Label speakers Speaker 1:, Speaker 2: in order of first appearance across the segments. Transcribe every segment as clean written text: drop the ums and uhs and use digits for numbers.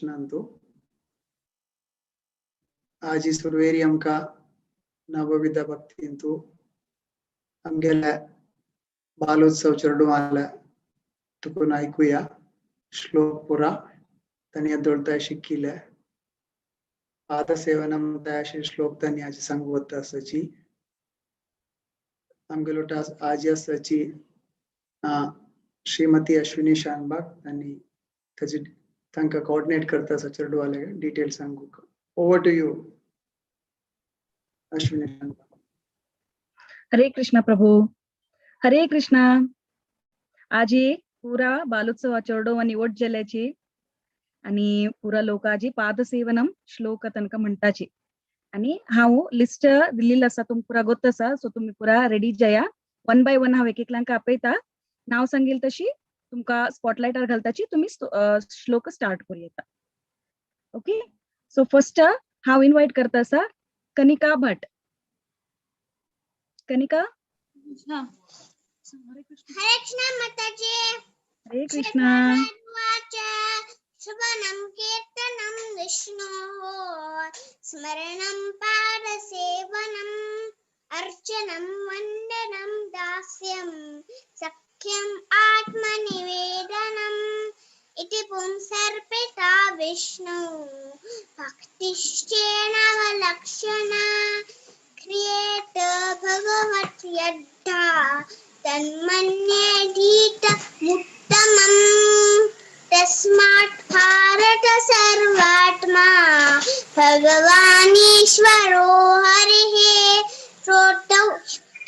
Speaker 1: कृष्णांतु आजी सुरवेरी आमकां नवविधा भक्तींतु आमगेल्या बालोत्सव चेडवाला तुकून आयकुया श्लोक पुरा तांणी दोळताय शिकिले पादसेवनम अशे श्लोक तांणी आजी सांगू वता आसाची आमगेलो आजी आसाची श्रीमती अश्विनी शानबाग तांणी ताजी तांकां कोऑर्डिनेट करता आसा चेडवाले डिटेल सांगूक. Over to you Ashwini Shanbhag.
Speaker 2: Hare Krishna Prabhu. Hare Krishna. आजी पुरा बालोत्सव चेडो आनी ओट जेल्याची आणि पुरा लोक आजी पादसेवनम श्लोक तनका म्हणटाची आणि हांव लिस्ट दिल्ली आसा तुमकां पुरा गोत आसा, सो तुमी पुरा रेडी जाया. वन बाय वन हांव एक एकल्यांक आपयता, नांव सांगील तशी तुमकां स्पॉटलायटार घालताची, तुमी श्लोक स्टार्ट करूं येता. ओके, सो फर्स्ट हांव इनवायट करता आसा कनिका भट. कनिका.
Speaker 3: हरे कृष्ण माताजी.
Speaker 2: हरे कृष्णा.
Speaker 3: श्रवणं कीर्तनं विष्णोः स्मरणं पादसेवनम् अर्चनं वन्दनं दास्यं सख्यम् आत्मनिवेदनम् इति पुंसर्पिता विष्णु भक्तिश्चेनवलक्षणा क्रियेत भगवत्यद्धा तन्मन्येधीत मुत्तमम् तस्मात् भारत सर्वात्मा भगवानीश्वरो हरिः श्रोतौ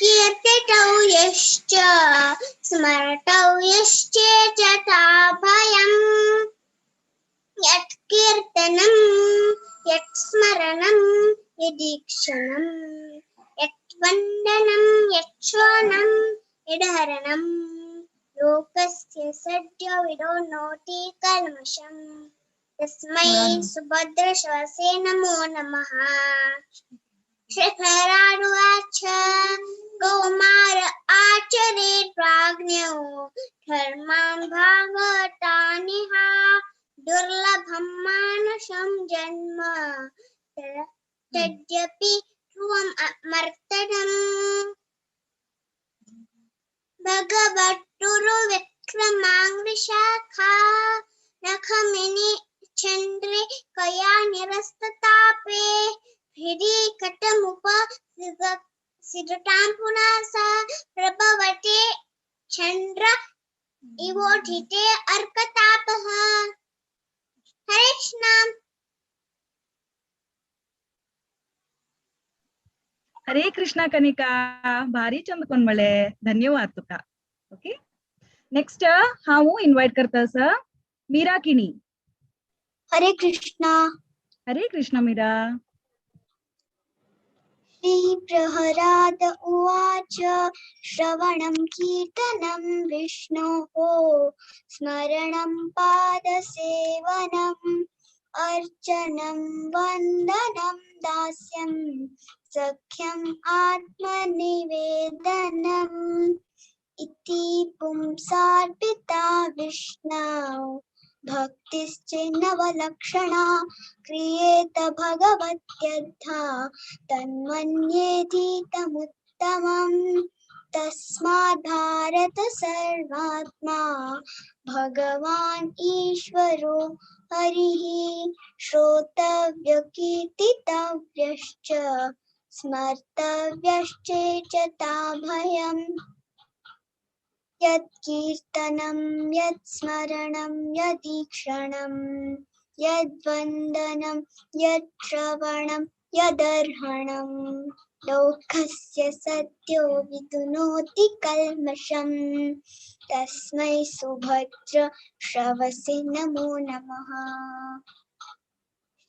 Speaker 3: कीर्तितौ यश्च स्मर्तौ यश्चेतताभयम् यत्कीर्तनं यत्स्मरणं यदीक्षणं यद्वन्दनं यच्छ्रवणं यदहरणं लोकस्य सद्यो विदोनोति कल्मषं तस्मै सुभद्रश्वासे नमो नमः. श्री प्रह्लादुवाच कौमार आचरेत् प्राज्ञो धर्मान् भागवतानिह दुर्लभं मानुषं जन्म तद्यपि ध्रुवम् अमर्तनम्. भगवत्तुरु विक्रमाङ्घ्रिशाखा नखमिनि चन्द्रे कया निरस्ततापे हृदि कटमुप सिदतां पुनः स प्रभवते चन्द्र इवोढिते अर्कतापः. हरे कृष्ण.
Speaker 2: हरे कृष्णा कनिका, भारी चंद कोण मळे, धन्यवाद तुका. ओके, नेक्स्ट हांव इनवायट करता आसा मीरा किणी.
Speaker 4: हरे कृष्णा.
Speaker 2: हरे कृष्णा मीरा.
Speaker 4: श्री प्रह्लाद उवाच श्रवणं कीर्तनं विष्णोः स्मरणं पादसेवनम् अर्चनं वन्दनं दास्यं सख्यम् आत्मनिवेदनम् इति पुंसार्पिता विष्णौ भक्तिश्चेन्नवलक्षणा क्रियेत भगवत्यद्धा तन्मन्येधीतमुत्तमम् तस्मात् भारत सर्वात्मा भगवान् ईश्वरो हरिः श्रोतव्य कीर्तितव्यश्च स्मर्तव्यश्चेचताभयम् यत्कीर्तनं यत्स्मरणं यदीक्षणं यद्वन्दनं यच्छ्रवणं यदर्हणं लोकस्य सद्यो विदुनोति कल्मषं तस्मै सुभद्र श्रवसे नमो नमः.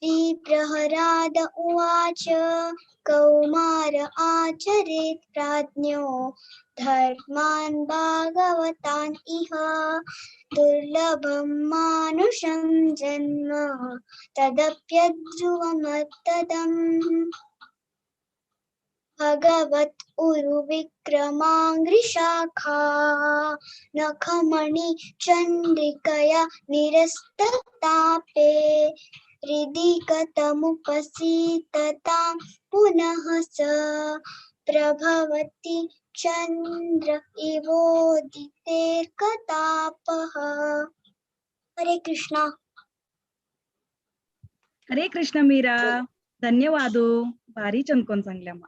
Speaker 4: श्री प्रह्लाद उवाच कौमार आचरेत् प्राज्ञो धर्मान् भागवतान् इह दुर्लभं मानुषं जन्म तदप्यध्रुवमत्तदम्. भगवत उरुविक्रमाङ्घ्रिशाखा नखमणि चन्द्रिकया निरस्ततापे हृदि कथमुपसीततां पुनः स प्रभवति चन्द्र इवोदितेर्कतापः। हरे कृष्णा।
Speaker 2: हरे कृष्ण मीरा, धन्यवाद. भारी चंदकोन सांगल्या मा.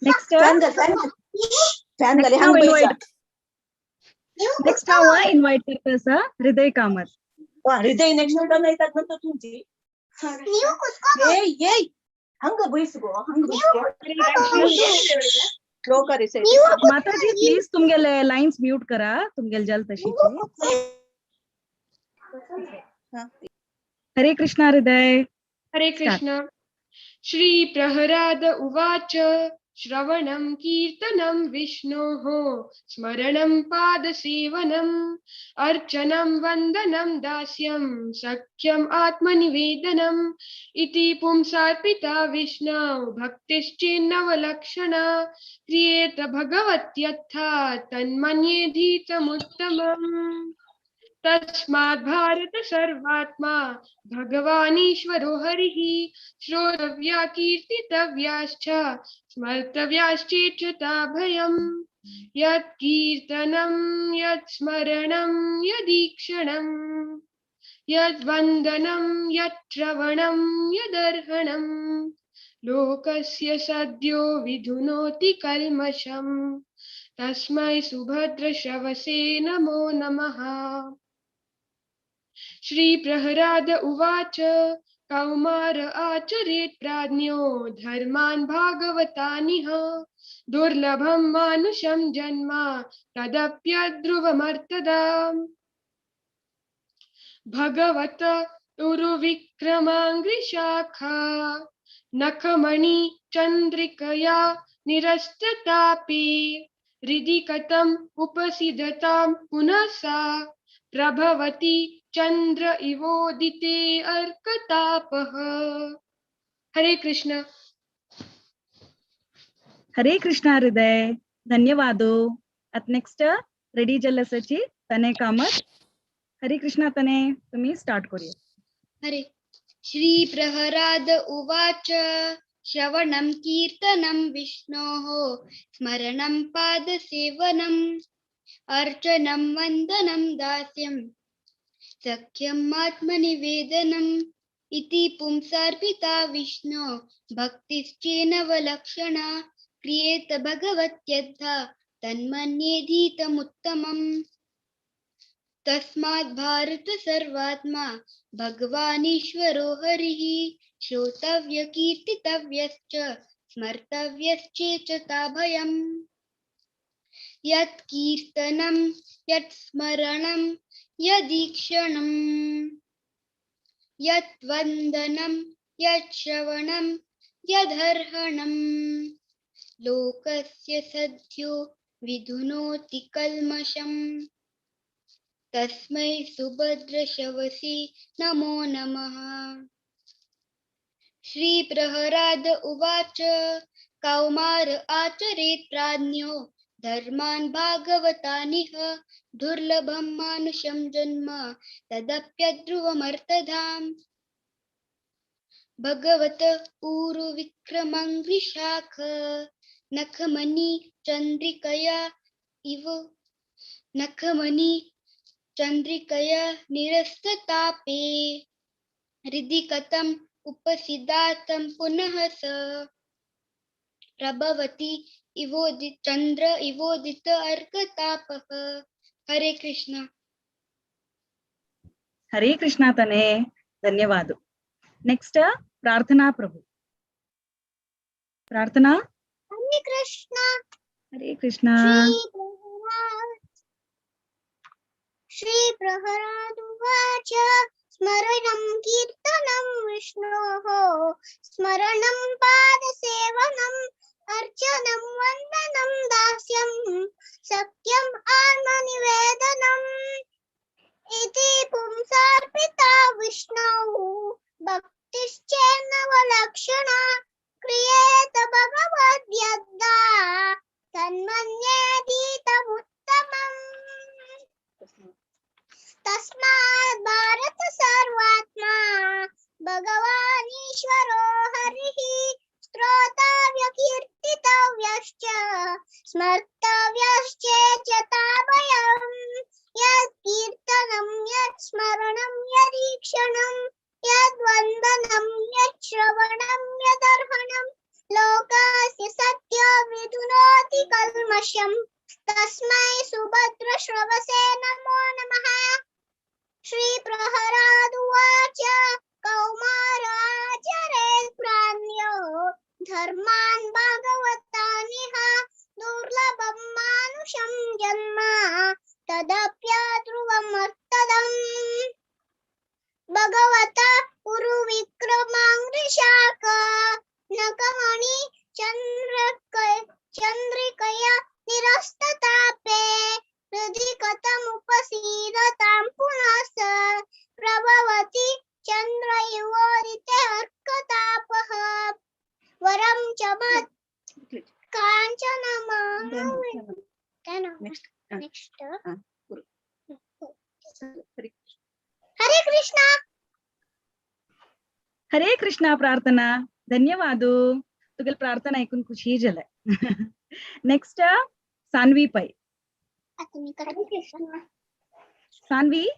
Speaker 2: नेक्स्ट
Speaker 5: फॅन घाल, फॅन घाल, फॅन घाल. हांग बैसा.
Speaker 2: नेक्स्ट हांव इन्व्हाइट करता आसा हृदय कामत.
Speaker 5: हृदय नेक्स्ट टर्न येतात नंतर तुमची.
Speaker 3: ನೀವು ಕುತ್ಕೋ.
Speaker 5: ये ये हंग बैस गो, हंग बैस. श्लोक रिसाइट.
Speaker 2: माताजी, प्लीज तुमगेले लाइन्स म्यूट करा, तुमगेले जल तशीचे. हरे कृष्णा हृदय.
Speaker 6: हरे कृष्ण. श्री प्रहलाद उवाच, श्रवणं कीर्तनं विष्णोः स्मरणं पादसेवनम् अर्चनं वन्दनं दास्यं सख्यम् आत्मनिवेदनम् इति पुंसार्पिता विष्णौ भक्तिश्चेन्नवलक्षणा क्रियेत भगवत्यथा तन्मन्येधीतमुत्तमम्। तस्मात् भारत सर्वात्मा भगवानीश्वरो हरिः श्रोतव्या कीर्तितव्याश्च स्मर्तव्याश्चेच्छता भयम्। यत् कीर्तनं यत् स्मरणं यदीक्षणं यद्वन्दनं यच्छ्रवणं यदर्हणं लोकस्य सद्यो विधुनोति कल्मषम् तस्मै सुभद्रश्रवसे नमो नमः। श्री प्रहलाद उवाच, कौमार आचरेत् प्राज्ञो धर्मान् भागवतानिह दुर्लभं मानुषं जन्म तदप्यध्रुवमर्तदाम्। भगवत उरुविक्रमाङ्घ्रिशाखा नखमणि चन्द्रिकया निरस्ततापे हृदि कथम् उपसिदतां पुनः सा प्रभवति चंद्र इवोदिते अर्कतापः। हरे कृष्ण.
Speaker 2: हरे कृष्ण हृदय, धन्यवाद. आता नेक्स्ट रेडी जलसाची तने कामत. हरे कृष्णा तने, तुम्ही स्टार्ट करूया.
Speaker 7: हरे. श्री प्रहलाद उवाच, श्रवणं कीर्तनं विष्णोः स्मरणं पादसेवनम् अर्चनं वन्दनं दास्यं सख्यम् आत्मनिवेदनम् इति पुंसार्पिता विष्णो भक्तिश्चेनवलक्षणा क्रियेत भगवत्यद्धा तन्मन्येधीतमुत्तमम्। तस्मात् भारत सर्वात्मा भगवानीश्वरो हरिः श्रोतव्य कीर्तितव्यश्च स्मर्तव्यश्चेचता भयम्। यत् कीर्तनं यत् स्मरणं यदीक्षणं यत् वन्दनं यत् श्रवणं यदर्हणं लोकस्य सद्यो विधुनोति कल्मषम् तस्मै सुभद्रशवसे नमो नमः। श्री प्रहलाद उवाच, कौमार आचरेत् प्राज्ञो धर्मान् भागवतानिह दुर्लभं मानुषं जन्म तदप्यध्रुवमर्थधाम्। भगवत ऊरुविक्रमाङ्घ्रिशाख नखमणि चन्द्रिकया इव नखमणि चन्द्रिकया निरस्ततापे हृदि कथम् उपसिदातं पुनः स प्रभवति इवोदित चंद्र इवोदित अर्कतापः। हरे कृष्णा.
Speaker 2: हरे कृष्णा तने, धन्यवाद. नेक्स्ट प्रार्थना प्रभु. प्रार्थना.
Speaker 3: हरे कृष्णा.
Speaker 2: हरे कृष्णा.
Speaker 3: श्री प्रहलाद उवाच, स्मरणं कीर्तनं विष्णोः स्मरणं पादसेवनम् अर्चनं वन्दनं दास्यं सख्यम् आत्मनिवेदनम् इति पुंसार्पिता विष्णौ भक्तिश्चेन्नवलक्षणा क्रियेत क्रियेत भगवद्यद्दा तन्मन्येतीतमुत्तमम्। तस्मात् भारत सर्वात्मा भगवानीश्वरो हरिः स्तोतव्य कीर्तितव्यश्च स्मर्तव्यश्चेचताभयम्। यत् कीर्तनं यत् स्मरणं यदीक्षणं यद्वन्दनं यच्छ्रवणं यदर्हणं लोकस्य सत्य विधुनोति कल्मषं तस्मै सुभद्रश्रवसे नमो नमः। श्री प्रहलाद उवाच कौमाराचरेत् प्राण्यो धर्मान् भागवतानिह दुर्लभं मानुषं जन्म तदप्यध्रुवमर्थदम्। भगवत उरुविक्रमाङ्घ्रिशाख नखमणि चन्द्रिकया निरस्ततापे हृदि कथमुपसीदतां पुनः स प्रभवति चन्द्र इवोदिते अर्कतापः। वरं च मत् काञ्चनमानवे।
Speaker 5: ನೆಕ್ಸ್ಟ್.
Speaker 3: ನೆಕ್ಸ್ಟ್. हरे कृष्ण.
Speaker 2: हरे कृष्णा प्रार्थना, धन्यवाद. तुगेल प्रार्थना ऐकून खुशी जालें. नेक्स्ट सान्वी पै.
Speaker 3: हरे कृष्ण.
Speaker 2: सान्वी,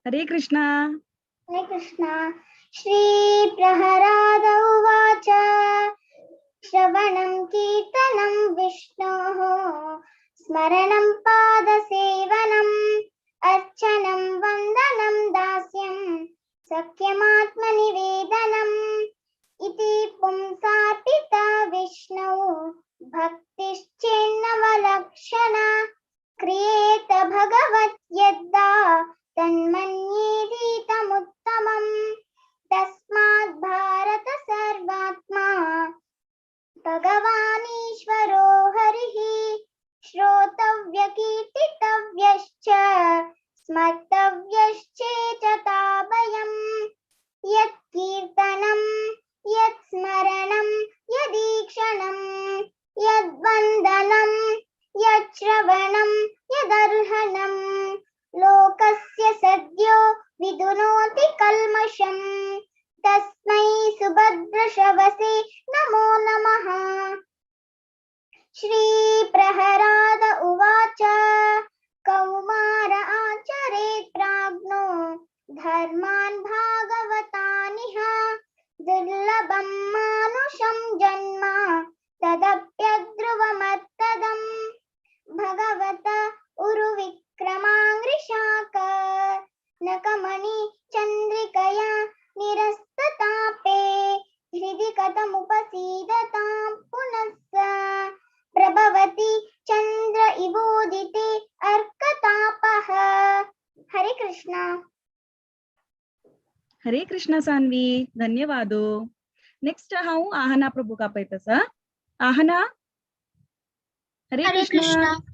Speaker 2: हरे कृष्णा.
Speaker 3: हरे कृष्ण. श्री प्रहलाद उवाच श्रवणं कीर्तनं विष्णोः स्मरणं पादसेवनम् अर्चनं वन्दनं दास्यं सख्यमात्मनिवेदनम् इति पुंसार्पिता विष्णौ भक्तिश्चेन्नवलक्षणा क्रियेत भगवद्यद्दा तन्मन्येदीतमुत्तमम्। तस्मात् भारत सर्वात्मा भगवानीश्वरो हरिः श्रोतव्य कीर्तितव्यश्च स्मर्तव्यश्चेचताभयम्। यत् कीर्तनं यत् स्मरणं यदीक्षणं यद्वन्दनं यच्छ्रवणं यदर्हणं लोकस्य सद्यो विधुनोति कल्मषं तस्मै सुभद्रश्रवसे नमो नमः। श्री प्रहलाद उवाच कौमार आचरेत् प्राज्ञो धर्मान् भागवतानिह दुर्लभं मानुषं जन्म तदप्यध्रुवमर्थदम्। भगवत उरुविक्रमाङ्घ्रिशाक नखमणि चन्द्रिकया निरस्ततापे हृदि कथमुपसीदतां पुनः स प्रभवति चन्द्र इवोदिते अर्कतापः। हरे कृष्णा.
Speaker 2: हरे कृष्णा सान्वी, धन्यवाद. नेक्स्ट हांव आहना प्रभू आपयता आसा. आहना, हरे
Speaker 4: हरे
Speaker 2: कृष्णा.
Speaker 4: कृष्ण.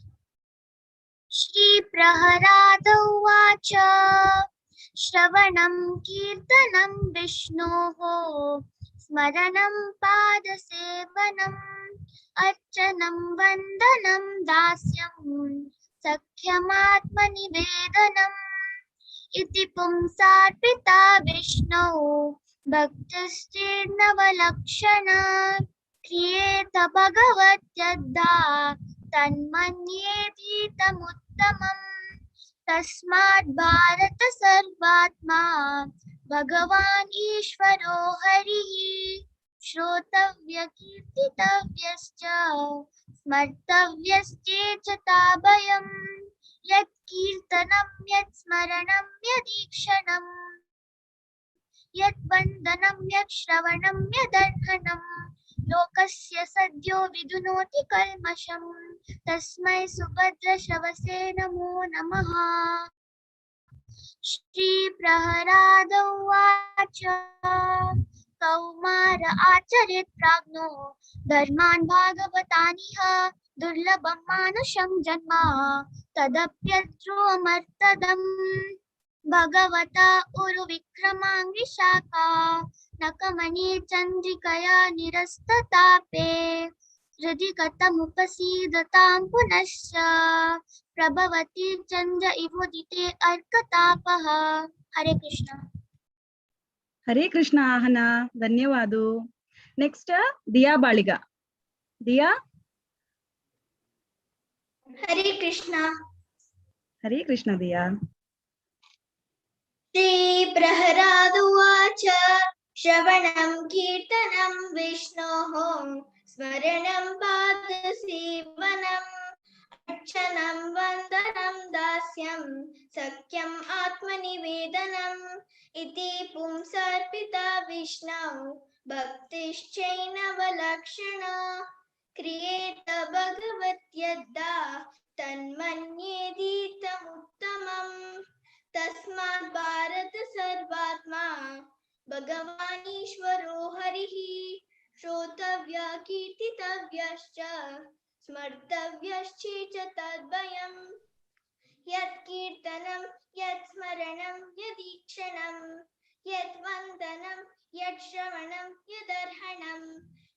Speaker 4: श्री प्रहलाद उवाच श्रवणं कीर्तनं विष्णोः स्मरणं पादसेवनम् अर्चनं वन्दनं दास्यं सख्यमात्मनिवेदनम् इति पुंसार्पिता विष्णौ भक्तिश्चेन्नवलक्षणा क्रियेत भगवत्यद्दा तन्मन्येतीतमुत्तमम्। तस्मात् भारत सर्वात्मा भगवान् ईश्वरो हरिः श्रोतव्य कीर्तितव्यश्च स्मर्तव्यश्चेचताभयम्। यत् कीर्तनं यत् स्मरणं यदीक्षणं यत् वन्दनं यत् श्रवणं यदर्हणं लोकस्य सद्यो विधुनोति कल्मषं तस्मै सुभद्रश्रवसे नमो नमः। श्री प्रहलाद उवाच कौमार आचरेत् प्राज्ञो धर्मान् भागवतानिह दुर्लभं मानुषं जन्म तदप्यध्रुवमर्थदम्। भगवत उरुविक्रमाङ्घ्रिशाखा नखमणि चन्द्रिकया निरस्ततापे हृदि कथमुपसीदतां पुनश्च प्रभवति चन्द्र इवोदिते अर्कतापः। हरे कृष्ण।
Speaker 2: ಹರೇ ಕೃಷ್ಣ ಆಹನ, ಧನ್ಯವಾದ. ನೆಕ್ಸ್ಟ್ ದಿಯಾ ಬಾಳಿಗ. ದಿಯಾ.
Speaker 3: ಹರೇ ಕೃಷ್ಣ.
Speaker 2: ಹರೇ ಕೃಷ್ಣ ದಿಯಾ.
Speaker 3: ಶ್ರೀ ಪ್ರಹ್ಲಾದ ಉವಾಚ ಶ್ರವಣಂ ಕೀರ್ತನಂ ವಿಷ್ಣೋಃ ಸ್ಮರಣಂ ಪಾದಸೇವನಂ ಅರ್ಚನಂ ವಂದನಂ ದಾಸ್ಯಂ ಸಖ್ಯಂ ಆತ್ಮನಿವೇದನಂ ಇತಿ ಪುಂಸಾರ್ಪಿತಾ ವಿಷ್ಣೌ ಭಕ್ತಿಶ್ಚೈನವ ಲಕ್ಷಣ ಕ್ರಿಯೇತ ಭಗವತ್ಯದ್ದ ತನ್ಮನ್ಯೇದೀತಮುತ್ತಮಂ ತಸ್ಮಾತ್ ಭಾರತ ಸರ್ವಾತ್ಮ ಭಗವಾನೀಶ್ವರೋ ಹರಿಃ ಶ್ರೋತವ್ಯ ಕೀರ್ತಿತವ್ಯಶ್ಚ ಸ್ಮರ್ತವ್ಯಶ್ಚೇಚ ತದ್ಭಯಂ ಯತ್ ಕೀರ್ತನಂ ಯತ್ ಸ್ಮರಣಂ ಯದೀಕ್ಷಣಂ ಯತ್ ವಂದನಂ ಯತ್ ಶ್ರವಣಂ ಯದರ್ಹಣಂ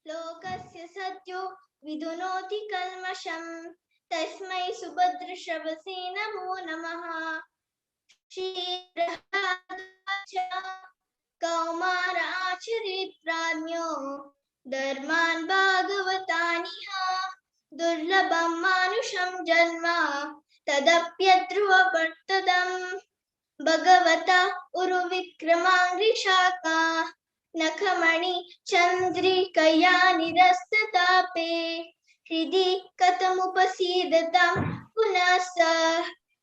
Speaker 3: ಲೋಕಸ್ಯ ಸದ್ಯೋ ವಿಧುನೋತಿ ಕಲ್ಮಷಂ ತಸ್ಮೈ ಸುಭದ್ರಶ್ರವಸೇ ನಮೋ ನಮಃ. ಶ್ರೀ ಪ್ರಹ್ಲಾದ ಕೌಮಾರ ಆಚರೇತ್ ಪ್ರಾಜ್ಞೋ ಧರ್ಮಾನ್ ಭಾಗವತಾನಿಹ ದುರ್ಲಭಂ ಮಾನುಷಂ ಜನ್ಮ ತದಪ್ಯಧ್ರುವವರ್ತದಂ ಭಗವತ ಉರುವಿಕ್ರಮಾಂಗ್ರಿಶಾಖಾ ನಖಮಣಿ ಚಂದ್ರಿಕಯಾ ನಿರಸ್ತತಾಪೇ ಹೃದಿ ಕಥಮುಪಸೀದತಾಂ ಪುನಃ ಸ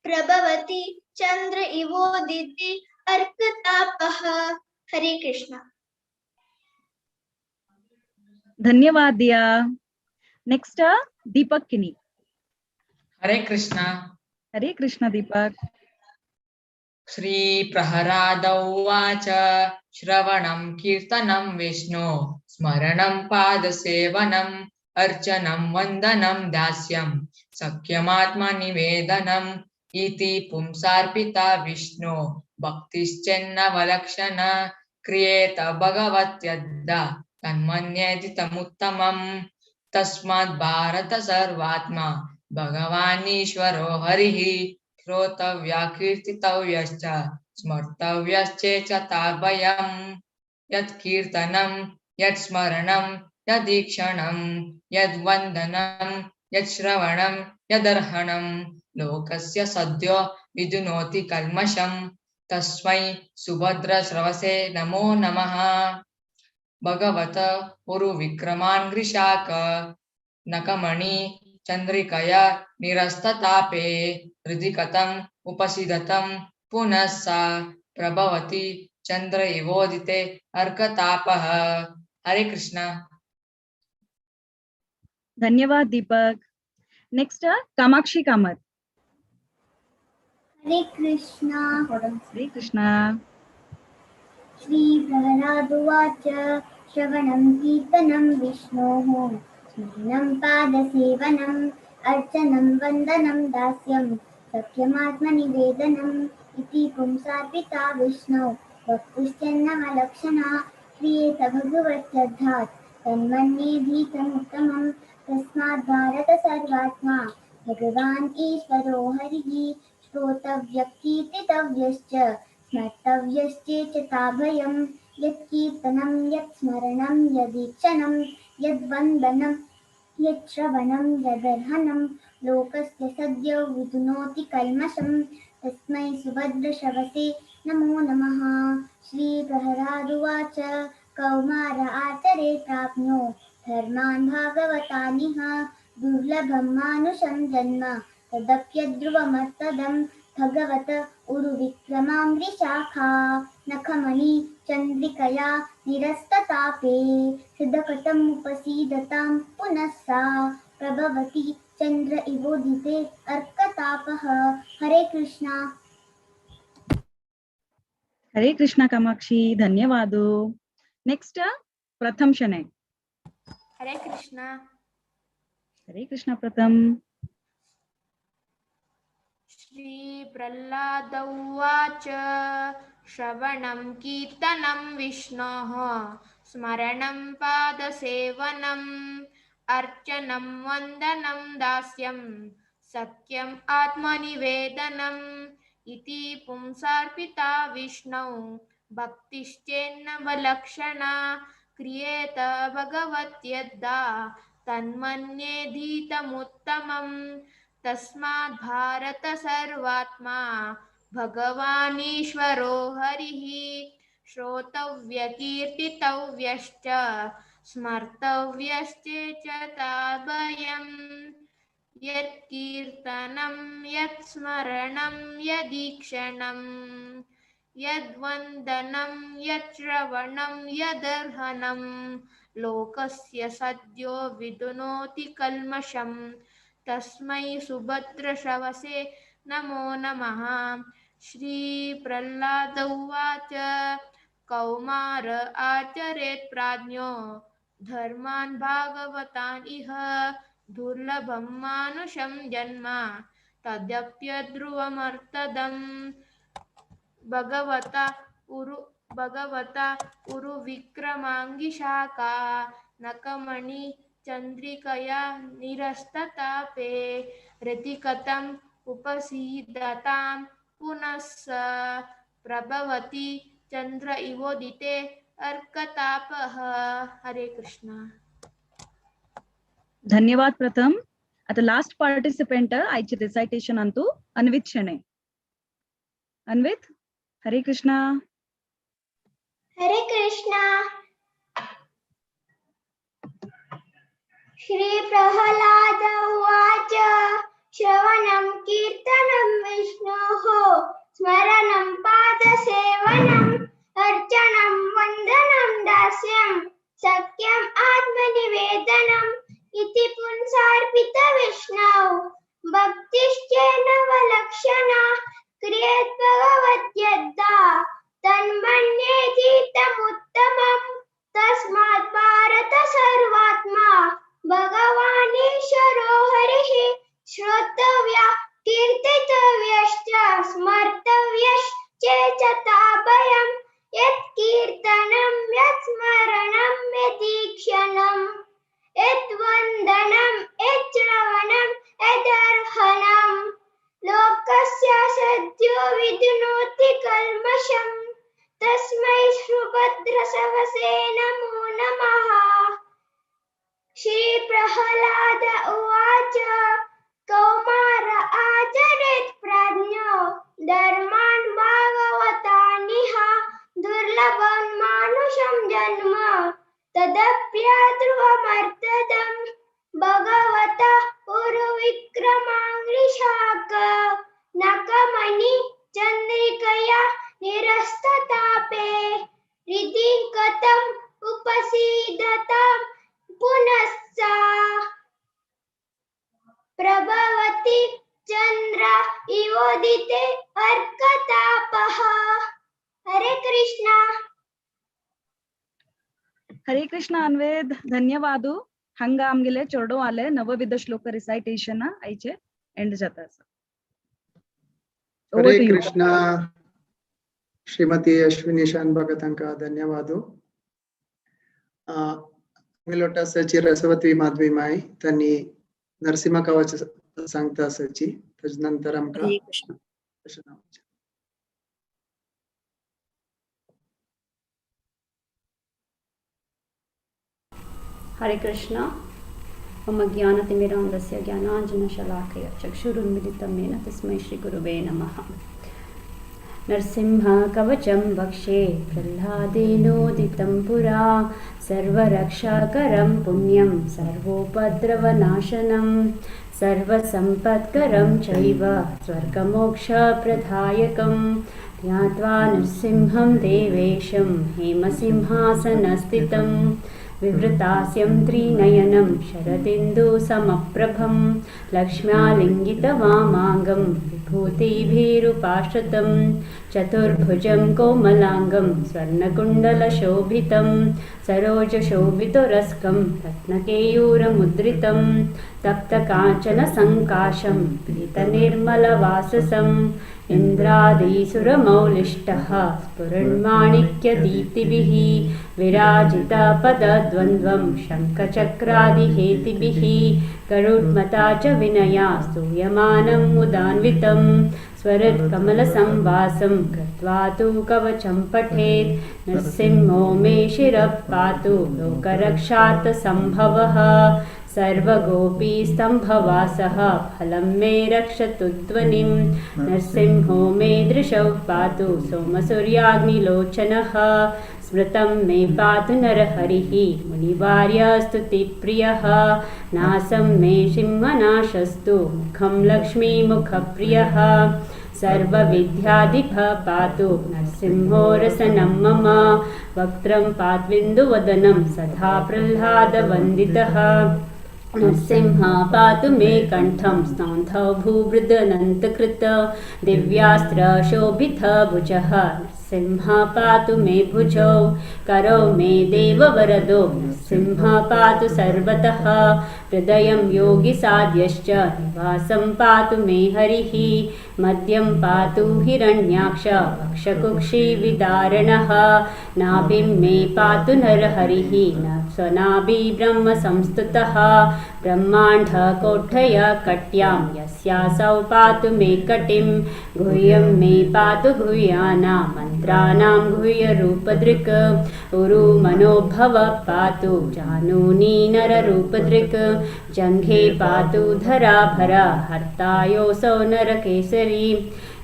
Speaker 3: ಪ್ರಭವತಿ ಚಂದ್ರ ಇವೋದಿತಿ ಅರ್ಕತಾಪಃ. ಹರೇ ಕೃಷ್ಣ.
Speaker 2: ಧನ್ಯವಾದ ದಿಯಾ. ನೆಕ್ಸ್ಟ್ ದೀಪಕ್ ಕಿನಿ.
Speaker 8: ಹರೇ ಕೃಷ್ಣ.
Speaker 2: ಹರೇ ಕೃಷ್ಣ ದೀಪಕ್.
Speaker 8: ಶ್ರೀ ಪ್ರಹ್ಲಾದ ಉವಾಚ ಶ್ರವಣಂ ಕೀರ್ತನಂ ವಿಷ್ಣು ಸ್ಮರಣಂ ಪಾದಸೇವನಂ ಅರ್ಚನಂ ವಂದನಂ ದಾಸ್ಯಂ ಸಖ್ಯಮಾತ್ಮ ನಿವೇದನಂ ಇತಿ ಪುಂಸಾರ್ಪಿತಾ ವಿಷ್ಣು ಭಕ್ತಿಶ್ಚನ್ನವಲಕ್ಷಣ ಕ್ರಿಯೇತ ಭಗವತ್ಯದ್ದ ತನ್ಮನ್ಯೇದಿತಮುತ್ತಮಂ ತಸ್ಮಾತ್ ಭಾರತ ಸರ್ವಾತ್ಮ ಭಗವಾನೀಶ್ವರೋ ಹರಿಃ ಶ್ರೋತವ್ಯ ಕೀರ್ತಿತವ್ಯಶ್ಚ ಸ್ಮರ್ತವ್ಯಶ್ಚೇಚ ತಾಭಯಂ ಯತ್ ಕೀರ್ತನಂ ಯತ್ ಸ್ಮರಣಂ ಯದೀಕ್ಷಣಂ ಯದ್ವಂದನಂ ಯತ್ ಶ್ರವಣಂ ಯದರ್ಹಣಂ ಲೋಕಸ್ಯ ಸದ್ಯೋ ವಿಧುನೋತಿ ಕಲ್ಮಷಂ ತಸ್ಮೈ ಸುಭದ್ರಶ್ರವಸೇ ನಮೋ ನಮಃ. ಭಗವತ ಉರುವಿಕ್ರಮಾಂಗ್ರಿಶಾಕ ನಖಮಣಿ ಚಂದ್ರಿಕಯ ನಿರಸ್ತತಾಪೇ ಹೃದಿ ಕಥಂ ಉಪಸಿದತಂ ಪುನಃ ಸಾ ಪ್ರಭವತಿ ಚಂದ್ರ ಇವೋದಿತೆ ಅರ್ಕತಾಪಃ. ಹರೇ ಕೃಷ್ಣ.
Speaker 2: ಧನ್ಯವಾದ ದೀಪಕ್. ನೆಕ್ಸ್ಟ್ ಕಾಮಾಕ್ಷಿ ಕಾಮತ್.
Speaker 3: ಹರೇ ಕೃಷ್ಣ.
Speaker 2: ಹರೇ ಕೃಷ್ಣ.
Speaker 3: ಶ್ರೀ ಪ್ರಹ್ಲಾದ ಉವಾಚ ಶ್ರವಣಂ ಕೀರ್ತನಂ ವಿಷ್ಣೋಃ ಸ್ಮರಣಂ ಪಾದಸೇವನಂ ಅರ್ಚನಂ ವಂದನಂ ದಾಸ್ಯಂ ಸಖ್ಯಮಾತ್ಮನಿವೇದನಂ ಇತಿ ಪುಂಸಾರ್ಪಿತಾ ವಿಷ್ಣೌ ಭಕ್ತಿಶ್ಚನ್ನವಲಕ್ಷಣ ಕ್ರಿಯೇತ ಭಗವತ್ಯದ್ಧಾತ್ ತನ್ಮನ್ಯೇಧೀತಮುತ್ತಮಂ ತಸ್ಮಾತ್ ಭಾರತ ಸರ್ವಾತ್ಮ ಭಗವಾನ್ ಈಶ್ವರೋ ಹರಿಃ ಶ್ರೋತವ್ಯ ಕೀರ್ತಿತವ್ಯಶ್ಚ ಸ್ಮರ್ತವ್ಯಶ್ಚೇಚ ತಾಭಯಂ ಯತ್ ಕೀರ್ತನಂ ಯತ್ ಸ್ಮರಣಂ ಯದೀಕ್ಷಣಂ ಯದ್ವಂದನಂ ಯತ್ ಶ್ರವಣಂ ಯದರ್ಹಣಂ ಲೋಕಸ್ಯ ಸದ್ಯೋ ವಿಧುನೋತಿ ಕಲ್ಮಷಂ ತಸ್ಮೈ ಸುಭದ್ರಶ್ರವಸೇ ನಮೋ ನಮಃ. ಶ್ರೀ ಪ್ರಹ್ಲಾದುವಾಚ ಕೌಮಾರ ಆಚರೆ ಪ್ರಾಜ್ಞೋ ಧರ್ಮಾನ್ ಭಾಗವತಾನಿಹ ದುರ್ಲಭಂ ಮಾನುಷಂ ಜನ್ಮ ತದಪ್ಯಧ್ರುವಮರ್ತದಂ ಭಗವತ ಉರುವಿಕ್ರಮಾಂಗ್ರಿಶಾಖಾ ನಖಮಣಿ ಚಂದ್ರಿಕಯಾ ನಿರಸ್ತತಾಪೇ ಹೃದಕಟಮುಪಸೀದತಾಂ ಪುನಃ ಸಾ ಪ್ರಭವತಿ ಚಂದ್ರ ಇವೋದಿತೆ ಅರ್ಕತಾಪಃ. ಹರೇ ಕೃಷ್ಣ.
Speaker 2: ಹರೇ ಕೃಷ್ಣ ಕಾಮಾಕ್ಷಿ, ಧನ್ಯವಾದ. ನೆಕ್ಸ್ಟ್ ಪ್ರಥಮ್ ಶಣೈ.
Speaker 9: ಹರೇ ಕೃಷ್ಣ.
Speaker 2: ಹರೇ ಕೃಷ್ಣ ಪ್ರಥಮ್.
Speaker 9: श्रीप्रह्लाद उवाच श्रवणं कीर्तनं विष्णोः स्मरणं पादसेवनम् अर्चनं वन्दनं दास्यं सख्यम् आत्मनिवेदनम् इति पुंसार्पिता विष्णौ भक्तिश्चेन्नवलक्षणा क्रियेत भगवत्यद्दा तन्मन्ये धीतमुत्तमम् तस्मात् भारत सर्वात्मा भगवानीश्वरो हरिः श्रोतव्य कीर्तितव्यश्च स्मर्तव्यश्चेच ताभयम् यत्कीर्तनं यत्स्मरणं यदीक्षणं यद्वन्दनं यच्छ्रवणं यदर्हणं लोकस्य सद्यो विदुनोति कल्मषं तस्मै सुभद्रश्रवसे नमो नमः। श्री प्रह्लाद उवाच कौमार आचरेत् प्राज्ञो धर्मान् भागवतान् इह दुर्लभं मानुषं जन्म तदप्यध्रुवमर्तदं भगवता उरुविक्रमाङ्गिशाका नकमणि चंद्रिकया निरस्ततापे रतिकतम् उपसीदतां पुनः स प्रभवति चंद्र इवोदिते अर्कतापः। हरे कृष्णा।
Speaker 2: धन्यवाद प्रथम। आता लास्ट पार्टिसिपेंट आयचे रिसायटेशन अंतु अन्वित शणे। अन्वित, हरे कृष्णा।
Speaker 3: हरे कृष्णा। श्री प्रह्लाद उवाच श्रवणं कीर्तनं विष्णोः स्मरणं पादसेवनम् अर्चनं वन्दनं दास्यं सख्यम् आत्मनिवेदनम् इति पुंसार्पित विष्णौ भक्तिश्चेनवलक्षणा क्रियेत भगवत्यद्दा तन्मन्ये धीतमुत्तमम् तस्मात् भारत सर्वात्मा भगवानीश्वरो हरिः श्रोतव्य कीर्तितव्यश्च स्मर्तव्यश्चेचताभयं यत्कीर्तनं यत्स्मरणं यदीक्षणं यद्वन्दनं यच्छ्रवणं यदर्हणं लोकस्य सद्यो विदुनोति कल्मषं तस्मै सुभद्रसवसे नमो नमः। श्री प्रह्लाद उवाच कौमार आचरेत् प्राज्ञो धर्मान् भागवतानिह दुर्लभं मानुषं जन्म तदप्यध्रुवमर्तदं भगवता उरुविक्रमाङ्घ्रिशाक नकमणि चंद्रिकया निरस्ततापे हृदि कथम् उपसीदतां पुनस्सा प्रभवति चंद्र इवोदिते अर्कतापः। हरे कृष्णा।
Speaker 2: हरे कृष्णा अन्वेद, धन्यवाद। हांगा आमगेले चेडो आले नवविध श्लोक रिसायटेशन आयचे एंड जाता आसा।
Speaker 1: हरे कृष्णा। श्रीमती अश्विनी शानभगत हांका धन्यवाद। आमगेले रसवती माधवी माई तांणी नरसिंह कवच सांगता आसाची, ताजे नंतर आमकां
Speaker 10: हरे कृष्णा। मम ज्ञानतिमिरान्धस्य ज्ञानाञ्जनशलाकया चक्षुरुन्मिलितं येन तस्मै श्रीगुरुवे नमः। नरसिंह कवचं वक्षे प्रह्लादेनोदितं पुरा सर्वरक्षाकरं पुण्यं सर्वोपद्रवनाशनं सर्वसम्पत्करं चैव स्वर्गमोक्षप्रदायकं ज्ञात्वा नृसिंहं देवेशं हेमसिंहासनस्थितं विवृतास्यं त्रिनयनं शरदिन्दुसमप्रभं लक्ष्म्यालिङ्गितवामाङ्गं विभूतिभिरुपाश्रितं चतुर्भुजं कोमलाङ्गं स्वर्णकुण्डलशोभितं सरोजशोभितुरस्कं रत्नकेयूरमुद्रितं तप्तकाञ्चनसङ्काशं पीतनिर्मलवाससम् इन्द्रादिसुरमौलिष्टः स्फुरन्माणिक्यदीप्तिभिः विराजितपदद्वन्द्वं शङ्खचक्रादिहेतिभिः गरुड्मता च विनया स्तूयमानं मुदान्वितं स्वरत्कमलसंवासं कृत्वा तु कवचं पठेत्। नरसिंहो मे शिरः पातु लोकरक्षार्थसम्भवः सर्वगोपीस्तम्भवासः फलं मे रक्षतु ध्वनिं। नरसिंहो मे दृशौ पातु सोमसूर्याग्निलोचनः स्मृतं मे पातु नरहरिः मुनिवार्यस्तुतिप्रियः। नासं मे सिंहनाशस्तु मुखं लक्ष्मीमुखप्रियः सर्वविद्याधिपः पातु नरसिंहो रसनं मम वक्त्रं पात्विन्दुवदनं सदा प्रह्लादवन्दितः। नरसिंह पातु मे कण्ठं स्तौन्धौ भूवृदनन्तकृत दिव्यास्त्रशोभितः भुजः। नरसिंह पातु मे भुजौ करौ मे देववरदो नरसिंह पातु सर्वतः। हृदयं योगिसाध्यश्च निवासं पातु मे हरिः मद्यं पातु हिरण्याक्ष वक्षकुक्षिविदारणः। नाभिं मे पातु नरहरिः स्वनाभि ब्रह्मसंस्तुतः ब्रह्माण्डकोठय कट्यां यस्यासौ पातु मे कटिं। गुह्यं मे पातु गुह्यानां मन्त्राणां गुह्यरूपदृक् उरु मनोभव पातु जानूनि नररूपदृक्। जङ्घे पातु धराभर हर्तायोऽसौ नरकेसरी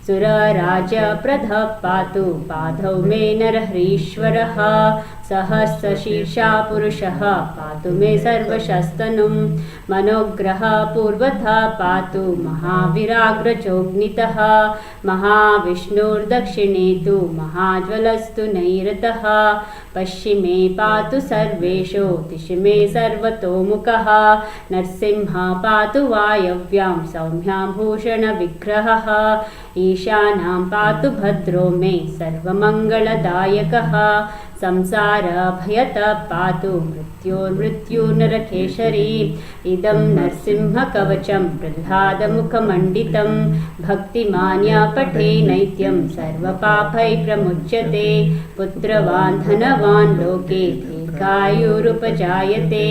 Speaker 10: सुरराजप्रदः पातु पादौ मे नरहरीश्वरः। सहस्रशीर्षा पुरुषः पातु मे सर्वशस्तनुं मनोग्रह पूर्वतः पातु महावीराग्रजोग्नितः। महाविष्णुर्दक्षिणे तु महाज्वलस्तु नैरतः पश्चिमे पातु सर्वेशो दिशि मे सर्वतोमुखः। नरसिंह पातु वायव्यां सौम्यां भूषणविग्रहः ईशानां पातु भद्रो मे सर्वमङ्गलदायकः। संसारभयतः पातु मृत्योर्मृत्युनरकेशरी। इदं नरसिंहकवचं प्रह्लादमुखमण्डितं भक्तिमान्य पठे नैत्यं सर्वपापैः प्रमुच्यते। पुत्रवान् धनवान् लोके दीर्घायुरुपजायते।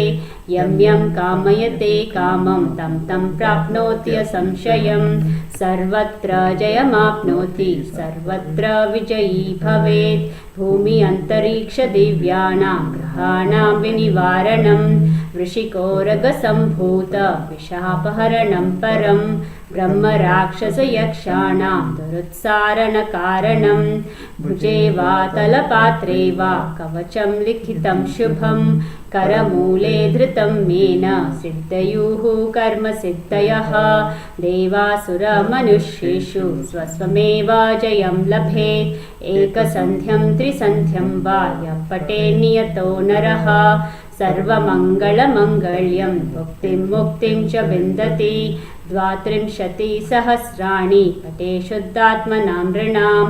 Speaker 10: यं यं कामयते कामं तं तं प्राप्नोति असंशयं। सर्वत्र जयमाप्नोति सर्वत्र विजयी भवेत्। भूमि अन्तरिक्षदिव्यानां ग्रहाणां विनिवारणं वृषिकोरगसम्भूत विषापहरणं परं ब्रह्मराक्षसयक्षाणां दुरुत्सारणकारणं। भुजे वा तलपात्रे वा कवचं लिखितं शुभं करमूले धृतं मेन सिद्धयुः कर्मसिद्धयः। देवासुरमनुष्येषु स्वस्वमेव जयं लभेत्। एकसन्ध्यं त्रिसन्ध्यं वा यः पठे नियतो नरः सर्वमङ्गलमङ्गल्यं मुक्तिं मुक्तिं च विन्दति। 32 सहस्राणि पठे शुद्धात्मनां नृणां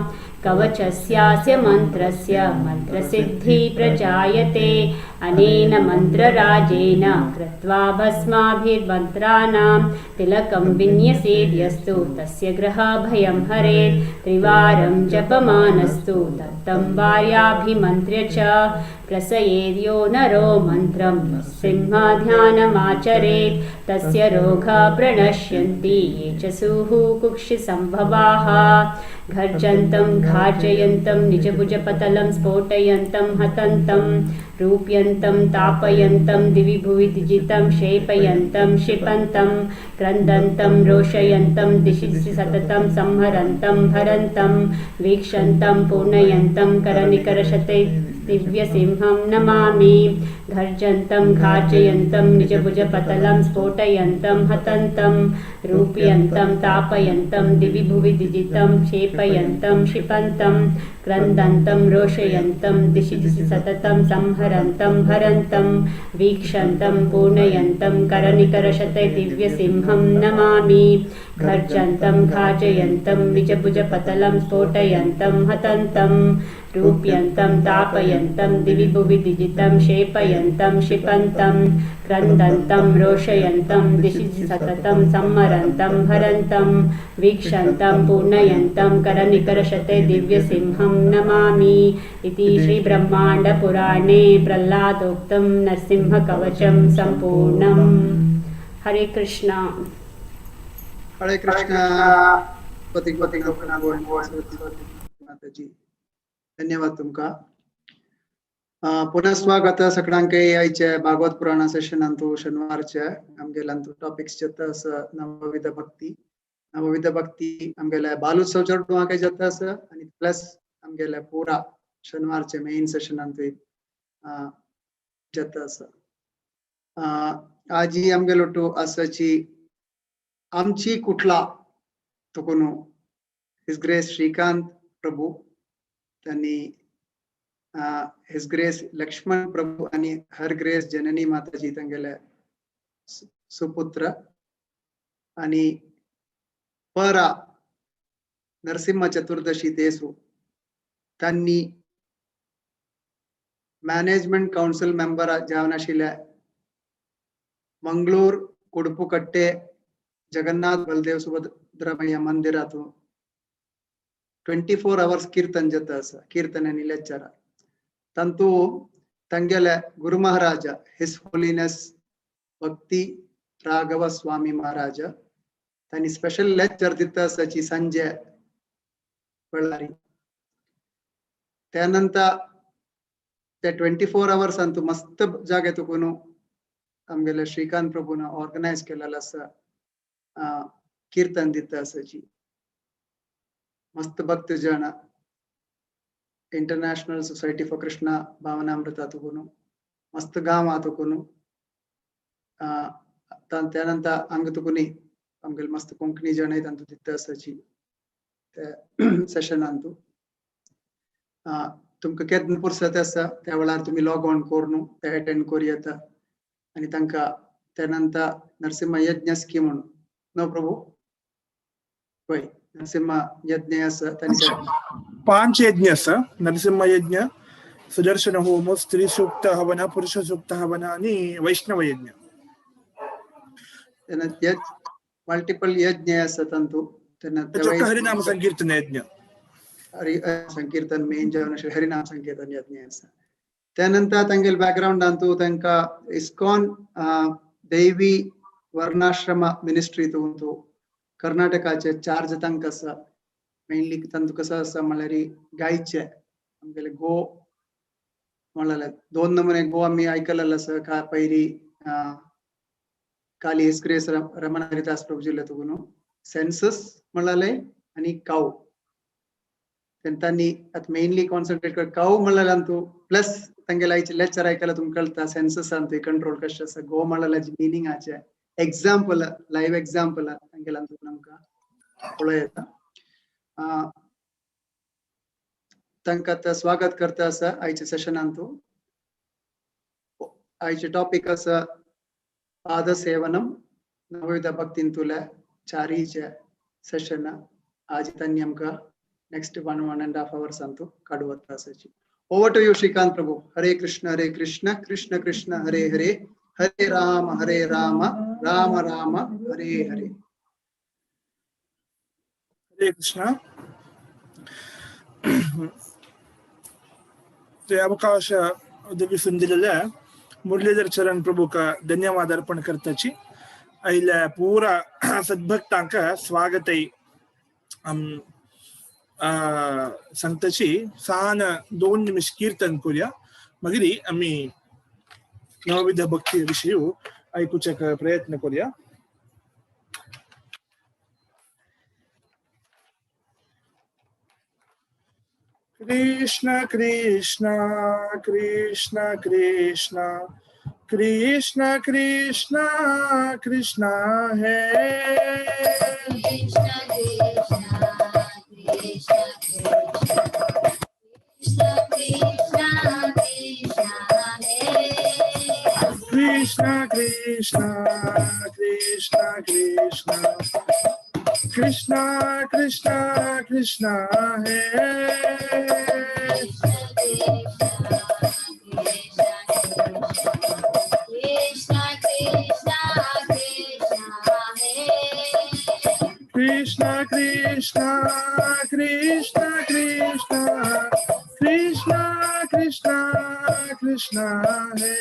Speaker 10: कवचस्यास्य मन्त्रस्य मन्त्रसिद्धिः प्रजायते। अनेन मन्त्रराजेन कृत्वा भस्माभिर्मन्त्राणां तिलकं विन्यसेद्यस्तु तस्य ग्रहभयं हरेत्। त्रिवारं जपमानस्तु दत्तं वार्याभिमन्त्र्य च प्रसयेद्यो नरो मन्त्रं सिंहध्यानमाचरेत्। तस्य रोगाः प्रणश्यन्ति ये च सुः कुक्षिसम्भवाः। घर्जन्तं घार्जयन्तं निजभुजपतलं स्फोटयन्तं हतन्तं रूप्यन्तं तापयन्तं दिवि भुवि दिजितं क्षेपयन्तं क्षिपन्तं क्रन्दन्तं रोषयन्तं दिशि दिशि सततं संहरन्तं भरन्तं वीक्षन्तं पूर्णयन्तं करनिकरशते दिव्यसिंहं नमामि। घर्जन्तं घार्जयन्तं निजभुजपतलं स्फोटयन्तं हतन्तं रूप्यन्तं तापयन्तं दिवि भुवि दिजितं क्षेपयन्तं क्षिपन्तं क्रन्दन्तं रोषयन्तं दिशि दिशि सततं संहरन्तं हरन्तं वीक्षन्तं पूर्णयन्तं करनिकरशते दिव्यसिंहं नमामि। गर्जन्तं खाचयन्तं निजभुजपतलं स्फोटयन्तं हतन्तं रूप्यन्तं तापयन्तं दिवि भुवि दिजितं क्षेपयन्तं क्षिपन्तं क्रन्दन्तं रोषयन्तं दिशि सततं संहरन्तं हरन्तं वीक्षन्तं पूर्णयन्तं करनिकरशते दिव्यसिंहं नमामि। इति श्रीब्रह्माण्डपुराणे प्रह्लादोक्तं नरसिंहकवचं सम्पूर्णम्। हरे कृष्णा।
Speaker 1: हरे कृष्णा। पति पति माताजी धन्यवाद तुमका। पुनः स्वागत सगळ्यांक आयचे भागवत पुराणा सेशनांतु शनिवारचे आमगेल्यांतु टॉपिक्स जाता आसा नवविध भक्ती। नवविध भक्ती आमगेले बालोत्सव चेडवांकय जाता आसा आनी प्लस आमगेले पुरा शनिवारचे मेन सेशनांतु जाता आसा। आजी आमगेलो टू आसाची आमची कुठला तुकोनु his grace Shrikant प्रभू त्यांनी his grace Lakshman प्रभू आणि हर ग्रेस जननी माताजी तांगेले सुपुत्र आणि परा नरसिंह चतुर्दशी तेसू त्यांनी मॅनेजमेंट काउन्सिल मेंबर जावन आशिल्ले मंगळूर कुडपुकट्टे जगन्नाथ बलदेव सुभद्रमय्या मंदिरातू 24 आवर्स कीर्तन जाता आसा, कीर्तन आनी लेक्चर। तांतू तांगेले गुरु महाराज his holiness भक्ती राघव स्वामी महाराज तांणी स्पेशल लेक्चर दिता आसाची संजय वेळारी। त्यानंतर ते 24 आवर्स अंतू मस्त जागे तुकून आमगेले श्रीकांत प्रभून ऑर्गनायज केलेलं आसा कीर्तन दिता आसाची। मस्त भक्त जण इंटरनॅशनल सोसायटी फॉर कृष्णा भावनामृता तुकून मस्त गांव तुकून त्यानंतर हांगा तुकून आमगेले मस्त कोंकणी जण तांतू दिता आसाची ते सेशनांतू। तुमकां केन्ना पुरसत आसा त्या वेळार तुमी लॉग ऑन करून ते अटेंड करूं येता आनी तांकां त्यानंतर नरसिंह यज्ञ स्कीम म्हणून नो प्रभू वय नरसिंह यज्ञ आसा तांचे
Speaker 11: 5 यज्ञ आसा। नरसिंह यज्ञ, सुदर्शन होम, स्त्री सूक्त हवन, पुरुष सूक्त हवन आणि वैष्णव यज्ञ।
Speaker 1: मल्टिपल यज्ञ आसा तांतू।
Speaker 11: हरिनाम संकीर्तन यज्ञ,
Speaker 1: हरि संकीर्तन मेन जावन आशिल्लें हरिनाम संकीर्तन यज्ञ आसा। त्यानंतर तांगेले बॅकग्रावंडांतू तांकां इस्कॉन देवी वर्णाश्रम मिनिस्ट्री तुंतू कर्नाटकाचे चार्ज तांकां आसा। मेनली तांतू कसो आसा म्हणल्यार गायचे आमगेले गो म्हणलेले 2 नमुने गो आमी आयकलेले आसा। का पयली काली his grace Raman Haridas प्रभुजीले तुकून सेन्सस म्हणलेले आनी काव। तांणी आतां मेनली कॉन्सन्ट्रेट कर काव म्हणलेले अंतू प्लस तांगेले आयचे लेक्चर आयकल्यार तुमकां कळटा सेन्सस अंतू कंट्रोल कशें आसा, गो म्हणलेल्याचे मिनींग आचे एक्झाम्पल लायव्ह एक्झाम्पल तांगेले अंतू आमकां पळोवं येता। तांकां आतां स्वागत करता आसा आयच्या सेशनांतू। आयचे टॉपीक आसा पादसेवनम नवविध भक्तींतुले चारीचे सेशन। आज तांणी आमकां नेक्स्ट 1.5 आवर्स अंतू काडुवता आसाची। Over to you Shrikant Prabhu. Hare Krishna Krishna Krishna Hare Hare, Hare Ram Ram Ram Hare Hare.
Speaker 11: Hare Krishna. ते अवकाश ಒದಗಿಸಿದ मुरलीधर चरण प्रभु का धन्यवाद अर्पण करताची। आयल्या पूरा सद्भक्तांक स्वागत सांगताची। सान 2 निमिष कीर्तन करूया, मगीर आमी नवविध भक्ती विषयी आयकुच्याक प्रयत्न करूया। कृष्ण कृष्ण कृष्ण कृष्ण कृष्ण कृष्ण कृष्ण है,
Speaker 7: Krishna Krishna Krishna
Speaker 11: Krishna Krishna Krishna Krishna Krishna Krishna Krishna Hey
Speaker 7: Krishna Krishna Krishna Hey
Speaker 11: Krishna Krishna Krishna Krishna Krishna Krishna Krishna Hey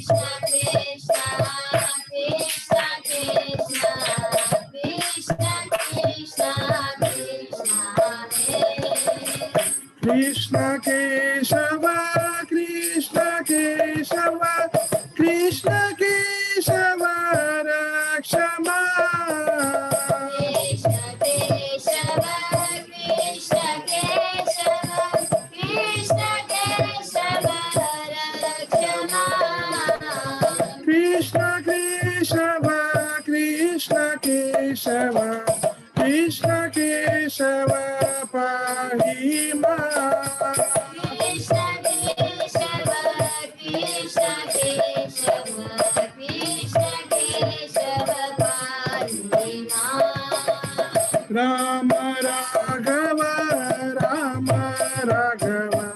Speaker 7: Krishna Krishna Krishna Krishna Krishna Krishna Krishna Hey
Speaker 11: Krishna Keshava Krishna Keshava Krishna Keshava Rakshama
Speaker 7: Krishna Keshava Krishna Keshava Krishna Keshava Rakshama
Speaker 11: Krishna Keshava Krishna Keshava Krishna Keshava Pahima
Speaker 7: Krishna Keshava Krishna Keshava Krishna Keshava Pahima
Speaker 11: Rama Raghava Rama Raghava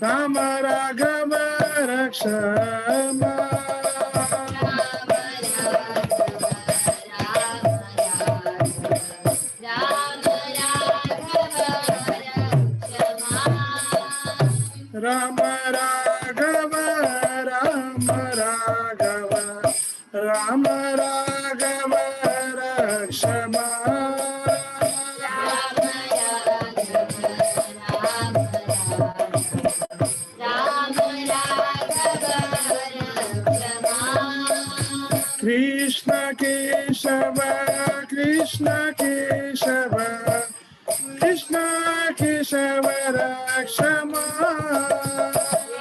Speaker 11: Rama Raghava Rakshama
Speaker 7: Rama Raghava Rakshama
Speaker 11: Rama Raghava Rama Raghava Rama Raghava Rakshama
Speaker 7: Rama Raghava Rakshama
Speaker 11: Krishna Keshava Krishna Keshava Krishna Keshava Rakshama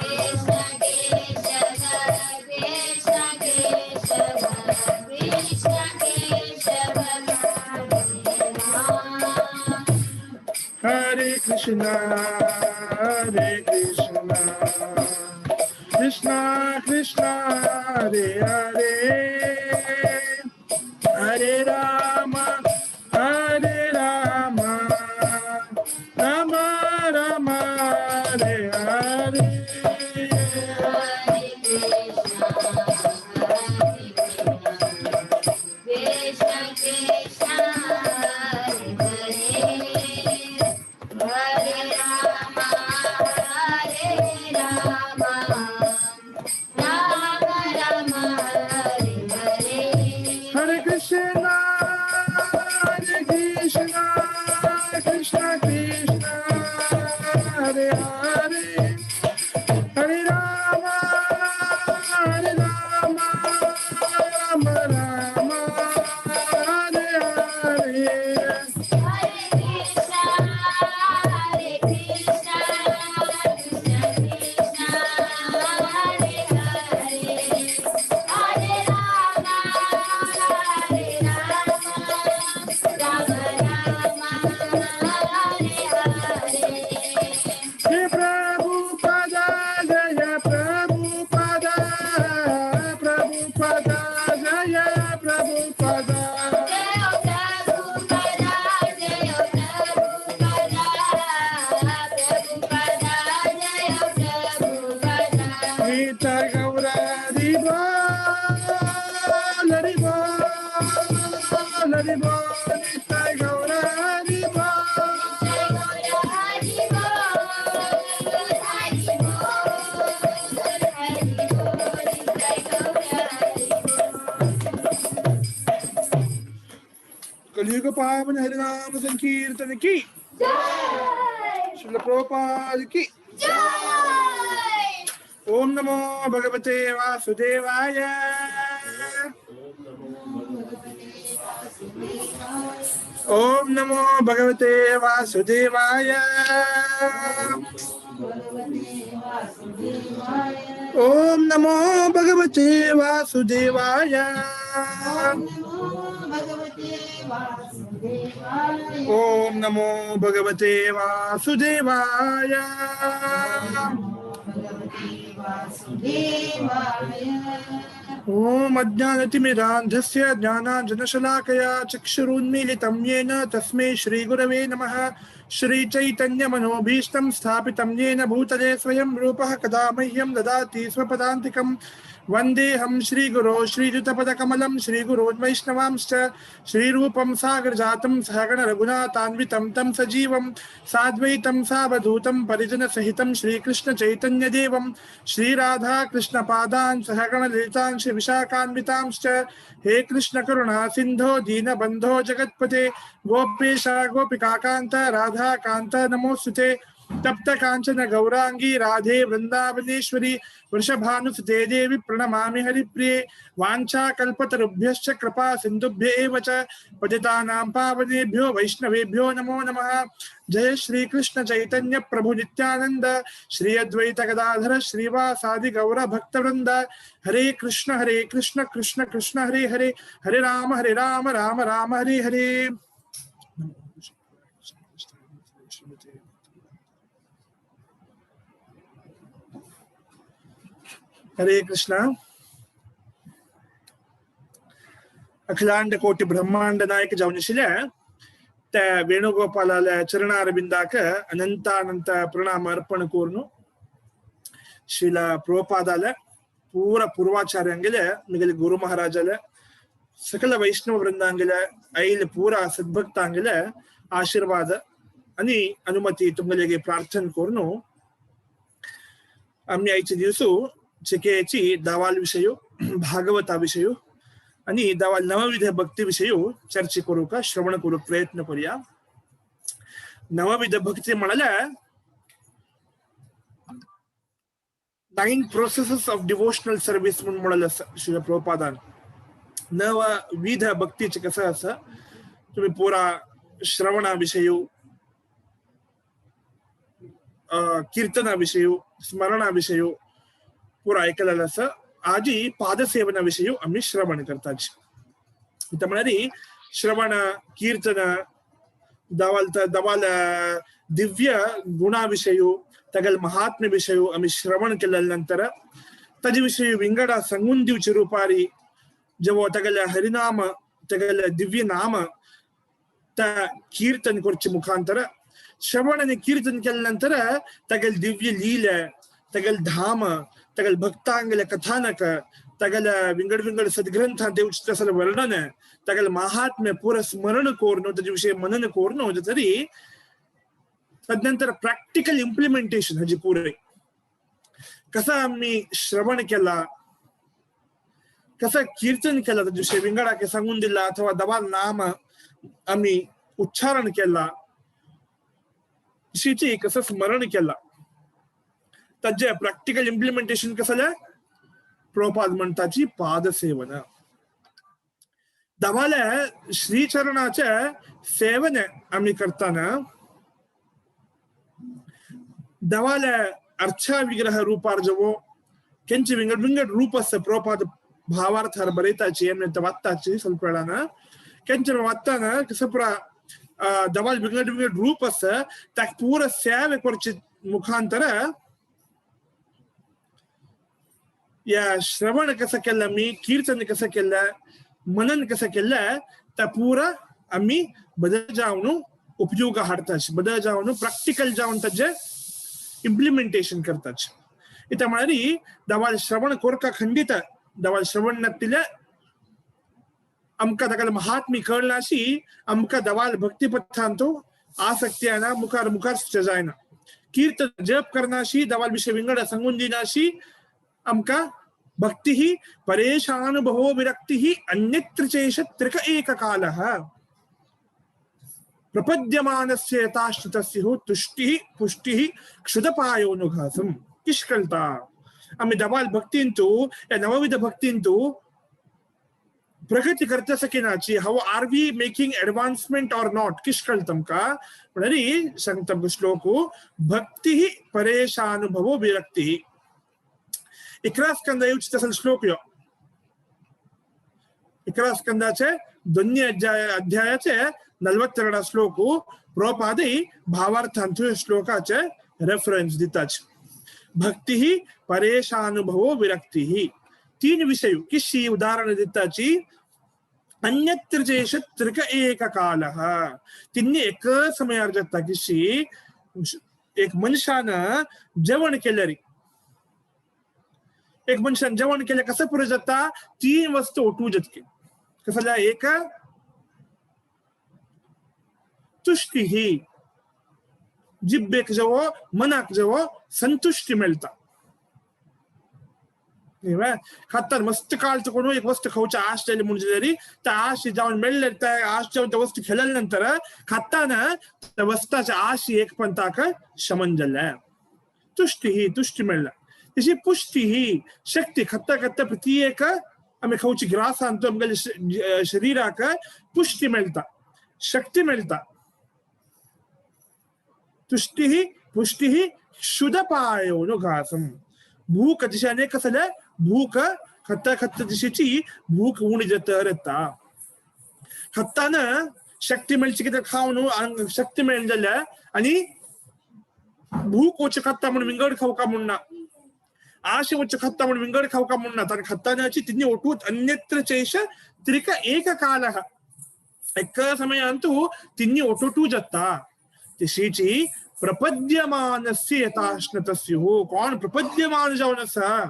Speaker 7: Krishna Keshava Krishna Keshava Krishna Keshava
Speaker 11: Hare Krishna Hare Krishna Krishna Krishna Hare Hare Hare Rama Hare Rama Rama Rama Hare Hare
Speaker 7: Hare Krishna Krishna Krishna Hare Hare Hare Rama Hare Rama Rama Rama Hare Hare
Speaker 11: Hare Krishna Hare Krishna Krishna Krishna Hare Hare Hare Rama Hare Rama Rama Rama Hare Hare
Speaker 7: Hare Krishna Hare Krishna Krishna Krishna Hare Hare Hare Rama Hare Rama Rama Rama Hare Hare
Speaker 11: Jai Prabhupada Jaya Prabhupada Prabhupada Jaya Prabhupada
Speaker 7: Jaya Prabhupada Jaya Prabhupada Prabhupada Jaya Prabhupada
Speaker 11: Nita Gaura Hari Bol Hari Bol Hari Bol Nita Gaura Hari Bol
Speaker 7: Hari Bol Hari Bol Hari Bol Jai Gaura Hari
Speaker 11: कलयुग पावन हरिनाम संकीर्तन की
Speaker 7: Jai
Speaker 11: Srila Prabhupada की
Speaker 7: Jai
Speaker 11: Om नमो भगवते वासुदेवाय ओम नमो भगवते वासुदेवाय ओम नमो भगवते वासुदेवाय ओम नमो भगवते वासुदेवाय।
Speaker 7: भगवते वासुदेवाय।
Speaker 11: ॐ अज्ञानतिमिरान्धस्य ज्ञानाञ्जनशलाकया चक्षुरुन्मीलितं येन तस्मै श्रीगुरवे नमः। श्रीचैतन्यमनोभीष्टं स्थापितं येन भूतले स्वयं रूपः कदा मह्यं ददाति स्वपदान्तिकं। वन्देऽहं श्रीगुरो श्रीयुतपदकमलं श्रीगुरोन् वैष्णवांश्च। श्रीरूपं सागरजातं सहगणरघुनाथान्वितं तं सजीवं साद्वैतं सावधूतं परिजनसहितं श्रीकृष्णचैतन्यदेवं। श्रीराधाकृष्णपादान् सहगणललितान् श्रीविशाखान्वितांश्च। हे कृष्णकरुणा सिन्धो दीनबन्धो जगत्पते गोपेश गोपिकाकान्त राधाकान्त नमोऽस्तुते। तप्त कांचन गौरांगी राधे वृंदावनेश्वरी वृषभानुसुते देवी प्रणमामि हरिप्रिये। वाञ्छा कल्पतरुभ्यश्च कृपा सिन्धुभ्य एव च पतितानां पावनेभ्यो वैष्णवेभ्यो नमो नमः। जय श्री कृष्ण चैतन्य प्रभु नित्यानंद श्री अद्वैत गदाधर श्रीवासादि गौर भक्तवृंद। हरे कृष्ण कृष्ण कृष्ण हरे हरे, हरे राम राम राम हरे हरे। हरे कृष्ण। अखिलांड कोटि ब्रह्मांड नायक जावनिशिले ते वेणुगोपालाल चरणारविंदाक अनंतानंत प्रणाम अर्पण कोर्नु। श्रील प्रभुपादाल पूरा पूर्वाचार्यांगले मिगल गुरु महाराजाले सकल वैष्णव वृंदांगले ऐल पूरा सद्भक्तांगले आशीर्वाद आणि अनुमति तुमगलिगे प्रार्थನೆ कोर्नु। आम्ही आयचे दिवसू चिकेची दावाल विषय भागवता विषय आणि दावाल नवविध भक्ती विषय चर्चे करू का श्रवण करू प्रयत्न करूया। नवविध भक्ती म्हणाल्या 9 प्रोसेसेस ऑफ डिवोशनल सर्व्हिस म्हणून म्हणाल श्री प्रभुपादान। नवविध भक्तीचे कसं असं तुम्ही पुरा श्रवणा विषय कीर्तना विषय स्मरणा विषय पुरा ऐकलेलं असं आजी पादसेवना विषय आम्ही श्रवण करतात। इथं म्हणाली श्रवण कीर्तन दवाल दवाल दिव्य गुणाविषय तगल महात्म्य विषय आम्ही श्रवण केल्यानंतर ताजे विषय विंगडा सांगून दिवचे रूपारी जेव्हा तगल हरिनाम तगल दिव्य नाम त्या कीर्तन करचे मुखांतर श्रवण आणि कीर्तन केल्यानंतर तगल दिव्य लीला तगल धाम तगल भक्तांगल कथानक तगल विंगड विंगड सद्ग्रंथ देवचे वर्णन तगल महात्म्य पुरा स्मरण कोरणो त्याच्या विषयी मनन कोरणो तरी तदनंतर प्रॅक्टिकल इम्प्लिमेंटेशन ह्याची पुरे कसा आम्ही श्रवण केला कसा कीर्तन केला त्याच्या विषयी विंगडाके सांगून दिला अथवा दवा नाम आम्ही उच्चारण केला विषयीची कसं स्मरण केला त्याचे प्रॅक्टिकल इम्प्लिमेंटेशन कसं झालं प्रभुपाद म्हणताची पादसेवन दवाला श्रीचरणाचे सेवन आम्ही करताना दवाला अर्चा विग्रह रूपार जवो केंचे विंगड विंगड रूप असं प्रभुपाद भावार्थार बरयताची आमी वाचताची ಸ್ವಲ್ಪ वेळान केंचे वाचताना कसं पुरा दवाल विंगड विंगड रूप असं त्या पुरा सेवे करचे मुखांतर या श्रवण कसं केलं मी कीर्तन कसं केलं मनन कसं केलं त्या पुरा आम्ही बदल जाऊन उपयोग हाडतात बदल जाऊन प्रॅक्टिकल जाऊन त्याचे इम्प्लिमेंटेशन करतात। इथं म्हणाली दवाल श्रवण कोरका खंडित दवाल श्रवण नसतील आमका ताका महात्मी कळनाशी आमका दवाल भक्तिपथांतो आसक्ती येना मुखार मुखार जायना कीर्तन जप करनाशी दवाल विषय विंगड सांगून दिनाशी आमका भक्ती ही परेशानुभवो विरक्ती ही अन्यत्र चेष त्रिक एककालः प्रपद्यमानस्य यथाश्रुतस्य हो तुष्टिः पुष्टिः क्षुदपायोनुघासम किश्कलता। आम्ही दवाल भक्तींतू या नवविध भक्तींतू प्रगती करता सकेनाची how are we making advancement or not किश्कलतम का म्हणाली सांगतम श्लोक भक्ती ही परेशानुभवो विरक्ती 11 स्कंद येवचे तसं श्लोक यो 11 स्कंदाचे दोन्ही अध्यायाचे 42 श्लोक प्रभुपादी भावार्थांतु श्लोकाचे रेफरन्स दिताच। भक्ती परेशानुभवो विरक्ती तीन विषय किशी उदाहरण दिताची अन्यत्र चेष त्रिक एक कालः तिन्ही एक समयार जाता किशी एक मनशान जेवण केलं रे एक मनशान जेवण केलं कसं पुरे जाता तीन वस्तू ओटू जतके कसं एक तुष्टी ही जिब्बेक जवळ मनाक जवळ संतुष्टी मेळता खातात मस्त काळ कोण एक वस्तू खावची आश जाली म्हणजे तरी त्या आश जावन मेळ्ळे त्या आश जावन त्या वस्तू खेळल्या नंतर खाताना त्या वस्ताच्या आश एक पंताक शमन जाल्ले तुष्टी ही तुष्टी मेळ्ळा तशी पुष्टी ही शक्ती खाता खाता प्रति एक आमी खावची ग्रास आणतो आमगे शरीराक पुष्टी मेळता शक्ती मेळता तुष्टी ही पुष्टी ही क्षुदपायो नो घासम भूक दिशाने कसं भूक खत्ता खत्ता दिशेची भूक उणी जाता येता खत्ताना शक्ती मेळची कितें खावन शक्ती मेळ्ळी जाल्यार आनी भूक वच खत्ता म्हणून विंगड खावका म्हूण ना आशे वच खत्ता म्हणून विंगड खावका म्हूण ना कारण खत्तानाची तिन्ही ओटूत अन्यत्र चेष त्रिक एक कालः एक समयांतु तिन्ही ओटोटू जाता तशीची प्रपद्यमानस्य यथाश्नतस्युः कोण प्रपद्यमान जावन आसा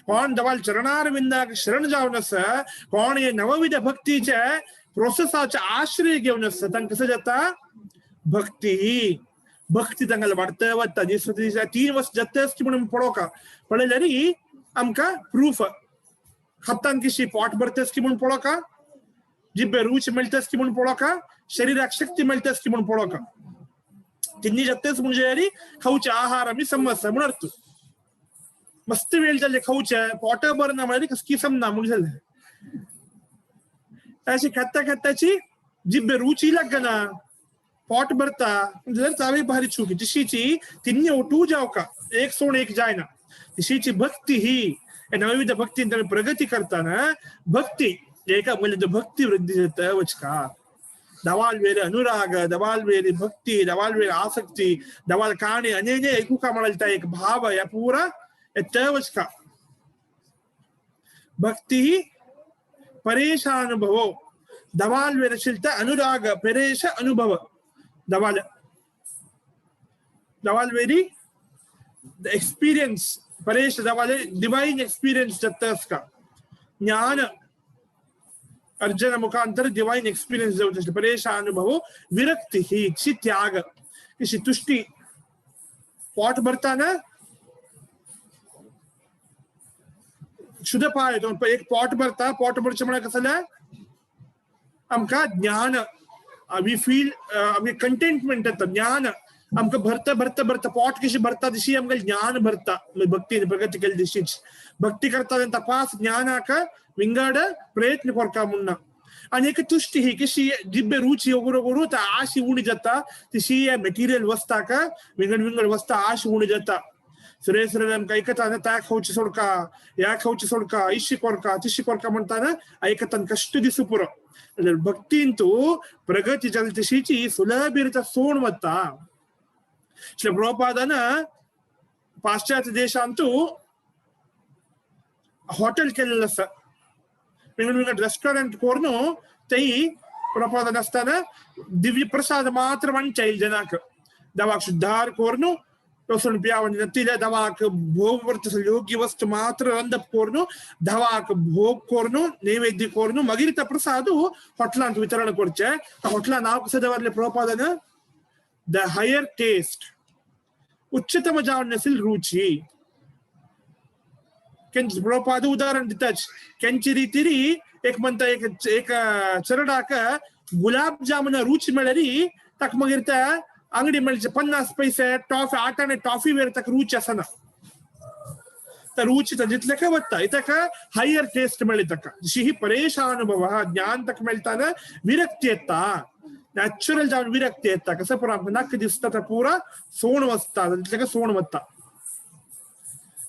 Speaker 11: कोण दवाल चरणारविंदाक शरण जावन आसा कोण हे नवविध भक्तीचे प्रोसेसाचे आश्रय घेवन आसा तांकां कसं जाता भक्ती भक्ती तांकां वाडता वता दिस 3 वर्स जाता म्हणून पळोवका पळयल्यार आमकां प्रूफ हातान कशी पोट भरतस की म्हणून पळोवका जिब्बे रुच मेळटस की म्हणून पळोवका शरीराक शक्ती मेळटस की म्हणून पळोवका तिन्ही जातेच म्हणजे खावचे आहार आमी समजता म्हणून अर्थ मस्त वेळ जाले खावचे पोट बरं ना म्हळ्यार कसकी समना म्हणून जाले अशी खाता खाताची जिब्बे रुची लागना पोट भरता जाल्यार चावी भारी चुकी तशीची तिन्ही ओटू जावका एक सोड एक जायना तशीची भक्ती ही नवविध भक्तीन आमी प्रगती करताना भक्ती एका म्हणजे भक्ती वृद्धी जाता वचका दवाल वेरे अनुराग दवाल वेरे भक्ती दवाल वेरे आसक्ती दवाल काणी अनेने ऐकूका म्हणता एक भाव या पुरा एतवचका भक्ती परेशानुभव दवाल वेरे शिलता अनुराग परेश अनुभव दवाल दवाल वेरी एक्सपीरियंस परेश दवाल डिवाइन एक्सपीरियंस जाता का ज्ञान अर्जुन मुखांतर डिवाइन एक्सपीरियंस जावचे परेशानुभव विरक्ती ही त्याग कशी तुष्टी पोट भरताना शुद्धपाय एक पोट भरता पोट भरचे म्हळ्यार कसं जाल्यार आमकां ज्ञान we feel आमगे कंटेंटमेंट येता ज्ञान आमकां भरता भरता भरता पोट कशी भरता तशी आमकां ज्ञान भरता भक्ती प्रगती केली तशीच भक्ती करता तपास ज्ञानाक विंगड प्रयत्न करका म्हणून आनी एक तुष्टी ही कशी जिब्बे रुची ओगुरो ओगुरो आशी उणी जाता तशी मेटिरियल वस्ताक विंगड विंगड वस्ता आशी उणी जाता सुरे सुरे आमकां ऐकता त्या खावची सोडका ह्या खावची सोडका इशी कोरका तिशी कोरका म्हणताना ऐकताना कश्ट दिसू पुरो भक्तीन तूं प्रगती जाली तशीची सुलभ रित्या सोड वता. श्री प्रभुपादान पाश्चात्य देशांतू हॉटेल केलेलं आसा विंगड विंगड रेस्टॉरंट करून तेई प्रभुपादान आसतना दिव्य प्रसाद मात्र वांटचाईल जनाक दवाक शुद्धार करून लसूण पियावन नतिले दवाक भोग वर्त योग्य वस्तु मात्र रंदप करून दवाक भोग करून नैवेद्य करून मागीर त्या प्रसाद हॉटेलांत वितरण करचे. हॉटेला नाव कसं दवरले प्रभुपादान the higher test उच्चतम जावन नसेल रुची. प्रभुपाद उदाहरण दिताच केंची रीतिरी एक म्हणता एक एक चरडाक गुलाब जामुन रुची मेळ्ळी ताका मागीर त्या अंगडी मेळचे 50 पैसे टॉफी 8 आणे टॉफी वेर ताका रुची आसना तर रुची जितले काय वता ताका हायर टेस्ट मेळ्ळी ताका. जशी ही परेशानुभव ज्ञान ताका मेळटाना विरक्ती येता नॅचरल जावन विरक्ती येता. कसं पुरा नाक दिसता तर पुरा सोण वचता तितले काय सोण वता.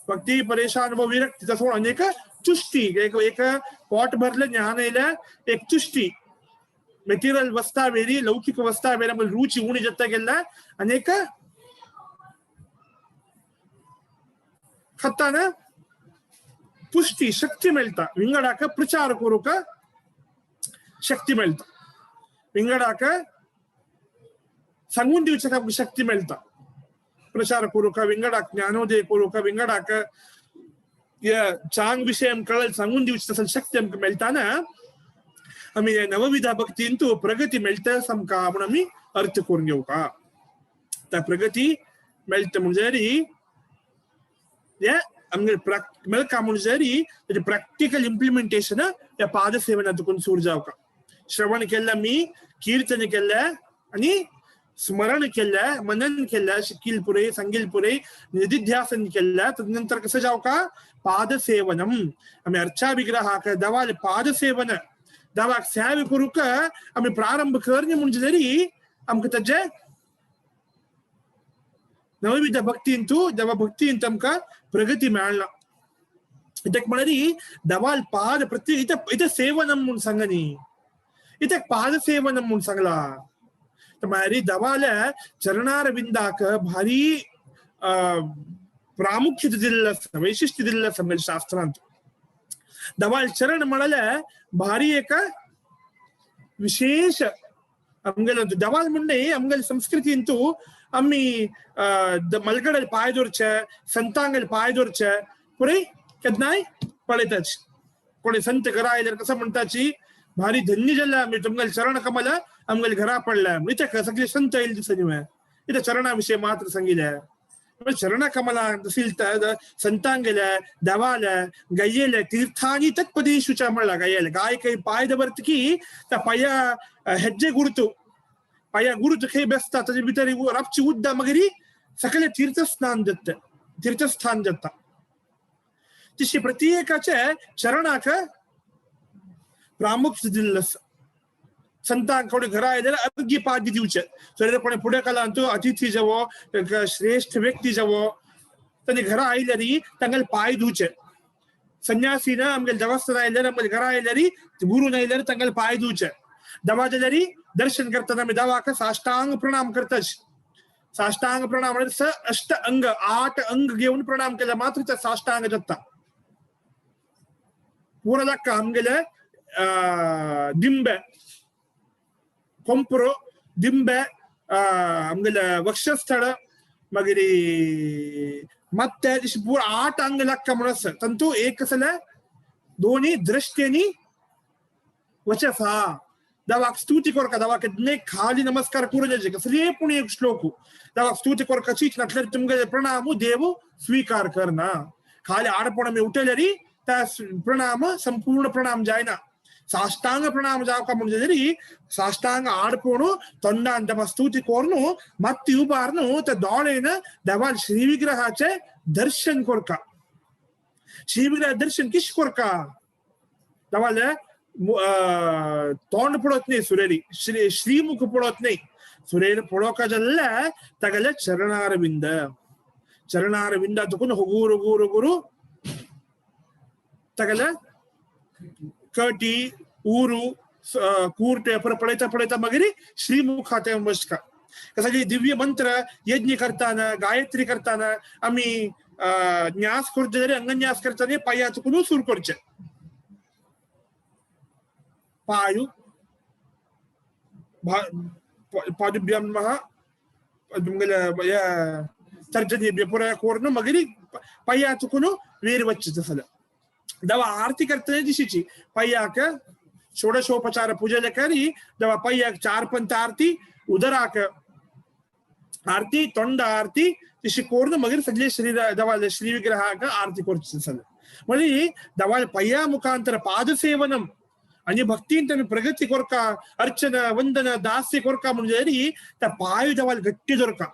Speaker 11: भक्ती परेशानुभव विरक्तीचा सोड आणि एक तुष्टी एक एक पोट भरले ज्ञान येयले एक तुष्टी मेटेरियल वस्ता वेरी लौकिक वस्ता वेरी आमकां रुची उणी जाता गेल्ला आनी एक खतान पुष्टी शक्ती मेळटा, विंगडाक प्रचार करूंक शक्ती मेळटा, विंगडाक सांगून दिवच्याक आमकां शक्ती मेळटा, प्रचार करूंक, विंगडाक ज्ञानोदय करूंक, विंगडाक चांग विशय आमकां सांगून दिवची तसली शक्ती आमकां मेळटा ना, आमी नवविधा भक्तींतू प्रगती मेळटा आमकां म्हूण आमी अर्थ करून घेवका. त्या प्रगती मेळटा म्हणजे हे आमगे मेळका म्हणजे ताचे प्रॅक्टिकल इम्प्लिमेंटेशन त्या पादसेवना तुकून सूर जावका. श्रवण केल्लें आमी, कीर्तन केल्लें आनी स्मरण केल्लें, मनन केल्लें, शिकील पुरे सांगील पुरे निधिध्यासन केल्लें, तदनंतर कसं जावका पादसेवनम. आमी अर्चा विग्रहाक दवाले पादसेवन दवाक सेवे करूंक आमी प्रारंभ करनी म्हणजे तरी आमकां ताजे नवविध भक्तींतू दवा भक्तींत आमकां प्रगती मेळना. इत्याक म्हळ्यार दवाल पाद प्रति इथं सेवनम म्हूण सांगनी, इत्याक पादसेवनम म्हूण सांगला. म्हळ्यार दवाल्या चरणारविंदाक भारी प्रामुख्यते दिल्लें आसा, वैशिश्ट्य दिल्लें आसा आमगेल्या शास्त्रांत. दवाल चरण म्हळ्यार भारी एक विशेष आमगेलो दवाल म्हणणे आमगेले संस्कृतींतू आमी मलगडल पाय दवरचे, संतांगेल पाय दवरचे पुरे केन्नाय पळयताच. कोणी संत घरा आयल्यार कसं म्हणटाची भारी धन्य जाल्ले आमी, तुमगेले चरण कमल आमगेले घरा पडल्या. इत्याक सगळे संत आयले दिसनी इत्याक चरणा विशय मात्र सांगिल्ले. चरण कमला संतांगेले दवाले गयेले तीर्थानी तत्पदेशु च म्हणला. गयेले गाय काही पाय दवरतकी त्या पाया हेज्जे गुरुतु पाया गुरुतु खंय बेसता ताजे भितर राबची उद्दा मागीर सकले तीर्थस्नान जाता, तीर्थस्थान जाता. तशी प्रत्येकाचे चरणाक प्रामुख्य दिल्लें आसा. संतांक कोणी घरा आयल्यार अर्घ्य पाद्य दिवचे, तर कोणी फुडें कालांतू अतिथी जावो, श्रेष्ठ व्यक्ती जावो, तांणी घरा आयल्यार तांगेले पांय धुवचे. संन्यासी ना आमगेले देवस्थान आयल्यार आमगेले घरा आयल्यार गुरू आयल्यार तांगेले पांय धुवचे. दवा जाल्यार दर्शन करतना आमी दवाक साष्टांग प्रणाम करताच. साष्टांग प्रणाम म्हणजे स अष्ट अंग, 8 अंग घेवन प्रणाम केल्यार मात्र ते साष्टांग जाता. पुरा दाखय आमगेले दिंबे ಕೊಂಪರು ದಿಂಬೆ ಆಮೇಲೆ ವಕ್ಷಸ್ಥಳ ಮಗಿರಿ ಮತ್ತೆ ಪೂರ 8 अंग लक्क म्हणस तंतु एकसಲ दोन्ही दृष्टीनी वचसा दवाक स्तुती कोरका दवाक इतने खाली नमस्कार करू जायचे कसले पण एक श्लोक दवाक स्तुती कोरका चीच नटल्यार तुमगे प्रणाम देव स्वीकार करना. खाली आडपण मी उठल्यारी त्या प्रणाम संपूर्ण प्रणाम जायना. साष्टांग प्रणाम जावका म्हणजे तरी साष्टांग आडपोणु तोंडान दवा स्तुती कोरनु मत्ती उबारनु त्या दोळेन दवाल श्री विग्रहाचे दर्शन कोरका. श्री विग्रह दर्शन किश कोरका दवाल तोंड पळोवत नाही, सुरेरी श्री श्रीमुख पळोवत नाही, सुरेर पळोवका जाल्ले तागेले चरणारविंद, चरणारविंद तुकून हुगूर हुगूर हुगूर तागेले कटी ऊरू कूर्टे पर पळयता पळयता मागीर श्रीमुखाते बसका. कसली दिव्य मंत्र यज्ञ करताना गायत्री करताना आमी न्यास करचे जाल्यार अंगन्यास करताना पाया चुकून सुरू करचे. पायु पादुभ्याम नमः तुमगेले तर्जनीभ्य पुरा कोरून मागीर पाया चुकून वेर वच्चे तसले. दवा आरती करताना दिशीची पायाक षोडशोपचार पूजा करी दवा पायाक 4 पंथ आरती, उदराक आरती, तोंड आरती तशी कोरून मागीर सगळे श्री दवा श्री विग्रहाक आरती करची तसले. म्हणजे दवा पाया मुखांतर पादसेवनम आणि भक्तीन आमी प्रगती कोरका, अर्चना वंदना दास्य कोरका म्हणजे त्या पाय दवाल गट्टी दवरका,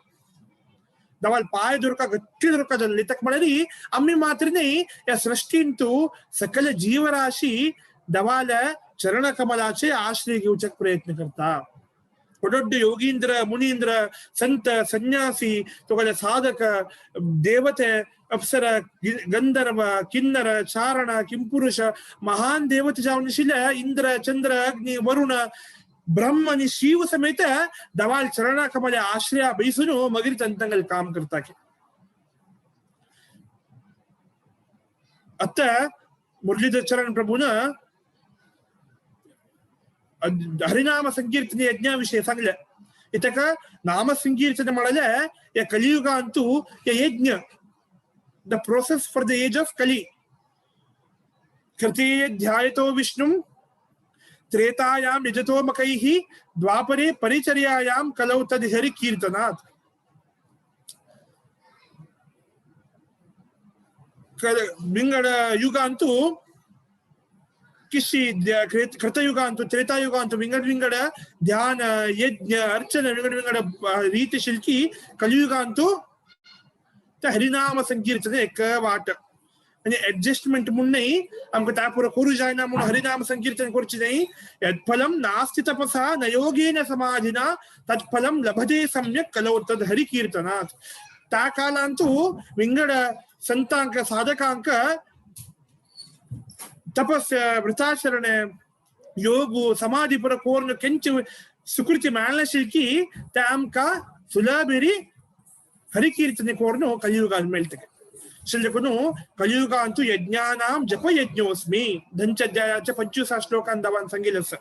Speaker 11: दवाल पाय दवरका गट्टी दवरका जाल्ले. तक म्हळ्यार आमी मात्र न्ही ह्या सृष्टींतू सकल जीवराशी दवाल चरण कमलाचे आश्रय घेवच्याक प्रयत्न करता. ದೊಡ್ಡ ಯೋಗೀಂದ್ರ ಮುನೀಂದ್ರ ಸಂತ ಸನ್ಯಾಸಿ ತುಗಲ ಸಾಧಕ ದೇವತೆ ಅಪ್ಸರ ಗಂಧರ್ವ ಕಿನ್ನರ ಚಾರಣ ಕಿಂಪುರುಷ ಮಹಾನ್ ದೇವತೆ जावन ಇಂದ್ರ ಚಂದ್ರ ಅಗ್ನಿ ವರುಣ ब्रह्म आणि शिव समेत दवाल चरणा कमले आश्रया बैसून मगरी तंतंगल काम करता के. आता मुरलीधर चरण प्रभून हरिनाम संकीರ್ತನೆ यज्ञाविषयी सांगले. इतक नाम संकीರ್ತನೆ म्हळ्यार या कलियुगांतु या यज्ञ, the process for the age of Kali. कृते ध्यायतो विष्णुं त्रेतायां यजतो मकैः द्वापरे परिचर्यायां कलौ तद् हरि कीर्तनात्. विंगड युगांतु किशी कृतयुगांतु त्रेतायुगांतु विंगड विंगड ध्यान यज्ञ अर्चना विंगड विंगड रीति शिल्की कलियुगांतु हरिनाम संकीर्तने एक वाट आणि ऍडजस्टमेंट म्हणून नाही आमकां त्या पुरो करू जायना म्हणून हरिनाम संकीर्तन करची नाही. यत्फलं नास्ति तपसा न योगेन समाधिना तत्फलं लभते सम्यक् कलौ तद् हरिकीर्तनात्. त्या कालांतु विंगड संतांक साधकांक तपस्य व्रताचरणे योग समाधी पुರ ಕೋರ್ನು ಕೆಂಚು ಸುಕೃತಿ ಮೇಳಶಿಲ್ಕಿ त्या आमकां सुलभेरी हरिकीರ್ತನೆ ಕೋರ್ನು ಕಲಿಯುಗ ಮೇಳ್ತಕ್ಕೆ. शिल्लकुनु कलियुगांतु यज्ञानां जपयज्ञोस्मि धनच्या 25 श्लोकां दावान सांगितलं असं.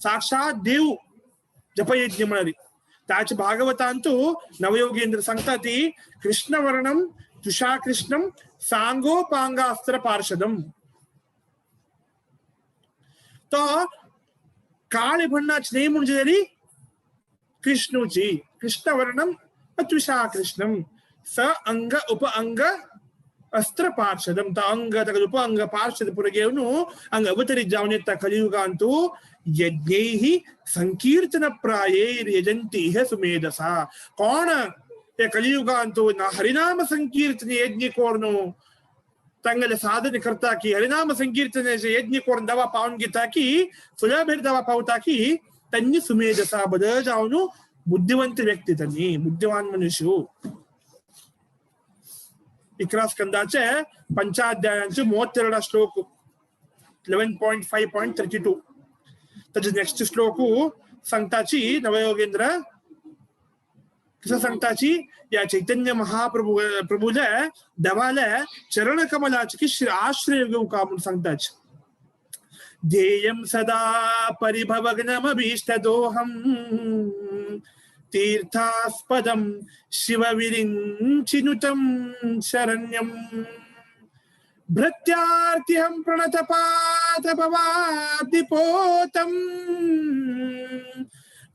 Speaker 11: साक्षात देव जपयज्ञ म्हणाली. त्याचे भागवतांतु नवयोगेंद्र सांगता ती कृष्णवर्णम तुषाकृष्णम सांगोपांगास्त्र पार्षदम. तो काळे भन्नाच नाही म्हणजे तरी कृष्णूची कृष्णवर्णम तुषाकृष्णम स अंग उप अंग अस्त्र पार्षदम. त अंग तक उप अंग पार्षद पुरगेवनु अंग अवतरी जाऊन येता कलियुगांतु यज्ञैः संकीर्तन प्रायैर्यजन्ति इह सुमेधसा. कोण ते कलियुगांतु ना हरिनाम संकीर्तन यज्ञ कोरनु तंगले साधने करता की हरिनाम संकीर्तन यज्ञ कोरन दवा पावन घेता की सुलभेर दवा पावता की त्यांनी सुमेधसा बदल जाऊन बुद्धिवंत व्यक्ती त्यांनी बुद्धिवान मनुष्य. 11 स्कंदाचे पंचाध्यायांचे 32 श्लोक 11.5.32. त्याचे नेक्स्ट श्लोक सांगताची नवयोगेंद्र कसं सांगताची या चैतन्य महाप्रभू प्रभूला देवाला चरण कमलाचे की आश्रय घेऊ का म्हणून सांगताची. ध्येयं सदा परिभवग्नमभीष्टदोहं तीर्थास्पदं शिवविरिञ्चिनुतं शरण्यं भृत्यार्तिहं प्रणतपातभवाब्धिपोतं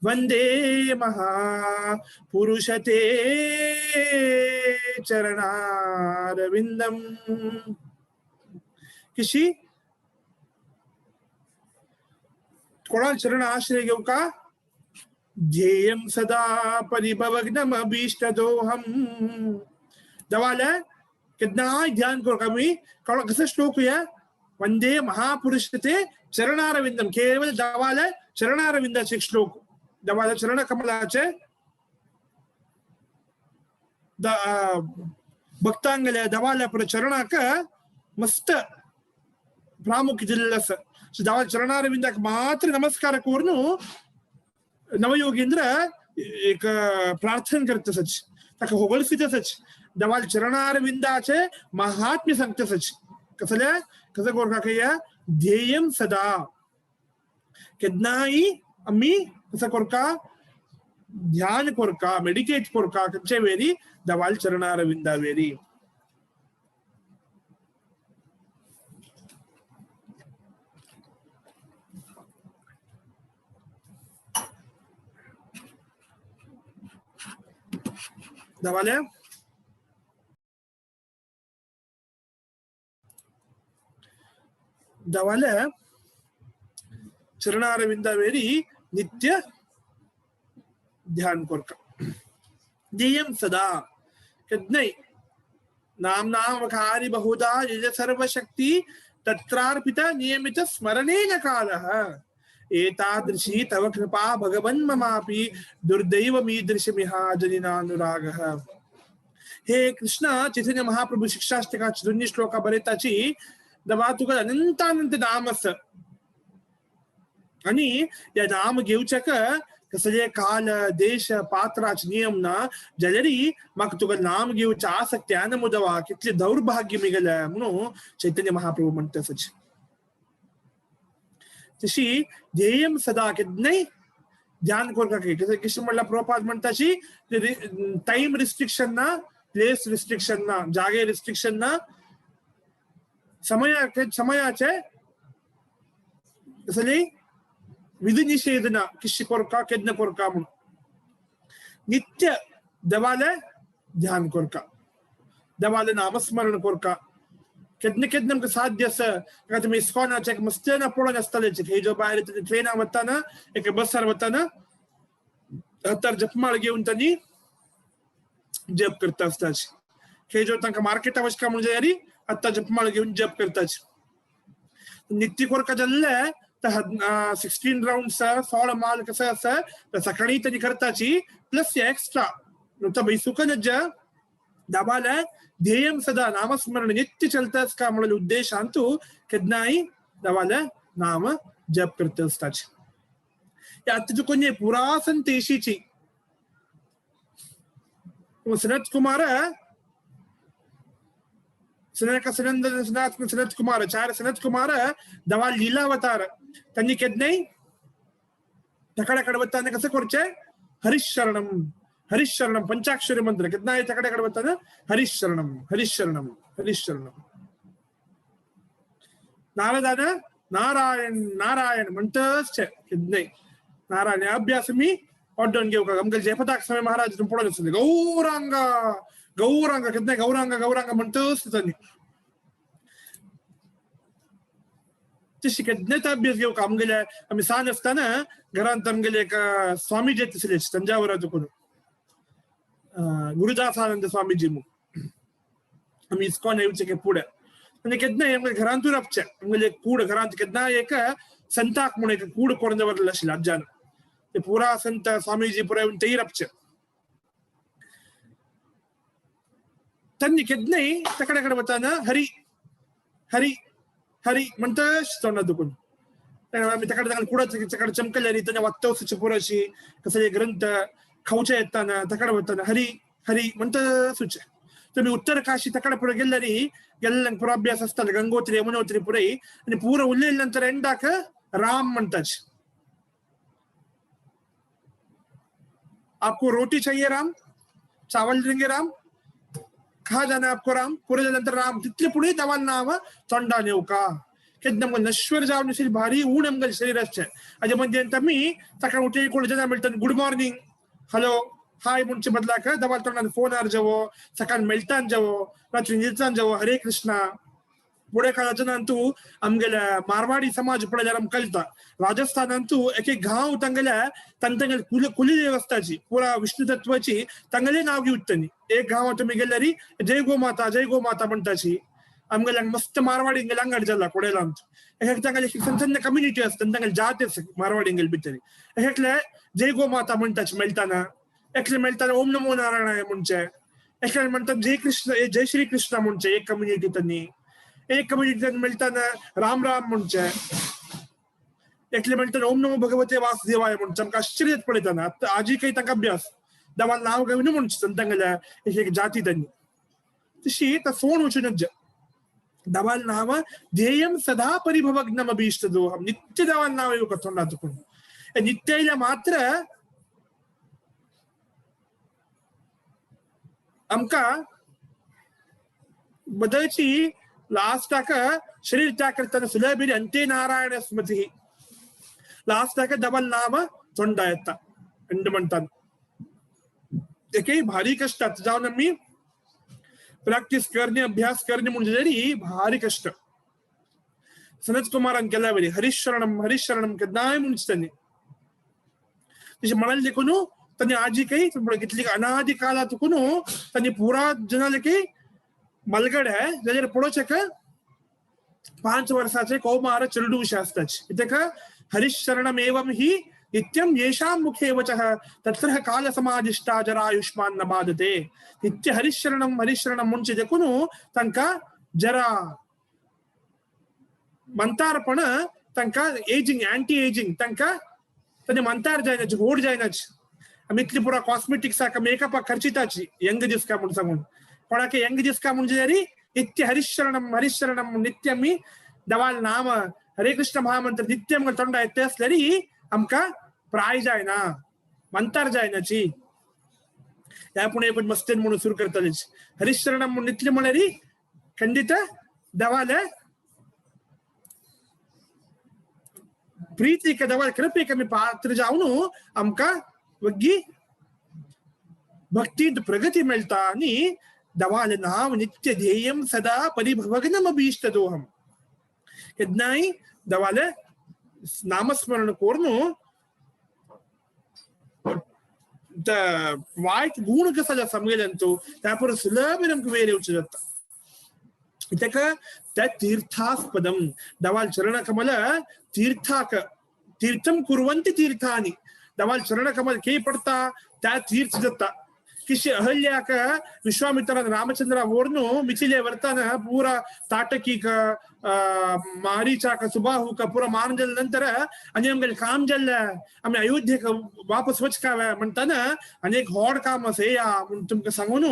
Speaker 11: वंदे महापुरुषते चरणारविंदम. किशी कोणाला चरण आश्रय घेऊ का? ध्येयं सदा परिभवग्नमभीष्टदोहं. दवाला केन्नाय ध्यान करू का मी कसं श्लोक या वंदे महापुरुष ते चरणारविंदम. केवळ दवाला चरणारविंदाचे एक श्लोक दवाला चरण कमलाचे भक्तांगल्या दवाला पर चरणाक मस्त प्रामुख्य दिलेलं असं. दवाला चरणारविंदाक मात्र नमस्कार करून नवयोगेंद्र एक प्रार्थना करत सच ताका होगळसीत सच दवाल चरणारविंदाचे महात्म्य सांगता सच. कसल्या कसं गोरखा कया ध्येयम सदा केन्नाय आमी कसं कोरका ध्यान कोरका मेडिटेट कोरका खंयचे वेरी दवाल चरणारविंदा वेरी. दवाले दवाले चरणारविंदावेरी नित्य ध्यान कोरका. ध्येयं सदा केन्नाय नाम नामकारी बहुधा यज सर्वशक्ती तत्रार्पित नियमित स्मरणेन कालः एतादृशी तव कृपा भगवन् ममापि दुर्दैवमीदृशमिहाजनिनानुरागः. हे कृष्ण चैतन्य महाप्रभू शिक्षाष्टकाची दोन्ही श्लोका बरयताची दवा तुका अनंतानंत नाम आसा आणि या नाम घेवच्याक कसले काल देश पात्राचे नियम ना जाल्यार म्हाका तुका नाम घेवचे आसक्ती आनमुदवा कितले दौर्भाग्य मिगले म्हणून चैतन्य महाप्रभू म्हणटा सच. तशी ध्येयम सदा केन्नाय ध्यान करका. कशें म्हणल्यार प्रभुपाद म्हणटाशी टायम रिस्ट्रिक्शन ना, प्लेस रिस्ट्रिक्शन ना, जागे रिस्ट्रिक्शन ना, समयाचे कसले विधी निषेध ना, किशी कोरका केन्ना कोरका म्हणून नित्य देवाले ध्यान कोरका, देवाले नामस्मरण कोरका. केन्ना केन्ना आमकां साध्य आसा. तुमी इस्कॉनाचे एक मस्त ना पळोवन आसताले हे जो भायर ट्रेनाक वताना एका बसार वताना हातार जपमाळ घेवन तांणी जप करता आसता. हे जो तांकां मार्केटा वचका म्हणून जाल्यार आतां जपमाळ घेवन जप करताच. नित्य कोरका जाल्ले तर 16 राउंड 16 माल कसं आसा तर सकाळी त्यांनी करताची प्लस एक्स्ट्रा नुसतं बैसुकन दाबाला ध्येयम सदा नामस्मरण नित्य चलतास का म्हणून उद्देशांतू केन्नाय देवाले नाम जप करता आसताच. आता तुका पुरा संतेशीची सनत कुमार सनक सनंदन सनातन सनत कुमार चार सनत कुमार दवा लीलावतार त्यांनी केन्नाय तकड्याकडे वताना कसं करचे हरिशरणम हरिशरणम पंचाक्षरी मंत्र केन्नाय तकड्याकडे वताना हरिशरणम हरिशरणम हरिशरणम. नारदान नारायण नारायण म्हणतच केन्नाय नारायण. अभ्यास मी ऑर्डर घेऊ का आमकां जयपताक स्वामी महाराज पळोवन आसले गौरांग गौरांग केन्नाय गौरांग गौरांग म्हणतच तांणी. तशी केन्नाच अभ्यास घेऊ का. आमगेले आमी सान आसतना घरांत आमगेले एक स्वामीजी आसले तंजावराचो कोण गुरुदासानंद स्वामीजी म्हणून. आमी इस्कॉन येवचे फुडें आनी केन्नाय आमगे घरांतूय रावचे आमगेले कूड घरांत केन्नाय एक संताक म्हणून एक कूड करून दवरलें आशिल्लें आज्यान. ते पुरा संत स्वामीजी पुरा येवन तेय रावचे. त्यांनी केन्नाय तकडे कडेन वताना हरी हरी हरी म्हणटच तोंडा दुखून आमी तकडे तांकां कुडा तकडे चमकल्यारी तेन्ना वाचता पुराशी कसले ग्रंथ खावचे येताना तकडे वताना हरी हरी म्हणटच. तुमी उत्तर काशी तकडे पुरा गेल्यारी गेल्ल्यांक पुरा अभ्यास आसताले गंगोत्री यमुनोत्री पुराय आनी पुरा उलयल्या नंतर एंडाक राम म्हणटाच. आपको रोटी चाहिए राम, चावल देंगे राम, खा जाना आपको राम. पुरे जाल्यानंतर राम तितले पुढे देवान नाव तोंडान येवका. केन्ना आमकां नश्वर जावन अशी भारी ऊण आमकां शरीर आसचें. हाजे मदीं आमी सकाळी उठली कोण जेन्ना मेळटा गुड मॉर्निंग हॅलो हाय म्हणचे बदलाक देवान तोंडान फोनार जेवो, सकाळ मेळटान जेवो, रात्री न्हिदतान जेवो हरे कृष्णा. पुढे काळाच्या आमगेल्या मारवाडी समाज पळयल्यार आमकां कळटा राजस्थानांतू एक एक गांव तांगेल्या तांगेले कुलदेवस्थाची पुरा विष्णू तत्वाची तांगेले नाव घेवता तांणी. एक गांवांत तुमी गेल्यार जय गो माता जय गो माता म्हणटाची. आमगेल्या मस्त मारवाडी अंगड जाला कोडेलांत. एक तांगेले सन्न सन्न कम्युनिटी आसता तांगेले जात आसा मारवाडी भितर. एकले जय गो माता म्हणटाची मेळटाना, एकले मेळटाना ओम नमो नारायणाय म्हणचे, एकले म्हणटात जय कृष्ण जय श्री कृष्ण म्हणचे एक कम्युनिटी तांणी. एक कम्युनिटी मेळटाना राम राम म्हणचे, एकले मेळटाना ओम नमो भगवते वासुदेवाय म्हणचे. आमकां आश्चर्य पळयतना आतां आजी काही तांकां अभ्यास देवान नांव घेवन म्हणचे तांगेल्या एक एक जाती तांणी. तशी सोण वचून देवान नाव ध्येयम सदा परिभवग्नम अभीष्टदोहम नित्य देवान नाव येवका तोंडा चुकून नित्य येयल्या मात्र आमकां बदलची लास्टाक शरीर त्याग करताना सुलभिरी अंते नारायण स्मृती लास्टाक डबल नाम तोंडा येता अंड म्हणतात. एकही भारी कष्टात जाऊन आम्ही प्रॅक्टिस करणे अभ्यास करणे म्हणजे जरी भारी कष्ट. सनत कुमारान केल्या बरी हरिशरणम हरिशरणम केन्नाय म्हणचे त्यांनी. तशें म्हणाले देखून त्यांनी आजी काही कितली अनादी काळात त्यांनी पुरा जनाले काही मलगड आहे जाल्यार पळोवचें 5 वर्साचे कौमार चेडूं आसताच. कित्याक हरिशरणम एवं हि नित्यं येषां मुखे वचः तत्र काल समाधिष्ठा जरायुष्मान न बाधते. नित्य हरिशरणम हरिशरणम म्हणचे देखून तांकां जरा मंतारपण तांकां एजिंग अँटी एजिंग तांकां तांचे मंतार जायनाची होड जायनाची आमी इतली पुरा कॉस्मेटिक्साक मेकअपाक खर्चिताची यंग दिसका म्हूण सांगून कोणाक यंग दिसका म्हणजे जाल्यार नित्य हरिशरणम हरिशरणम नित्य आमी दवाल नाम हरे कृष्ण महामंत्र नित्य आमकां तोंडा येता आसल्यार आमकां प्राय जायना मंतार जायनाची ह्या पूण एक मस्तेन म्हणून सुरू करताले हरिशरणम म्हणून इतले म्हळ्यार खंडित दवाल प्रीतीक दवाल कृपेक आमी पात्र जावन आमकां वग्गी भक्तींत प्रगती मेळटा आनी दवाल नाम नित्य ध्येयम सदा परिभवग्नम अभीष्टदोहम केन्नाय दवाल नामस्मरण करून वायट गुण कसो समजल्यान त्या परस सुलभ आमकां वयर येवचें जाता. ताका त्या तीर्थास्पदम दवाल चरणकमल तीर्थाक तीर्थम कुर्वन्ति तीर्थानि दवाल चरणकमल के पडता त्या तीर्थ जाता. किशी अहल्याक विश्वामित्रान रामचंद्र वोर्नु मिथिले वर्ताನ ಪೂರ ತಾಟಕೀಕ ಮಾರೀಚಾಕ ಸುಬಾಹುಕ ಪೂರ ಮಾರ್ಜಲ್ ನಂತರ ಅನೇಕ ಕಾಮಜಲ್ आम्ही अयोध्येक वापस वचकावे म्हणताना अनेक होड काम असे या तुमकां सांगून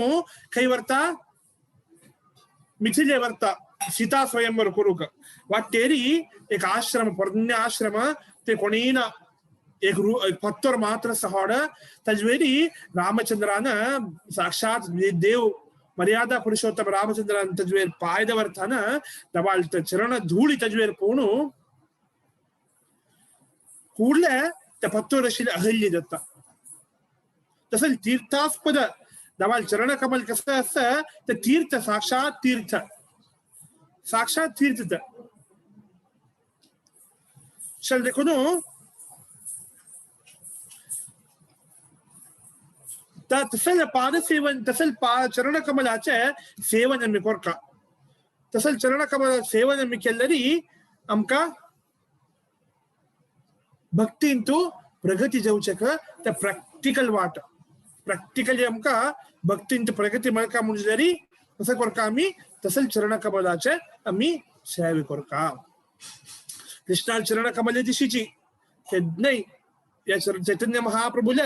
Speaker 11: खंय व्हरता मिथिले व्हरता सीता स्वयंवर करूक वाटेरी एक आश्रम पर्ण्य आश्रम ते कोणी ना एक पत्तर मात्र सहोड तजवेरी रामचंद्रान साक्षात देव मर्यादा पुरुषोत्तम रामचंद्रान तजवेर पायदवर्थान दवाल चरण धूळी तजवेर पोणू ಕೂಡಲೇ पत्तोर अहल्य जाता. तसं तीर्थास्पद दवाल चरण कमल कसं असतं तर तीर्थ साक्षात तीर्थ साक्षात तीर्थ. चल देखो नो तसल पादसेवन तसल चरण कमलाचे सेवन आमी करता. तसल चरण कमल सेवन आमी केल्यारी आमकां भक्तींतु प्रगती जावचेक ते प्रॅक्टिकल वाट प्रॅक्टिकली आमकां भक्तींत प्रगती मेळका म्हणून जाल्यार कसं करता आमी तसल चरण कमलाचे आमी सेवे करता. कृष्णा चरण कमल दिशीची नाही या चैतन्य महाप्रभूला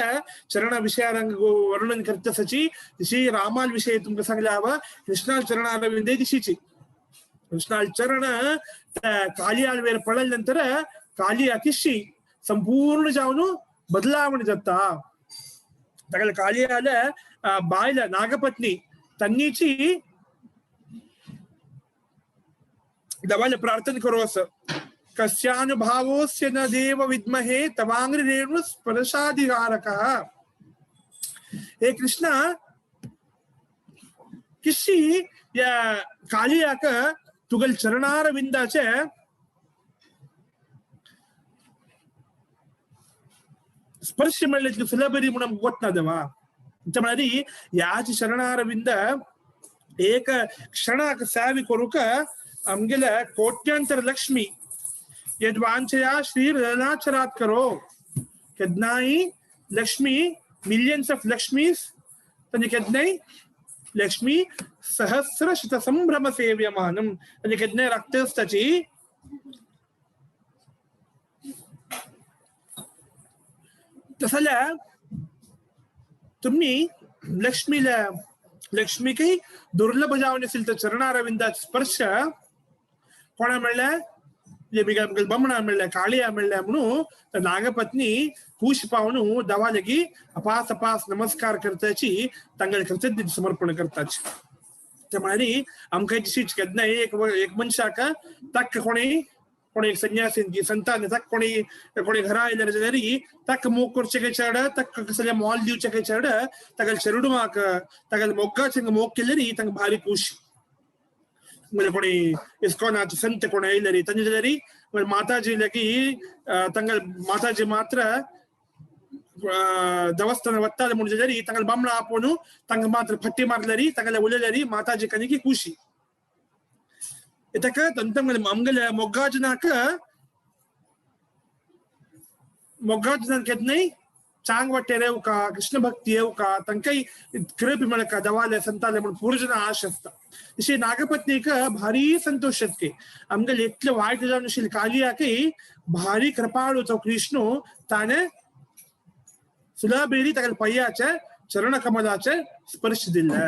Speaker 11: चरण विषयारंग वर्णन करतसची दिशी रामाल विषय तुमकां सांगला हवा कृष्णा चरणारविंदे दिशीची कृष्णाल चरण कालियाल वेर पडल नंतर काली अतिशी संपूर्ण जावन बदलावण जाता. ताका कालियाल बायल नागपत्नी तन्नीची दवाल प्रार्थना करो असं कस्यानुभावोस्य न देव विद्महे तवांग्रि रेणु स्पर्शाधिकारकः. हे कृष्ण किशी या कालियाक तुगल चरणारविंदाचे स्पर्श मेळ्ळे सुलभरी म्हणून गोत देवा. म्हळ्यार याच शरणारविंद एक क्षणाक सेवे करूक आमगेले कोट्यांतर लक्ष्मी यद्वांछया श्री ललनाचरात करो. केन्नाय लक्ष्मी मिलियन्स ऑफ लक्ष्मीस तांचे केन्नाय लक्ष्मी सहस्र शत संभ्रम सेव्यमानम तांचे केन्नाय राखता ताची तसल्या तुम्ही लक्ष्मीला लक्ष्मीकय दुर्लभ जावन आशिल्ले तर चरणारविंदाचो स्पर्श कोणा मेळ्ळ्या बमणा मेळ्ळ्या काळिया मेळ्ळ्या म्हणून नागपत्नी खूश पावन दवा लगी अपास अपास नमस्कार करताची तांगेले कृतज्ञ समर्पण करताची. ते म्हळ्यार आमकां दिशीच केन्ना एक एक मनशाक ताका कोणी कोणी एक संन्यासीन की संतान ताका कोणी कोणी घरा आयल्यार जाल्यार ताका मोग करचें काय चड ताका कसलें मोल दिवचें काय चड ताका चेरडुवाक ताका मोगाचें मोग केल्यार तांकां भारी खूश. म्हणजे कोणी इस्कॉनाचे संत कोण आयले तांचे जाल्यार माताजी लगी तांकां माताजी मात्र देवस्थान वत्ताले म्हणून जाल्यार तांकां बामणा आपोवन तांकां मात्र फट्टी मारल्यार तांकां उलयल्यार माताजी कनिकी खुशी. ताका आमगेले मोगाजनाक मोगाजनाक केन्नाय चांग वाटेर येवका कृष्ण भक्ती येवका तांकांय कृप मेळका देवाले संताले म्हणून पुरजना आश आसता. तशी नागपत्नीक भारी संतोष जाता आमगेले इतले वायट जावन आशिल्ले कालियाकय भारी कृपाळू तो कृष्णू ताणें सुलभेरी तगल पय्याचे चरण कमलाचे स्पर्श दिले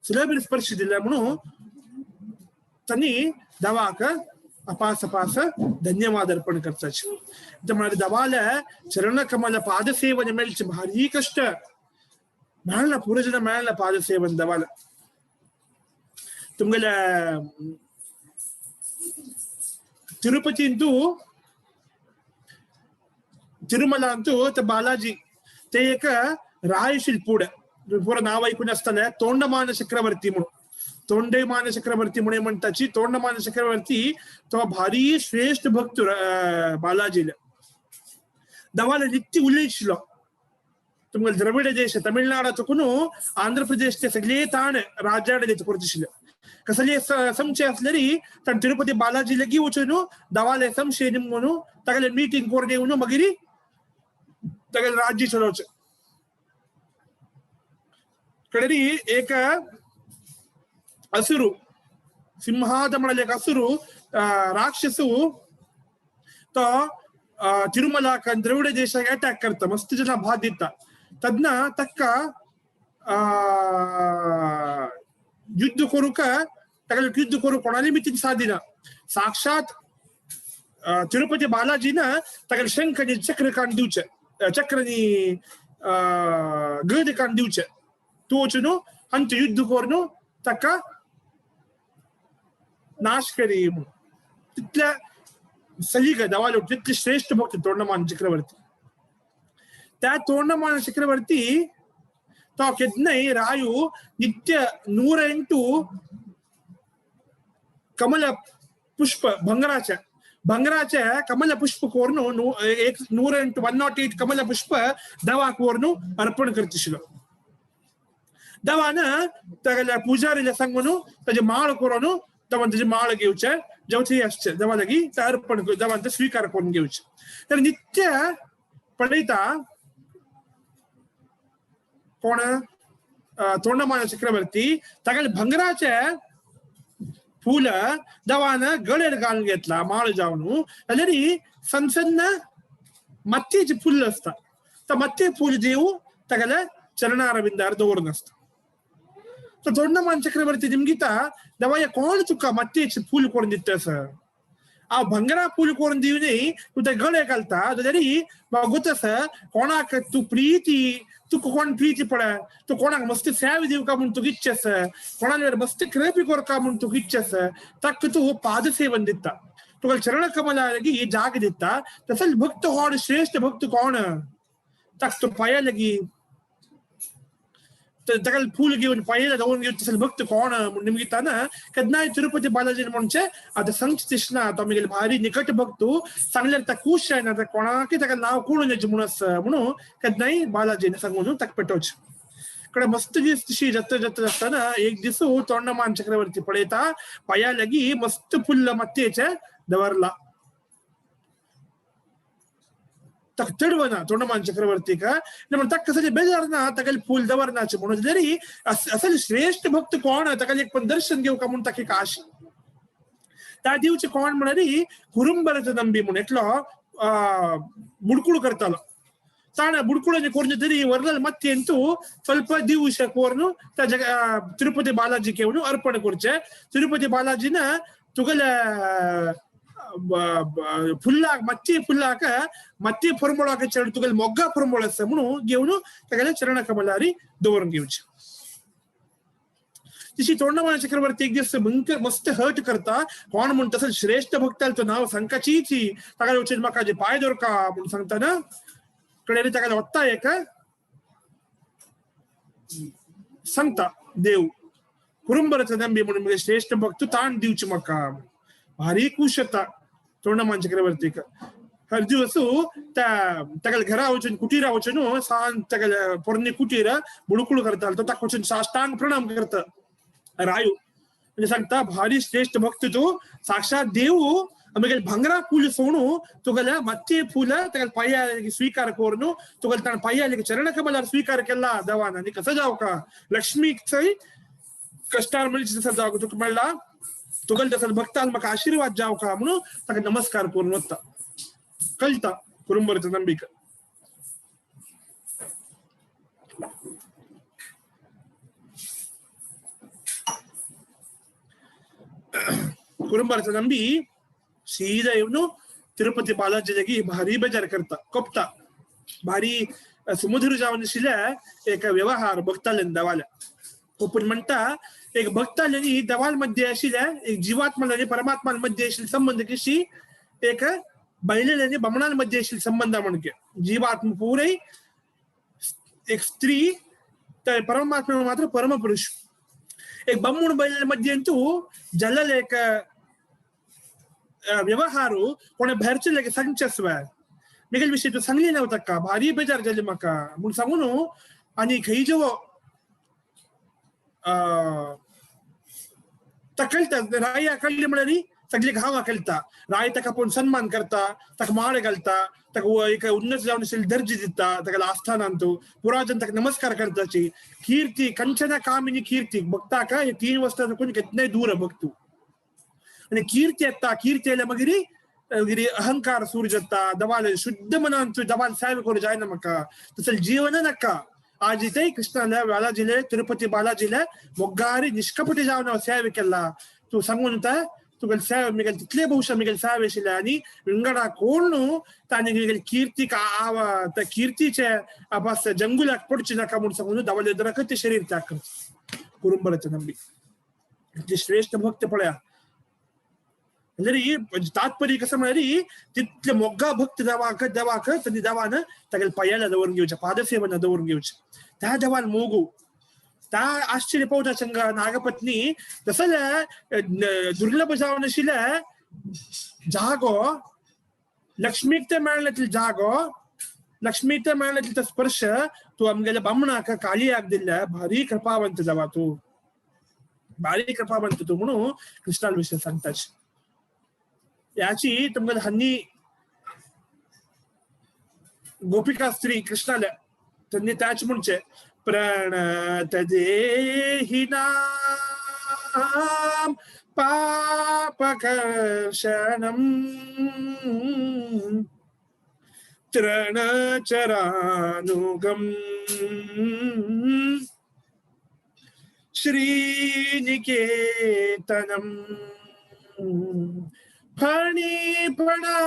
Speaker 11: सुलभेरी स्पर्श दिले म्हणून त्यांनी दवाक अपास अपास धन्यवाद अर्पण करताच. म्हणाले दवाला चरण कमल पादसेवन मेळचे भारी कष्ट मेळना पुरजन मेळना पादसेवन दवाला. तुमगेले तिरुपतींतू तिरुमला अंतू बालाजी ते एक रायशिल्पूड पुरा नाव ऐकून असताना तोंडमान चक्रवर्ती म्हणून तोंडेमान चक्रवर्ती म्हणून म्हणताची तोंडमान चक्रवर्ती तो भारी श्रेष्ठ भक्त बालाजीला दवाला नित्य उल्लेखलो. तुमगेले द्रविड देश तमिळनाडातकून आंध्र प्रदेश ते सगळे ताण राज्याडे ಕೊರ್ತಿಸಿಲ್ಲ कसले संशय असलेरी तण तिरुपती बालाजी लगी वचून दवाले संशय निमून तगले मीटिंग कोर मगिरी तगले राज्य चलोचे कडेरी एक असुरु सिंहाद म्हणले एक असुरु राक्षसु तो तिरुमलाक द्रविड देशाक अटॅक करता मस्त जना भात दिता तद्ना तक्क युद्ध करूक तगले युद्ध करू कोणाली मितीन साधिना साक्षात तिरुपती बालाजीन तगले शंखनी चक्र काण दिवचे चक्रनी गद काण दिवचे तू वचून हांचे युद्ध करून ताका नाश करी. तितल्या सलीग दवालो तितले श्रेष्ठ भक्त तोंडमान चक्रवर्ती. त्या तोंडमान चक्रवर्ती तो केन्नाय रायू नित्य 108 कमल पुष्प भंगराच्या भंगराच्या कमल पुष्प कोरून 108 108 कमल पुष्प दवा कोरून अर्पण करतिशिलो. दवान तागेल्या पुजारीला सांगून ताजे माळ करून दवान ताजे माळ घेवचे जेवचे आसचे दवा लागी ते अर्पण दवान ते स्वीकार करून घेवचे. तर नित्य पळयता कोण तोंडमान चक्रवर्ती तागेले भंगराचे फूल दवान गळेर घालून घेतला माळ जावन जाल्यार सन्न सन्न मत्तेचे फुल आसता तर मत्ते फूल देऊ तागेले चरणारविंदार दवरून आसता. तर तोंडमान चक्रवर्ती निमगिता दवाया कोण तुका मत्तेचे फूल करून दिता सर आ भंगरा फूल करून दिवनय तूं ते गळे घालता जाल्यार म्हाका गोत आसा कोणाक तूं प्रिती तुका कोण प्रिती पळय तूं कोणाक मस्त सेव दिवका म्हूण तुका इच्छा आसा कोणाक मस्त कृपी करका म्हूण तुका इच्छा आसा ताका तूं पादसेवन दिता तुका चरण कमला लागी जाग दिता. तसोच भक्त कोण श्रेष्ठ भक्त कोण ताका तूं पांया लागी ताका फूल घेवन पांयेला दवरून घेवन तसले भक्त कोण म्हूण निमगिताना केन्नाय तिरुपती बालाजी म्हणचे आतां सांगचें दिसना तो आमगेले भारी निकट भक्त सांगल्यार ताका खूश जायना ताका कोणाकय ताका नांव कोण म्हणून आसा म्हणून केन्नाय बालाजीन सांगून ताका पेटोवचें. कडे मस्त दीस तशी जाता जाता आसतना एक दीस तोंडमान चक्रवर्ती पळयता पांया लागी मस्त फुल्ल मातयेचें दवरला ताका चडवना तोंडमान चक्रवर्तीक ताका कसले बेजार ना ताका फूल दवरनाचे म्हणून जाल्यार असल श्रेष्ठ भक्त कोण ताका एक पण दर्शन घेवका म्हूण ताका एक आशा. त्या दिवचे कोण म्हळ्यार कुरुंबराचो नंबी म्हूण एकलो बुडकुळ करतालो ताणें बुडकुळांनी करून तरी वरल मत्तेंतू ಸ್ವಲ್ಪ दिवस कोरून त्या तिरुपती बालाजीक येवन अर्पण करचें. तिरुपती बालाजीन तुगेले फुल्लाक मत्ती फुल्लाक मत्ती फुरमोळाक चरण तुगेले मोग्गा फुरमोळ आसा म्हणून घेवन तागेले चरण कमलारी दवरून घेवचें. तशी तोंडमान चक्रवर्ती एक दीस भयंकर मस्त हर्ट करता कोण म्हूण तसो श्रेष्ठ भक्त तो नांव सांगकाचीच ताका वचून म्हाका पांय दवरका म्हूण सांगतना कडेन ताका वता एक सांगता देव कुरुंबराचो नंबी म्हणून म्हगे श्रेष्ठ भक्त ताण दिवचे म्हाका भारी खूश जाता तोंडमान चक्रवर्तीक. हर दिवस त्या तागेल्या घरा वचून कुटीरा वचून सान तागेल्या पोरणे कुटीर बुडकुळ करता तो ताका वचून साष्टांग प्रणाम करता रायू म्हणजे सांगता भारी श्रेष्ठ भक्त तूं साक्षात देव आमगेले भांगरा फूल सोणू तुगेल्या मत्ते फूल तागेल्या पांया स्वीकार करून तुगेल्या ताणें पांया चरण कमलार स्वीकार केला देवान आनी कसो जावका लक्ष्मीक थंय कश्टार मेळचे तसो जावका तुका मेळ्ळा तुगेले तसो भक्तान म्हाका आशिर्वाद जावका म्हणून ताका नमस्कार करून वता कळटा कुरुंबराचो नंबीक. कुरुंबारचा नंबी सीधा येवन तिरुपती बालाजी भारी बेजार करता कोपता भारी समुद्र जावन आशिल्ल्या एक व्यवहार भक्ताले देवाल्या कोपून म्हणटा एक भक्ताले आनी देवाल मध्ये आशिल्ल्या एक जीवात्मा आनी परमात्मा मध्ये आशिल्ले संबंध कशी एक बैलेले आनी बामणां मध्ये आशिल्ले संबंध म्हणजे जीवात्मा पुरै एक स्त्री तर परमात्मा मात्र परमपुरुष एक बम्मूण बैल मध्ये अंतू जल्लले एक व्यवहार कोणे भायरचे लेगीत सांगचेच मिगेल विषय तूं सांगली ना ताका भारी बेजार जाली म्हाका म्हूण सांगू न्हू. आनी खंय जेवो ताका राय आकडली म्हळ्यार सगळी गांव आकलता राय ताका पळोवन सन्मान करता ताका माळ घालता ताका एक उन्नत जावन आशिल्ली दर्जी दिता ताका आस्थानांतू पुराजन ताका नमस्कार करताची कीर्ती कंचना कामिनी कीर्ती भक्ताका हे तीन वस्तू कोण केन्नाय दूर भक्तू आनी कीर्ती येता कीर्ती आयल्या मागीर मागीर अहंकार सूर जाता दवाल शुद्ध मनान तूं दवाल साहेब करूं जायना म्हाका तसलें जीवन नाका. आज इथे कृष्णाले बालाजीले तिरुपती बालाजीले मोगारी निष्कपटी जावन हांव सेवे केला तूं सांगून तुगेले सेवे मिगेल तितले बहुशा मिगेल सेवे आशिल्ले आनी विंगडा कोण न्हू तांणी मिगेल कीर्तीक त्या कीर्तीचे आपास जंगुलाक पडचे नाका म्हूण सांगून दवाले दरकत शरीर त्याग करचें कुरुंबराचे नंबी इतले श्रेष्ठ भक्त पळया. म्हणजे तात्पर्य कसं म्हळ्यार तितले मोगा भक्त देवाक देवाक तांणी देवान तागेले पांयाला दवरून घेवचें पादसेवन दवरून घेवचें त्या देवान मोगू त्या आश्चर्य पळोवता चंगा नागपत्नी तसले दुर्लभ जावन आशिल्ले जागो लक्ष्मीक ते मेळनातले जागो लक्ष्मीक ते मेळनातले स्पर्श तूं आमगेल्या बामणाक कालियाक दिल्ले भारी कृपावंत देवा तूं भारी कृपावंत तूं म्हणून कृष्णा विशय सांगता. याची तुमकां हन्नी गोपिका स्त्री कृष्णाल्या त्यांनी त्याच म्हणचे प्रणत देहिनाम पापकर्षणम तृणचरानुगम श्रीनिकेतनम फणिफणार्पितं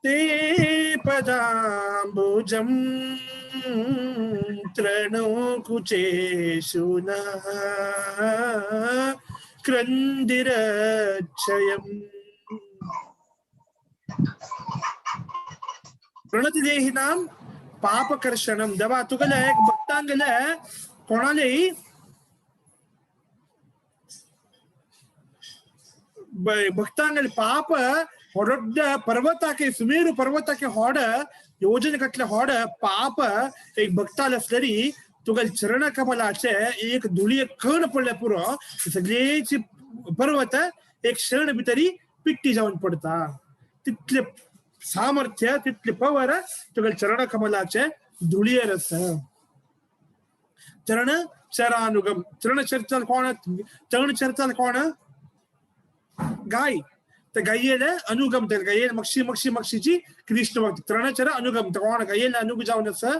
Speaker 11: ते पदाम्बुजं तृणोकुचेषु नः क्रन्दिरक्षयम्. प्रणतिदेहिनां पापकर्षणं देवा तुगेले एक भक्तांगेले कोणालेय भक्तांगेले पाप ಹೊಡೊಡ್ಡ पर्वताके सुमेरू पर्वताके होड योजन कटले होड पाप एक भक्ताल असलेरी तुगेले चरण कमलाचे एक धुळी कण पडले पुरो सगळेची पर्वत एक क्षण भितरी पिट्टी जावन पडता. तितले सामर्थ्य तितले पवर तुगेले चरण कमलाचे धुळयेर आसा. चरण चरानुगम चरण चरचाल कोण चरण चरचाल कोण गाय त्या गायेला अनुगम त्या गायेला मक्षी मक्षी मक्षीची कृष्ण भक्ती तृणचर अनुगम कोण गायेला अनुग जावन आसा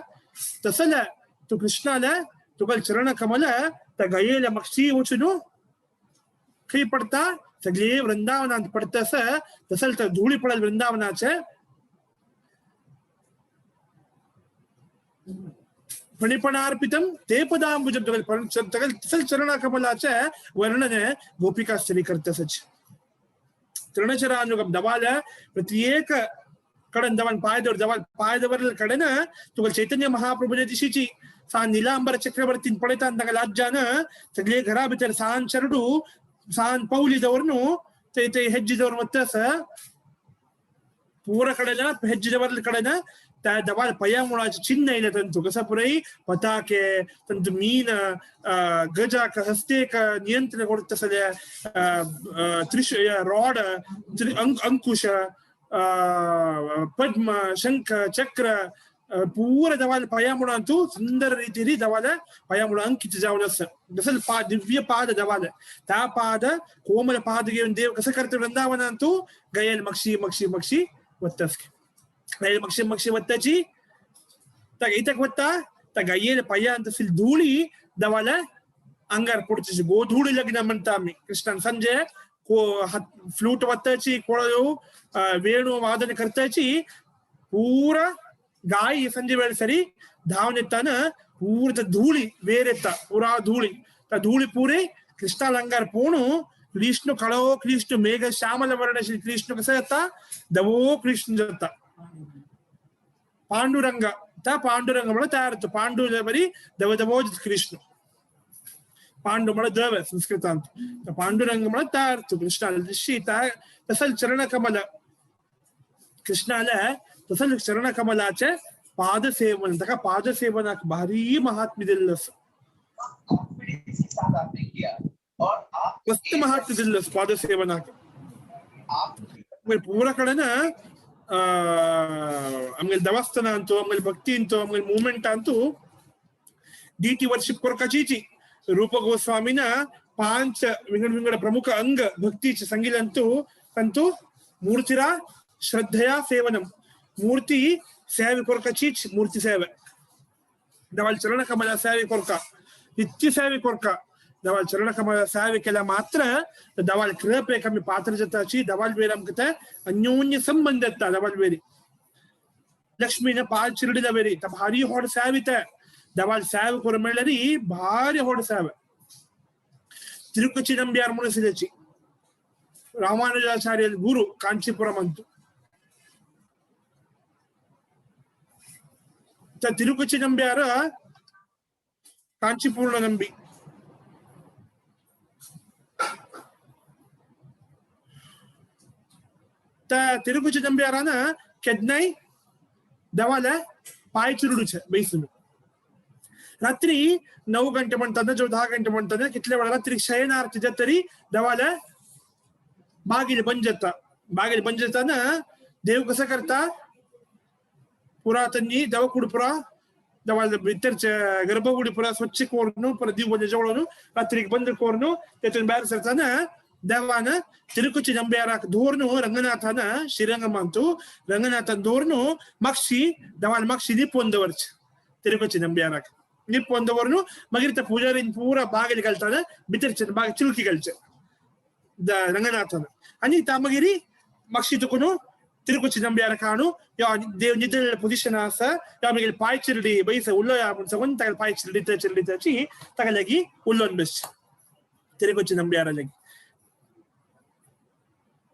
Speaker 11: तसले तूं कृष्णाले तुगेले चरण कमल त्या गायेला मक्षी वचून खंय पडता सगळे वृंदावनांत पडता आसा तसले त्या धुळी पडल वृंदावनाचे फणिफणार्पितं ते पदांबुजम तुगेले तसले चरण कमलाचे वर्णन गोपिका स्त्री करता सच. तृणचरानुगम दवाल प्रत्येक कडन दवान पाय दवर दवाल पाय दवरले कडेन तुगेले चैतन्य महाप्रभूच्या दिशीची सान निलांबर चक्रवर्तीन पळयता ताका लाज्जान सगळे घरा भितर सान चरडू सान पावली दवर ते ते हेज्जी दवर वता आसा पुरा कडेन हेज्जी दवरले कडेन त्या दवाल पया मुळाचे चिन्ह येयले तांचो कसं पुराय पताके तांचो मीन गजाक हस्तेक नियंत्रण करता तसले त्रिश रॉड अंकुश पद्म शंख चक्र पूरा दवाल पाया मुळांतू सुंदर रीतीरी दवाल पाया मुळ अंकित जावन आसा. जसं दिव्य पाद दवाल त्या पाद कोमल पाद घेवन देव कसं करता वृंदावनांतू गयेल मक्षी मक्षी मक्षी वत्तास गायेल मक्षी मक्षी वत्ताची त्या इतक वत्ता त्या गायेल पायांत धुळी दवाला अंगार पडची गोधूळी लग्न म्हणता आमी कृष्णान संजय फ्लूट वाजताची कोळयो वेणू वादन करताची पूरा गाय संजय वेळ सरी धावन येताना पूरा धूळी वेर येता पुरा धूळी त्या धूळी पुरे कृष्णाला अंगार पोणू कृष्ण कळो कृष्ण मेघ श्यामल वर्ण श्री कृष्ण कसं जाता दवो कृष्ण जाता पांडुरंग त्या पांडुरंग म्हणून तयार होतो पांडु बरी दव दवो कृष्ण पांडु म्हणून दव संस्कृतांत पांडुरंग म्हणून तयार होतो कृष्णाला दिशी तसल चरण कमल कृष्णाला तसल चरण कमलाचे पादसेवन ताका पादसेवनाक भारी महात्म्य दिल्लं मस्त महात्म्य दिल्लं पादसेवनाक पूरा कडेन आमगेले देवस्थान अंतू आमगेले भक्ती अंतू आमगेले मूवमेंट अंतू डीटी वर्शिप कोरकाचीची रूप गोस्वामीನ पांच विंगड विंगड प्रमुख अंग भक्तीचे संगिलंतू कंतू मूर्तिरा श्रद्धया सेवनम मूर्ती सेवे कोरकाचीच मूर्ती सेवे दवाल चरण कमला सेवे कोरका नित्य सेवे कोरका दवाल चरण कमला सेवे केला मात्र दवाल कृपे कमी पात्र जाताची दवाल वेर आमकां अन्योन्य संबंध येता दवाल वेरी लक्ष्मीने पाल चिरडीला वेरी भारी होड सेवित दवाल सेवे कोर मेळ्ळरी भारी होड सेवे तिरुकची ನಂಬಿಯಾರ್ ಮುನಿಸಿದಚಿ ರಾಮಾನುಜಾಚಾರ್ಯ ಗುರು ಕಾಂಚೀಪುರಂ ಅಂತು ತಿರುಕುಚಿ ನಂಬಿಯಾರ ಕಾಂಚೀಪೂರ್ಣ ನಂಬಿ तिरुकुची ನಂಬಿಯಾರನ ಕೆದ್ನೈ दवाल पाय चिरडूचे बैसून रात्री 9 गंटे म्हणताना जो 10 गंटे म्हणताना कितले वेळा रात्री शयन आरती जातरी दवाल बागेल बंद जाता बागेल बंद जाताना देव कसं करता पुरातनी दवा कुडपुरा दवा भितरचे गर्भगुडी पुरा स्वच्छ करून परत दिव जवळून रात्री बंद करून त्यातून बाहेर सरताना देवान तिरुकुची ನಂಬಿಯಾರಾक धोरण रंगनाथान श्रीरंगम अंतू रंगनाथन धोरण मागशी दवाल मागशी निपोवन दवरचे तिरुकुची ನಂಬಿಯಾರಾक निपोवन दवरून मागीर त्या पुजारीन पुरा बागेल घालताना भितरचे बाग चिलकी घालचे रंगनाथान आनी त्या मागीर मागशी तुकून तिरुकुची ನಂಬಿಯಾರ काणू या देव निदळ पोझिशन आसा या मागीर पाय चिरडी बैस उल्लो म्हूण सांगून ताका पाय चिरडी चिरडी ताची ताका लागीं उल्लोवन बसचे तिरुकुची ನಂಬಿಯಾರ लागीं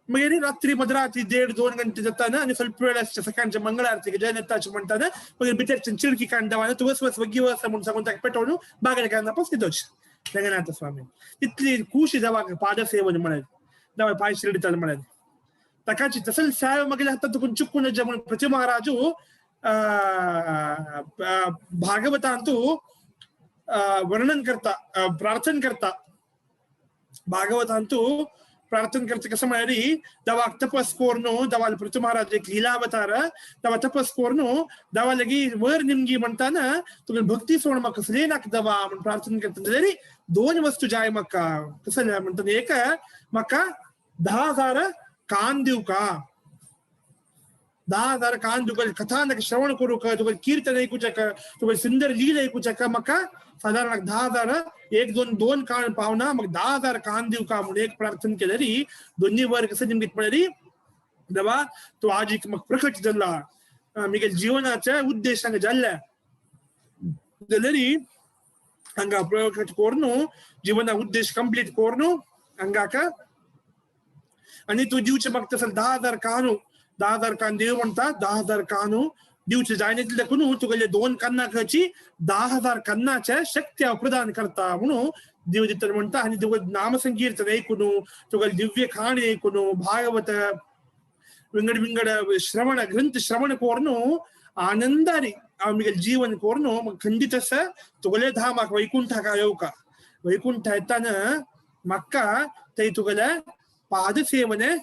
Speaker 11: मागीर रात्री मध्यरात्री 1.5-2 गंटे जाताना आनी ಸ್ವಲ್ಪ वेळ आसचे सकाळच्या मंगळ आरतीक जयन येताचे म्हणटाना मागीर भितरच्यान चिरकी काण देवान तूं वस वस वग्गी वस म्हूण सांगून ताका पेटोवन बागेर घालना पस न्हिदोवचें रंगनाथ स्वामी तितली खूश देवाक पादसेवन म्हळ्यार देवा पाय शिरडीताले म्हळ्यार ताकाची तसल साहेब मागीर हाता तुकून चुकून म्हणून पृथ्वी महाराजू भागवतांतू वर्णन करता प्रार्थन करता भागवतांतू प्रार्थन करता कसं म्हळ्यार दवाक तपस कोरनू दवाल पृथ्वी महाराज एक लीलावतार दवा तपस कोरनू दवा लगी वर निमगी म्हणताना तुका भक्ती सोड म्हाका कसले नाका दवा म्हण प्रार्थन करता जाल्यार दोन वस्तू जाय म्हाका कसले म्हणटाना एक म्हाका 10,000 कान दिवका 10,000 कान दिवका कथा नाका श्रवण करूक तुका कीर्तन ऐकूचें तुका सुंदर लीला ऐकूचें म्हाका साधारण 10,000 1 2 2 कान पावना मग 10,000 कान दिवका म्हणून एक प्रार्थन केल्यारी दोन्ही वर कसं निमगीत म्हळ्यारी देवा तो आज एक मग प्रकट जाल्ला मिगेल जीवनाच्या उद्देश हांगा जाल्ले जाल्यारी हांगा प्रकट कोरनू जीवना उद्देश कंप्लीट कोरनू हांगाक आनी तूं दिवचें म्हाका तसो 10,000 कानू 10,000 कान देव म्हणटा 10,000 कानू दिवचे जायना तितले देखून तुगेले 2 कान्नाची 10,000 कान्नाचे शक्ती हांव प्रदान करता म्हणून देव दिता म्हणटा आनी तुका नामसंकीर्तन ऐकून तुगेले दिव्य काणी ऐकून भागवत विंगड विंगड श्रवण ग्रंथ श्रवण कोरनू आनंदारी हांव मिगेले जीवन कोरनू म्हाका खंडीत आसा तुगेले धामाक वैकुंठाक येवका वैकुंठ येताना म्हाका थंय तुगेले पादसेवने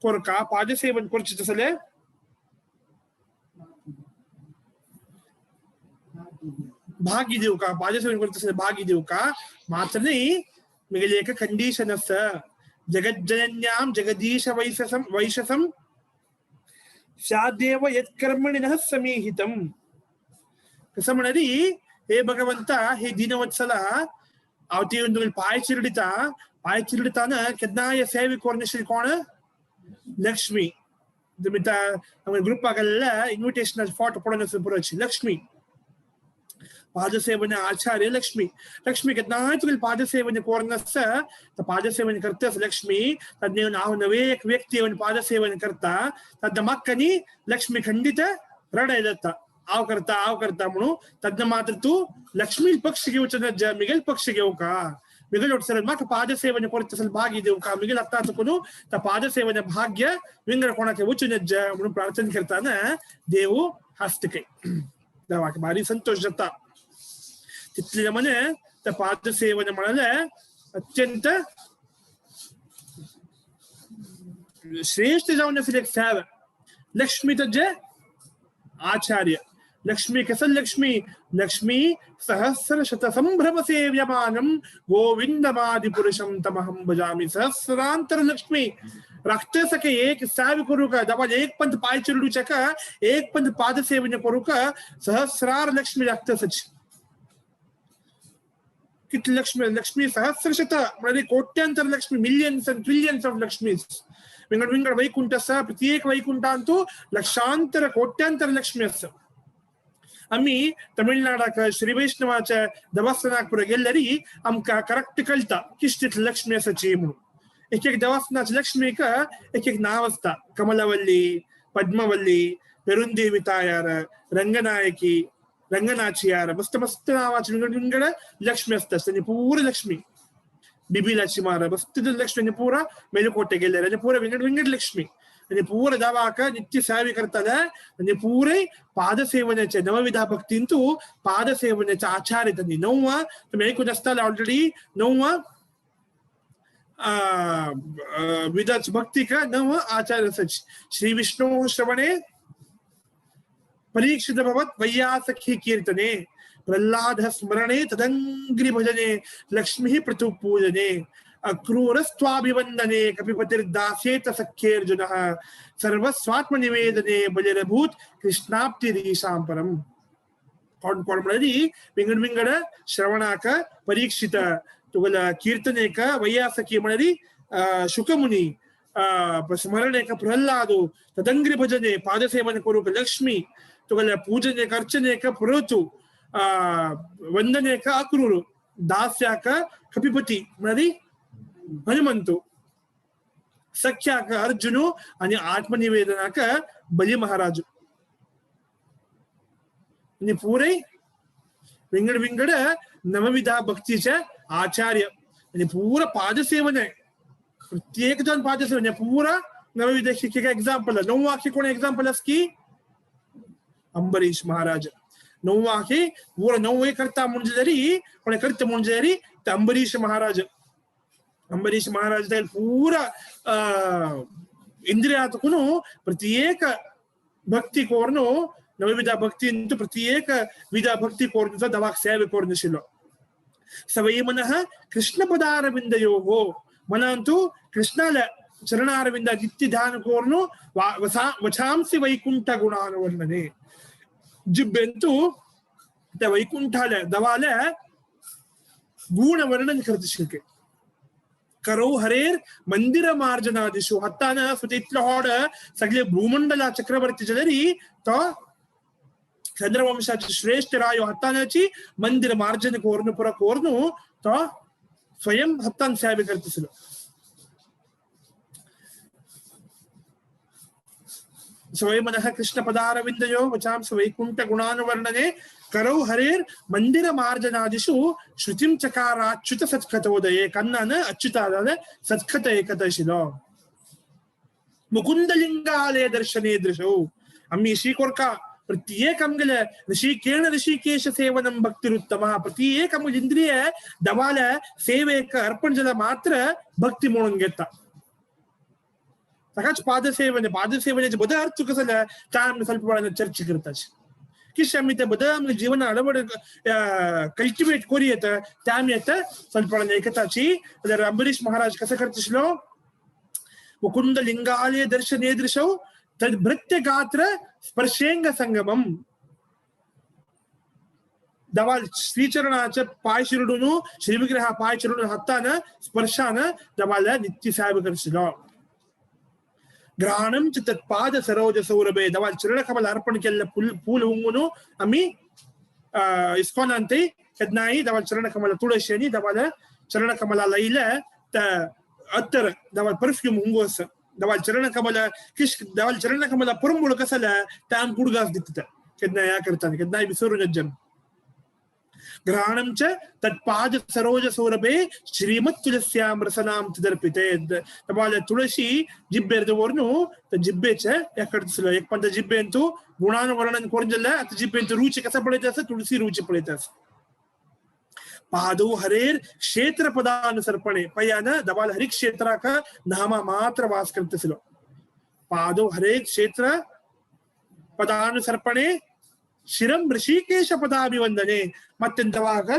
Speaker 11: कोरका पादसेवन करचें तसलें भाग्य दिवका पादसेवन करता तसलें भाग्य दिवका मात्र न्ही मिगेले एक कंडीशन आसा जगज्जनन्यां जगदीश वैशसम वैशसम स्यादेव यत्कर्मणि समीहितम कसं म्हणाली हे भगवंता हे दीनवत्सला हांव ती येवन तुगेले पांय चिरडिता पांय चिरडिताना केन्नाय सेवे कोर्नेशील कोण लक्ष्मी तुमी ग्रुपाक गेल्ले इन्विटेशन फोटो पडोवन पुरोची लक्ष्मी पादसेवन आचार्य लक्ष्मी लक्ष्मी केन्नाय तुगेले पादसेवन कोरनस पादसेवन करता लक्ष्मी तज्ञ हांव नवे एक व्यक्ती येवन पादसेवन करता तद्द म्हाका लक्ष्मी खंडित रडाय जाता हांव करता म्हणून तद्द मात्र तूं लक्ष्मी पक्ष घेवचो ना मिगेल पक्ष घेवका मिगेल ओटसर म्हाका पादसेवन करता भाग्य दिवका मिगेल आतां चुकून त्या पादसेवन भाग्य विंगड कोणाक वचूं नज म्हणून प्रार्थना करताना देव हस्तके देवाक भारी संतोष जाता. तितले मने त्या पादसेवन म्हणाले अत्यंत श्रेष्ठ जावन आशिल्लें एक सेवा. लक्ष्मी तजे आचार्य लक्ष्मी कसं लक्ष्मी लक्ष्मी सहस्र शत संभ्रम सेव्यमानं गोविंदमादिपुरुषं तमहं भजामि. सहस्रांतर लक्ष्मी राखते सके एक सेव करू का दवा एक पंथ पाय चिरडूच्या का एक पंथ पाद सेवन करू का सहस्रार लक्ष्मी राखते सच कितली लक्ष्मी लक्ष्मी सहस्रशत म्हणजे कोट्यांतर Lakshmi millions and trillions of Lakshmis विंगड विंगड वैकुंठ आसा प्रत्येक वैकुंठांतू लक्षांतर कोट्यांतर लक्ष्मी आसा. आमी तमिळनाडाक श्री वैष्णवाच्या देवस्थानाक पुरो गेल्यारी आमकां करेक्ट कळटा किश्तीत लक्ष्मी आसाची म्हणून. एक एक देवस्थानाच्या लक्ष्मीक एक एक नांव आसता. कमलवल्ली पद्मवल्ली पेरुंदेवी तायार रंगनायकी रंगनाचियार मस्त मस्त नांवाची विंगड विंगड लक्ष्मी आसता. आनी पुरा लक्ष्मी बिबिलाची मार मस्त लक्ष्मी आनी पुरा मेलकोटे गेल्यार आनी पुरा विंगड विंगड लक्ष्मी आनी पुरा देवाक नित्य सेवे करताले आनी पुरे पादसेवनाचे नवविधा भक्तींतू पादसेवनाचे आचार्य त्यांनी नव्वा तुमी ऐकून आसताले ऑलरेडी नव्वा विधाच भक्तीक नव आचार्य आसाची. श्री विष्णु श्रवणे परीक्षित भवत वैयासखी कीर्तने प्रह्लाद स्मरणे तदंग्रि भजने लक्ष्मी पृथुपूजने अक्रूरस्त्वाभिवंदने कपिपतिर्दासेत सख्येर्जुनः सर्वस्वात्मनिवेदने बलिरभूत कृष्णाप्तिरीशां परम. कोण कोण म्हळ्यार विंगड विंगड श्रवणाक परीक्षित तुगेल कीर्तनेक वैयासखी म्हळ्यार शुकमुनी स्मरणेक प्रह्लादु तदंग्रि भजने पादसेवन करूक लक्ष्मी तुगेल पूजनेक अर्चनेक पुरोतु वंदनेक अक्रूर दास्याक कपिपती म्हळ्यार हनुमंतु सख्याक अर्जुनु आणि आत्मनिवेदनाक बलि महाराजु. आणि पुरे विंगड विंगड नवविधा भक्तीचे आचार्य आणि पुरा पादसेवन आहे. प्रत्येक जण पादसेवन पुरा नवविधा शिक्षक एक्झाम्पल. नऊ कोण एक्झाम्पल आस की अंबरीश महाराज. नऊ आखे पुरा नऊ करता म्हणजे जरी कोण करता म्हणजे जरी ते अंबरीश महाराज. अंबरीश महाराज पूरा इंद्रियातकून प्रत्येक भक्ती कोरनु नवविधा भक्ती प्रत्येक विधा भक्ती कोरनु दवाक सेवे कोरनिशिलो. सवै मनः कृष्ण पदारविंदयोः मनांतु कृष्णाल चरणारविंद नित्य ध्यान कोरनु वचांसि वैकुंठ गुणानुवर्णने जिब्बेंतु त्या वैकुंठाला दवाला गुण वर्णन करते. करो हरेर मंदिर मार्जनादिशु हत्तान स्वतः इतलो होड सगळे भूमंडला चक्रवर्ती जरी तो चंद्रवंशाचे श्रेष्ठ रायो हत्तानाची मंदिर मार्जन कोरनु पुरा कोरनु तो स्वयं हत्तान सेवे करतेसिलो. स्वयं मनः कृष्ण पदारविंदयो वचांस वैकुंठ गुणानुवर्णने करौ हरेर मंदिर मार्जनादिषु श्रुतिं चकाराच्युत सत्कथोदये कन्नान अच्युतादान सत्कथ एकतशिलो. मुकुंदलिंगालय दर्शने दृशौ आम्ही श्रीकोरका प्रत्येक आमगेले ऋषिकेण ऋषिकेश सेवनम भक्तिरुत्तम. प्रत्येक आमगेले इंद्रिय दवाल सेवेक अर्पण जाल्यार मात्र भक्ती म्हणून घेता. ताकाच पादसेवन पादसेवनाचे बदल अर्थ कसो जाल्यार त्या आमी ಸ್ವಲ್ಪ वेळान चर्चा करताच किश आमी ते बदल आमगे जीवन अळवड कल्टिवेट करू येता त्या आमी आतां ಸ್ವಲ್ಪ वेळान एकताची. जाल्यार अंबरीश महाराज कसो करताशिल्लो मुकुंद लिंगालय दर्शने दृशौ तद्भृत्य गात्र स्पर्शेंग संगमम. दवाल श्रीचरणाचे पाय शिरडून श्रीविग्रह पाय चिरडून हातान स्पर्शान दवाल नित्य साहेब करशिलो. घ्राणम च तत्पाद सरोज सौरभे दवाल चरण कमल अर्पण केल्ले फूल हुंगून आम्ही इस्कॉनांत केन्नाय दवाल चरण कमल तुळशी आनी दवाल चरण कमला लायले अत्तर दवाल परफ्यूम हुंगू आसा. दवाल चरण कमल किश दवाल चरण कमला पुरंबुळ कसले ते आम गुडगास दिता केन्नाय ह्या करताना केन्नाय विसरून जम. घ्राणं च तत्पाद सरोज सौरभे श्रीमत् तुलस्यां रसनां तदर्पिते. दवाल तुळशी जिब्बेर दवरनु जिब्बेचे एकडे एक पंत जिब्बेंतु गुणानु वर्णन करून जाल्यार आतां जिब्बेंतु रुची कसा पळयता आसा तुळसी रुची पळयता आसा. पादौ हरेर क्षेत्र पदानुसर्पणे पयान दवाल हरि क्षेत्राक नामा मात्र वास करतलो. पादौ हरेर क्षेत्र पदानुसर्पणे शिरम ऋषिकेश पदाभिवंदने मत्यंतवाक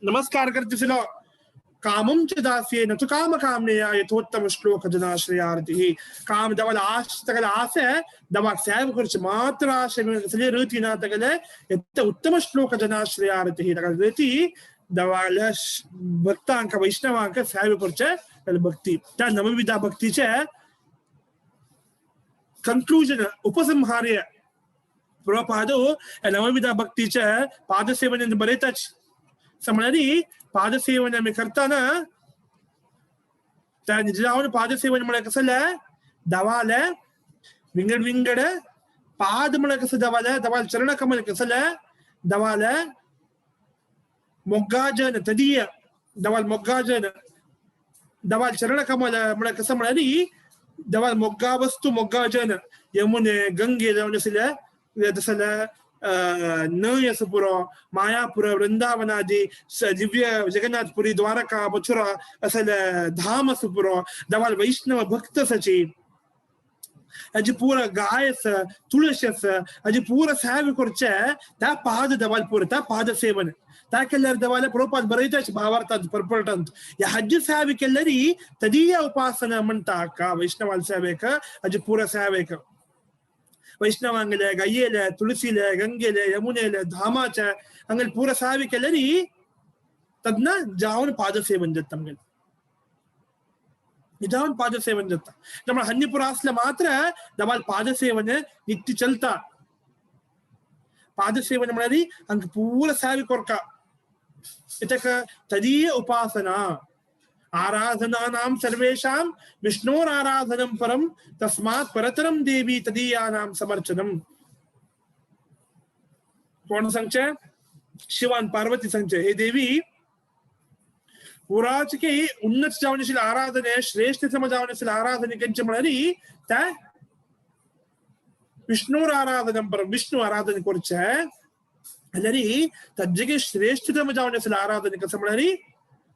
Speaker 11: नमस्कार करतलो. कामं च दास्ये न तु काम कामनेया यथोत्तम श्लोक जनाश्रयार्तिः. काम दवाल आश तगल आसे दवा सेव करचे मात्र आशे ऋती ना तगले यत्त उत्तम श्लोक जनाश्रयार्तिः तगल ऋती दवाल भक्तांक वैष्णवांक सेव करचे भक्ती. त्या नवविधा भक्तीचे कंक्लूजन उपसंहार्य प्रपादो नवविधा भक्तीचे पादसेवन बरयताच. समळारी पादसेवन आमी करताना त्या निजावन पादसेवन म्हळ्यार कसलें दवाले विंगड विंगड पाद म्हळ्यार कसं दवाले दवाल चरण कमल कसलें दवाले मोग्गाजन तदीय दवाल मोग्गाजन दवाल चरण कमल म्हळ्यार कसं म्हळ्यार दवाल मोग्गा वस्तू मोग्गाजन यमुने गंगे जावन आशिल्ले तसले न्हंय आसा पुरो मायापुर वृंदावनादी दिव्य जगन्नाथपुरी द्वारका मथुरा असले धाम आसा पुरो. दवाल वैष्णव भक्त आसाची हाजी पुरा गाय आसा तुळशी आसा हाजी पुरा सेवा करचे त्या पाद दवाल पुरो त्या पाद सेवन त्या केल्यार दवाल प्रोपात बरयताच भावार्थांत परपळटांत ह्या हाजी सेवा केल्यारी तदीय उपासना म्हणटा का वैष्णवाल सेवेक हाजी पुरा सेवेक वैष्णवांगले गय्येले तुळसीले गंगेले यमुनेले धामाचे हंगेले पूरा सावी केल्यारी तद्न जावन पादसेवन जाता आमगेले निजावन पादसेवन जाता. त्यामुळे हन्नीपुरा असले मात्र दवाल पादसेवन नित्य चलता. पादसेवन म्हळ्यार हांकां पूरा सावी कोरका इतक तदीय उपासना. आराधनानां सर्वेषां विष्णोराराधनं परं तस्मात् परतरं देवी तदीयानां समर्चनम्. कोण सांगचे शिवान पार्वती सांगचे हे देवी पुराचके उन्नत जावन आशिल्ले आराधने श्रेष्ठ सम जावन आशिल्ले आराधने केंचे म्हळ्यार त्या विष्णोराराधनं परं विष्णु आराधने करचे जाल्यार तज्जके श्रेष्ठतम जावन आशिल्ले आराधने कसं म्हळ्यार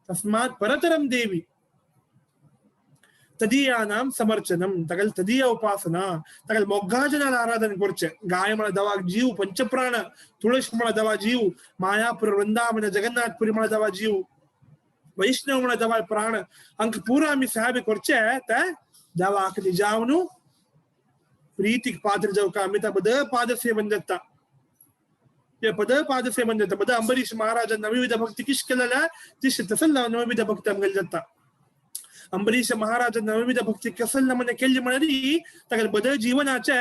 Speaker 11: तस्मात् परतरं देवी तदीयानां समर्चनम. तगल तदीय उपासना तगल मोग्गाजनाल आराधने करचे गाय म्हळ्यार दवा जीव पंचप्राण तुळशी म्हळ्यार दवा जीव मायापुर वृंदावन जगन्नाथपुरी म्हळ्यार दवा जीव वैष्णव म्हळ्यार दवा प्राण हांकां पुरा आमी साहेब करचे ते दवाक निजावनु प्रीतीक पात्र जावका आमी त्या बद पादसेवन जाता पद पादसेवन जाता. बद अंबरीश महाराज नवविध भक्ती किश केलेल्या तिश तसल नवविध भक्ती आमगेले जाता. अंबरीश महाराज नवविध भक्ती कसल नमने केल्ली म्हळ्यार ताका बद जीवनाचे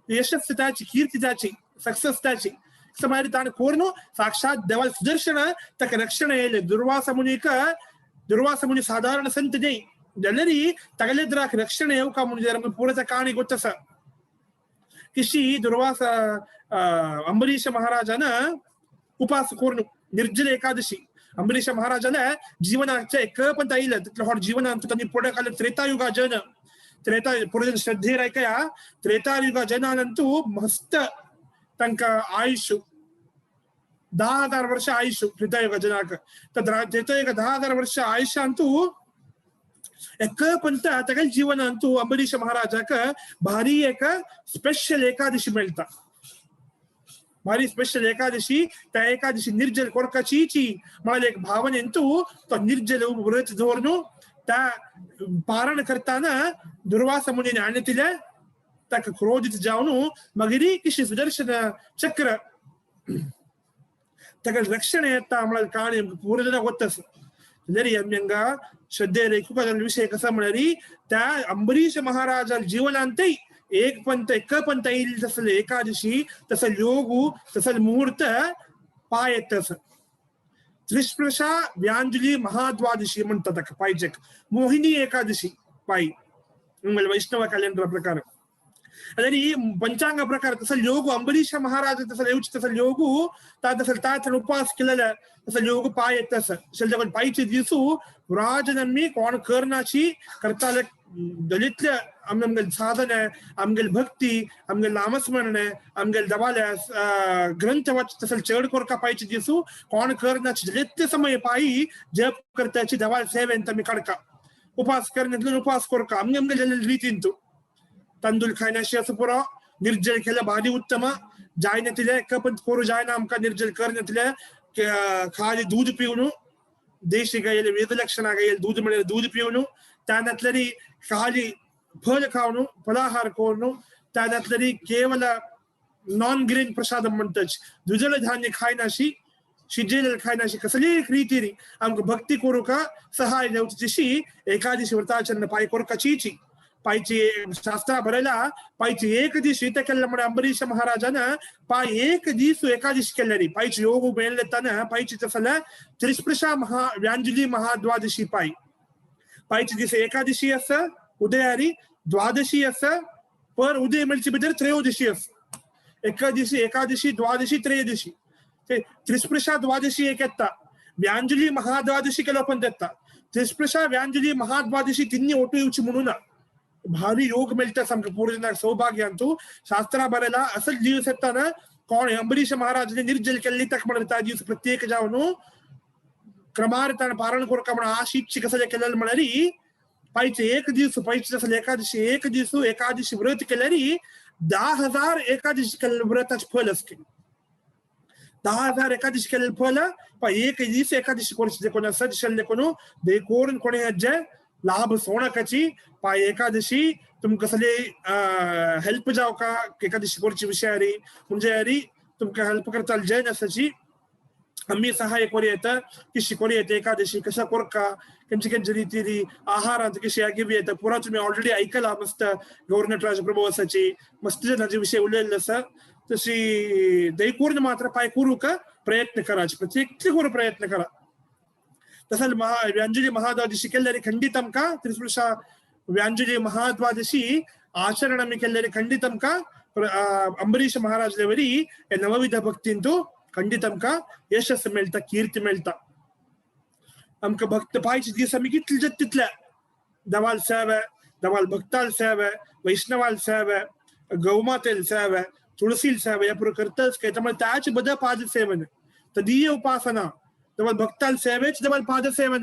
Speaker 11: यशस्वी ताची कीर्ती ताची सक्सेस ताची म्हळ्यार ताणें कोर्नु साक्षात देवाल सुदर्शन ताका रक्षण येयलें. दुर्वासा मुनीक दुर्वासा मुनी साधारण संत न्हय जाल्यार तागेले रक्षण येवका म्हणून आमकां पुरो काणी गोत्त आसा. किशी दुर्वासा अंबरीश महाराजान उपास करून निर्जल एकादशी अंबरीश महाराजाला जीवनाचे एक पण आयिल्लें तितलें फावट जीवनांत तांणी पुढे काल त्रेतायुगा जन त्रेता पुढे श्रद्धेर आयकया त्रेतायुगा जनानंतू मस्त तांकां आयुष्य 10,000 वर्ष आयुष्य त्रेतायुगा जनाक. तर त्रेतायुग 10,000 वर्ष आयुष्यांतू एक पंत तागेले जीवनांतू अंबरीश महाराजाक भारी एक स्पेशल एकादशी मेळटा. भारी स्पेशल एकादशी त्या एकादशी निर्जल कोरकाची म्हळ्यार एक भावनेंतू तो निर्जल व्रत दवरून त्या पारण करताना दुर्वासा मुनीने आणले तिले ताका क्रोधित जावन मागीर किशी सुदर्शन चक्र ताका रक्षण येता म्हळ्यार काणी पुरो जनाक वता. जरी आमी हांगा श्रद्धे रेखुका विषय कसा म्हळ्यार त्या अंबरीश महाराजा जीवनांतय एक पंत एक पंत येईल तसले एकादशी तसल योगू तसल मुहूर्त पाय येत. त्रिस्पृशा व्यांजली महाद्वादशी म्हणतात ताका पाहिजे मोहिनी एकादशी पायी वैष्णव कॅलेंडर प्रकार. अरे पंचांग प्रकार तसल योग अंबरीश महाराज तसल येवचे तसल योगू ता तसल ताचन उपवास केलेला तसल योग पाय येत. तसल पायचे दिसू राजनम्मी कोण करनाची करताले दलितले आमगेल साधन आमगेल भक्ती आमगेल नामस्मरण आमगेल दवाल्या ग्रंथ वाच तसल चड कोरका पायचे दिसू कोण करनाची दलितले समय पायी जप करताची दवाल सेवेंत आमी काडका उपास करण्यातून उपास कोरका आमगे आमगेल रितींतू तांदूळ खायनाशी असं पुरो निर्जल केलं भारी उत्तम जायना तिले कपंत कोरू जायना आमकां निर्जल करण्यातले खाली दूध पिवन देशी गायले वेदलक्षणा गायल दूध मिळेल दूध पिवन त्यानंतरी खाली फल खावन फलाहार करून त्यानंतरी केवळ नॉन ग्रेन प्रसाद म्हणतात दुजल धान्य खायनाशी शिजेल खायनाशी कसली एक रीतीने आमकां भक्ती करूका सहाय जावची तशी एकादशी व्रताचरण पाय कोरका चीची पायची शास्त्रा बरयला पायची एक दीस इथे केल्ले म्हळ्यार अंबरीश महाराजान पाय एक दीस एकादशी केल्ले पायची योग मेळ्ळे पायची तसले त्रिस्पृशा महा व्यांजली महाद्वादशी पाय पायची दीस एकादशी आसा उदयारी द्वादशी आसा पर उदय मेळचे भितर त्रयोदशी आसा एकादशी एकादशी द्वादशी त्रयोदशी त्रिस्पृशा द्वादशी एक येता व्यांजली महाद्वादशी केलो पण येता त्रिस्पृशा व्यांजली महाद्वादशी तिन्ही ओटू येवची म्हणून ना भारी योग मेळटा सामकें पूर्वजनाक सौभाग्य अंतू शास्त्रा बरयला असल दिवस येताना कोण अंबरीश महाराजाने निर्जल केल्ली ताका म्हणल्यार त्या दिवस प्रत्येक जावन क्रमार ताणें पारण कोरका म्हणून आशी कसले केलेले म्हळ्यार पायचे एक दिवस पायचे तसले एकादशी एक दिवस एकादशी व्रत केल्यार 10,000 एकादशी केल्ले व्रताचे फल आसता. 10,000 एकादशी केल्ले फल पाय एक दीस एकादशी कोरचे कोण आसा दिशिल्ले कोण देखून कोणी हाजे लाभ सोणकाची पाय एकादशी तुमकां कसले हेल्प जावं का एकादशी कोरची विशयारी म्हणजे यारी तुमकां हेल्प करता जैन आसाची आमी सहाय करूं येता कशी करूं येता एकादशी कशा कोरका केंचे केंचे रितीरी आहारांत कशी घेवं येता पुरा तुमी ऑलरेडी ऐकला मस्त गौरनटराज प्रभू आसाची मस्त जनाचे विशय उलयल्ले आसा तशी दैकूर्ण मात्र पाय करूंक प्रयत्न कराचे प्रत्येक करूं प्रयत्न करा. तसंच व्यांजली महाद्वादशी केल्ल्यारी खंडित आमकां त्रिस्पृशा व्यांजली महाद्वादशी आचरण आमी केल्ल्यारी खंडित आमकां अंबरीश महाराजले वरी हे नवविध भक्तींतू खंडित आमकां यशस मेळटा कीर्ती मेळटा. आमकां भक्त पायचे दीस आमी कितले जाता तितले देवाल सेवे देवाल भक्ताल सेवे वैष्णवाल सेवे गौमातेल सेवे तुळसील सेवे ह्या पुरो करताच काय त्यामुळे त्याचे बद पाद सेवन तदीय उपासना देवाल भक्ताल सेवेच देवाल पाद सेवन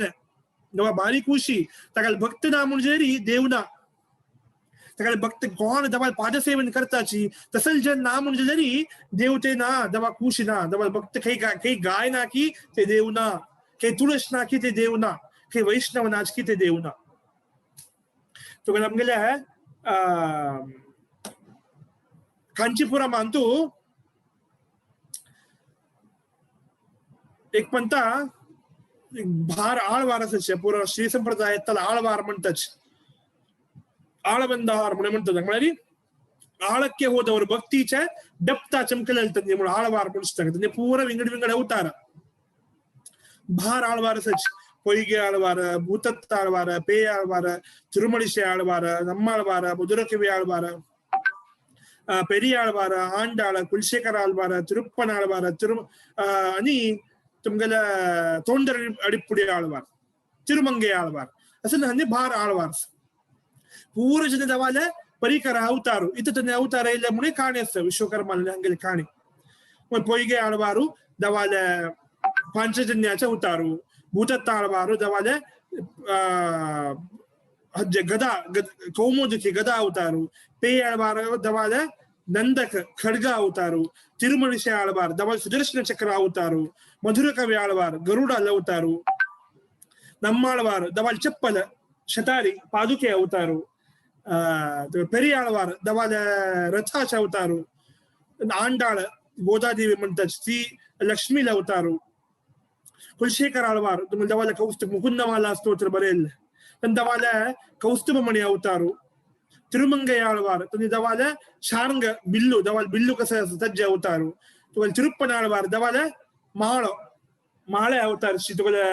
Speaker 11: देवा भारी खुशी ताका भक्त ना म्हणजे देव ना ताका भक्त कोण देवाल पाद सेवन करताची तसल जे ना म्हणजे जरी देव ते ना देवा खुशी ना देवाल भक्त काही काही गाय ना की ते देव ना काही तुळस ना की ते देव ना काही वैष्णव नाच की ते देव ना. तो आमगेले कांचीपुरम अंतू एक पंता भार आळवार असायचे पुरा श्री संप्रदायातला आळवार म्हणतात आळबंदार म्हणून म्हणतात म्हळ्यार ಆಳಕ್ಕೆ ಹೋದವರು ಭಕ್ತಿಚ ಡೆಪ್ತ ಚಮಕಲಲ್ಲಿ म्हणून ಆಳ್ವಾರ್ म्हणतात ಪೂರ ವಿಂಗಡ ವಿಂಗಡ ಅವತಾರ ಭಾರ ಆಳ್ವಾರ ಸಚ್ பொய்கை ஆழ்வார பூத்தத்த ஆழ்வார பேய் ஆழ்வார திருமணிசை ஆழ்வார நம்மாழ்வார மதுரகவி ஆழ்வார பெரிய ஆழ்வாರ ಆಂಡಾಳ ಕುಲಶೇಖರ ಆಳ್ವಾರ ತಿರುಪ್ಪನ ಆಳ್ವಾರ ತಿರು ಅನಿ ತುಮ್ಗಲ ತೋಂಡರ ಅಡಿಪುಡಿ ಆಳ್ವಾರ್ ತಿರುಮಂಗೆ ಆಳ್ವಾರ್ ಅಸಲ್ ಹನ್ನೆ ಭಾರ ಆಳ್ವಾರ್ ಪೂರ ಜನ ದವಾಲ ಪರಿಕರ ಅವತಾರು ಇತ ತನ್ನ ಅವತಾರ ಇಲ್ಲ ಮುಣೆ ಕಾಣಿ ಅಸ್ತ ವಿಶ್ವಕರ್ಮ ಹಂಗಲ್ಲಿ ಕಾಣಿ ಪೊಯ್ಗೆ ಆಳ್ವಾರು ದವಾಲ ಪಾಂಚಜನ್ಯಾಚ ಅವತಾರು ಭೂತತ್ತ ಆಳ್ವಾರು ದವಾಲೆ ಗದಾ ಕೌಮೋದಕಿ ಗದಾ ಅವತಾರು ಪೇಯ ಆಳ್ವಾರ ದವಾಲೆ ನಂದಕ ಖಡ್ಗ ಅವತಾರು ತಿರುಮಣಿಸೆ ಆಳ್ವಾರ್ ದವಾಲ ಸುದರ್ಶನ ಚಕ್ರ ಅವತಾರು ಮಧುರ ಕವಿ ಆಳ್ವಾರ್ ಗರುಡ ಅವತಾರು ನಮ್ಮಾಳ್ವಾರ್ ದವಾಲ್ ಚಪ್ಪಲ ಶತಾರಿ ಪಾದುಕೆ ಅವತಾರು पेरियाळवार दवाले रथाचे अवतारू, आंडाळ गोदादेवी म्हणतात ती लक्ष्मीला अवतारू, कुलशेखर आळवार दवाले कौस्तुभ मुकुंदमाला स्तोत्र बरेल दवाले कौस्तुभमणि अवतारू, तिरुमंगय आळवार तुम्ही दवाले शार्ंग बिल्लू दवाल बिल्लू कसं तज्जे अवतारू, तुला तिरुप्पन आळवार दवाले माळ माळे अवतार तुला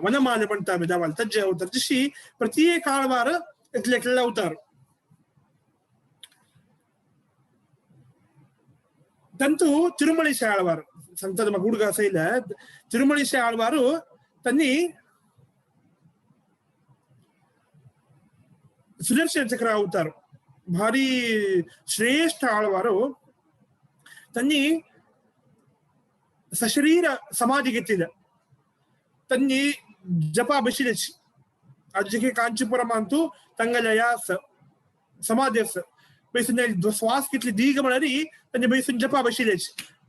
Speaker 11: वनमाले म्हणता दवाल तज्जे अवतार. तशी प्रत्येक आळवार इतले एकले अवतार. ತಂತು ತಿರುಮಳಿಸೆ ಆಳ್ವಾರ್ ಸಂತದ ಮಗ ಹುಡುಗ ಸೈಲ ತಿರುಮಳಿಸೆ ಆಳ್ವಾರು ತನ್ನಿ ಸುದರ್ಶನ ಚಕ್ರ ಅವತಾರು ಭಾರಿ ಶ್ರೇಷ್ಠ ಆಳ್ವಾರು ತನ್ನಿ ಸಶರೀರ ಸಮಾಧಿಗೆತ್ತಿದ ತನ್ನಿ ಜಪ ಬಶಿಲಚ್ ಅಜ್ಜಿಗೆ ಕಾಂಚಿಪುರಂ ಅಂತೂ ತಂಗಲಯಾಸ ಸಮಾಧಿಯಸ್ बैसून श्वास कितली दीर्घ म्हळ्यार तांचे बैसून जपा बशिल्लेच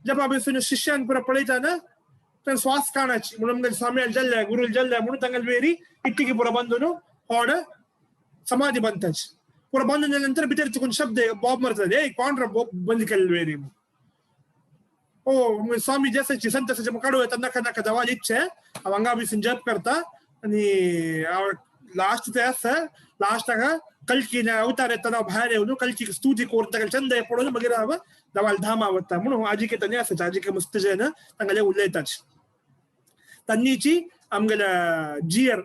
Speaker 11: जपा बैसून शिष्यान पुरा पळयताना तांचे श्वास काणाची म्हणून स्वामी जल्ल्या गुरु जल्ल्या म्हणून तांगेले वेरी इट्टिकी पुरा बांदून होड समाधी बांदताच. पुरा बांदून जाल्या नंतर भितर चुकून शब्द बॉब मारतात, ए कोण रे बॉब बंद केल्ले वेरी, ओ स्वामी जसाची संत आसाचे काडू येता नाका नाका दवाल इच्छे हांव हांगा बसून जप करता आनी हांव लास्ट ते आसा लास्टाक कल्कीने अवतार येताना भायर येवन कल्कीक स्तुती करून ताका चंद पडून मागीर हांव दवाल धामा वता म्हणून आजिके तांणी आसाच आजिके मस्त जेन तांगेले उलयताच. तन्नीची आमगेल्या जियर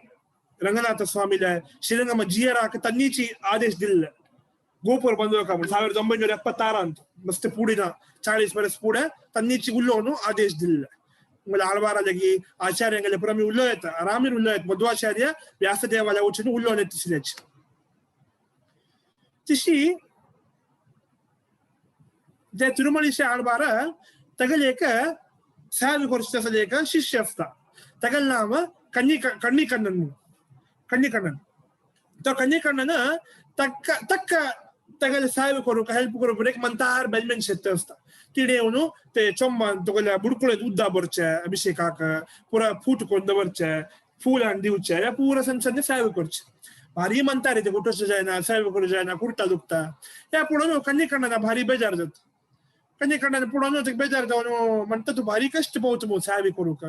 Speaker 11: रंगनाथ स्वामीले श्रीरंगम जियराक तन्नीची आदेश दिल्ले गोपूर ಬಂದೋಕ 1976 ಮಸ್ತ್ ಪೂಡಿನ 40 ವರ್ಷ ಪೂಡೆ ತನ್ನೀಚಿ ಉಲ್ಲೋನು ಆದೇಶ ದಿಲ್ಲ. ಆಮೇಲೆ ಆಳ್ವಾರಲಗಿ ಆಚಾರ್ಯಂಗಲೆ ಪುರಮಿ ಉಲ್ಲೋ ಆಯ್ತ ಆರಾಮಿರ್ ಉಲ್ಲೋ ಆಯ್ತು ಮಧ್ವಾಚಾರ್ಯ ವ್ಯಾಸದೇವಾಲಯ ಉಚ್ಚನು ಉಲ್ಲೋನ್ ಎತ್ತಿಸಿದೆಚ್ ತಿಶಿ ಜಯ ತಿರುಮಳಿಸೆ ಆಳ್ವಾರ ತಗಲೇಕ ಸಾವಿ ಕೊರಿಸಲೇಕ ಶಿಷ್ಯ ಅಸ್ತ ತಗಲ್ ನಾಮ ಕಣ್ಣಿ ಕಣ್ಣನ್ ಕಣ್ಣಿ ಕಣ್ಣನ್ ಕಣ್ಣಿ ಕಣ್ಣನ ತಕ್ಕ ತಕ್ಕ ತಗಲೆ ಸಾವಿ ಕೊರುಕ ಹೆಲ್ಪ್ ಕೊರು ಬ್ರೇಕ್ ಮಂತಾರ್ ಬೆಲ್ಮೆನ್ ಶೆತ್ತ ಅಸ್ತ ತಿಡೆಯವನು ते ಚೊಂಬ तुगेल्या बुडकुळे उद्दा भरचे अभिषेकाक पुरा फूट करून दवरचे फुलां दिवचे ह्या पुरा सण सावी करचे भारी म्हणता रे ते कुठं जायना सावी करू जायना कुर्ता दुखता ह्या पळोवन कन्नी कण्णा भारी बेजार जाता कन्नी कण्णा पळोवन बेजार जावन म्हणटा तूं भारी कश्ट पळोवचो मगो सावी करूंक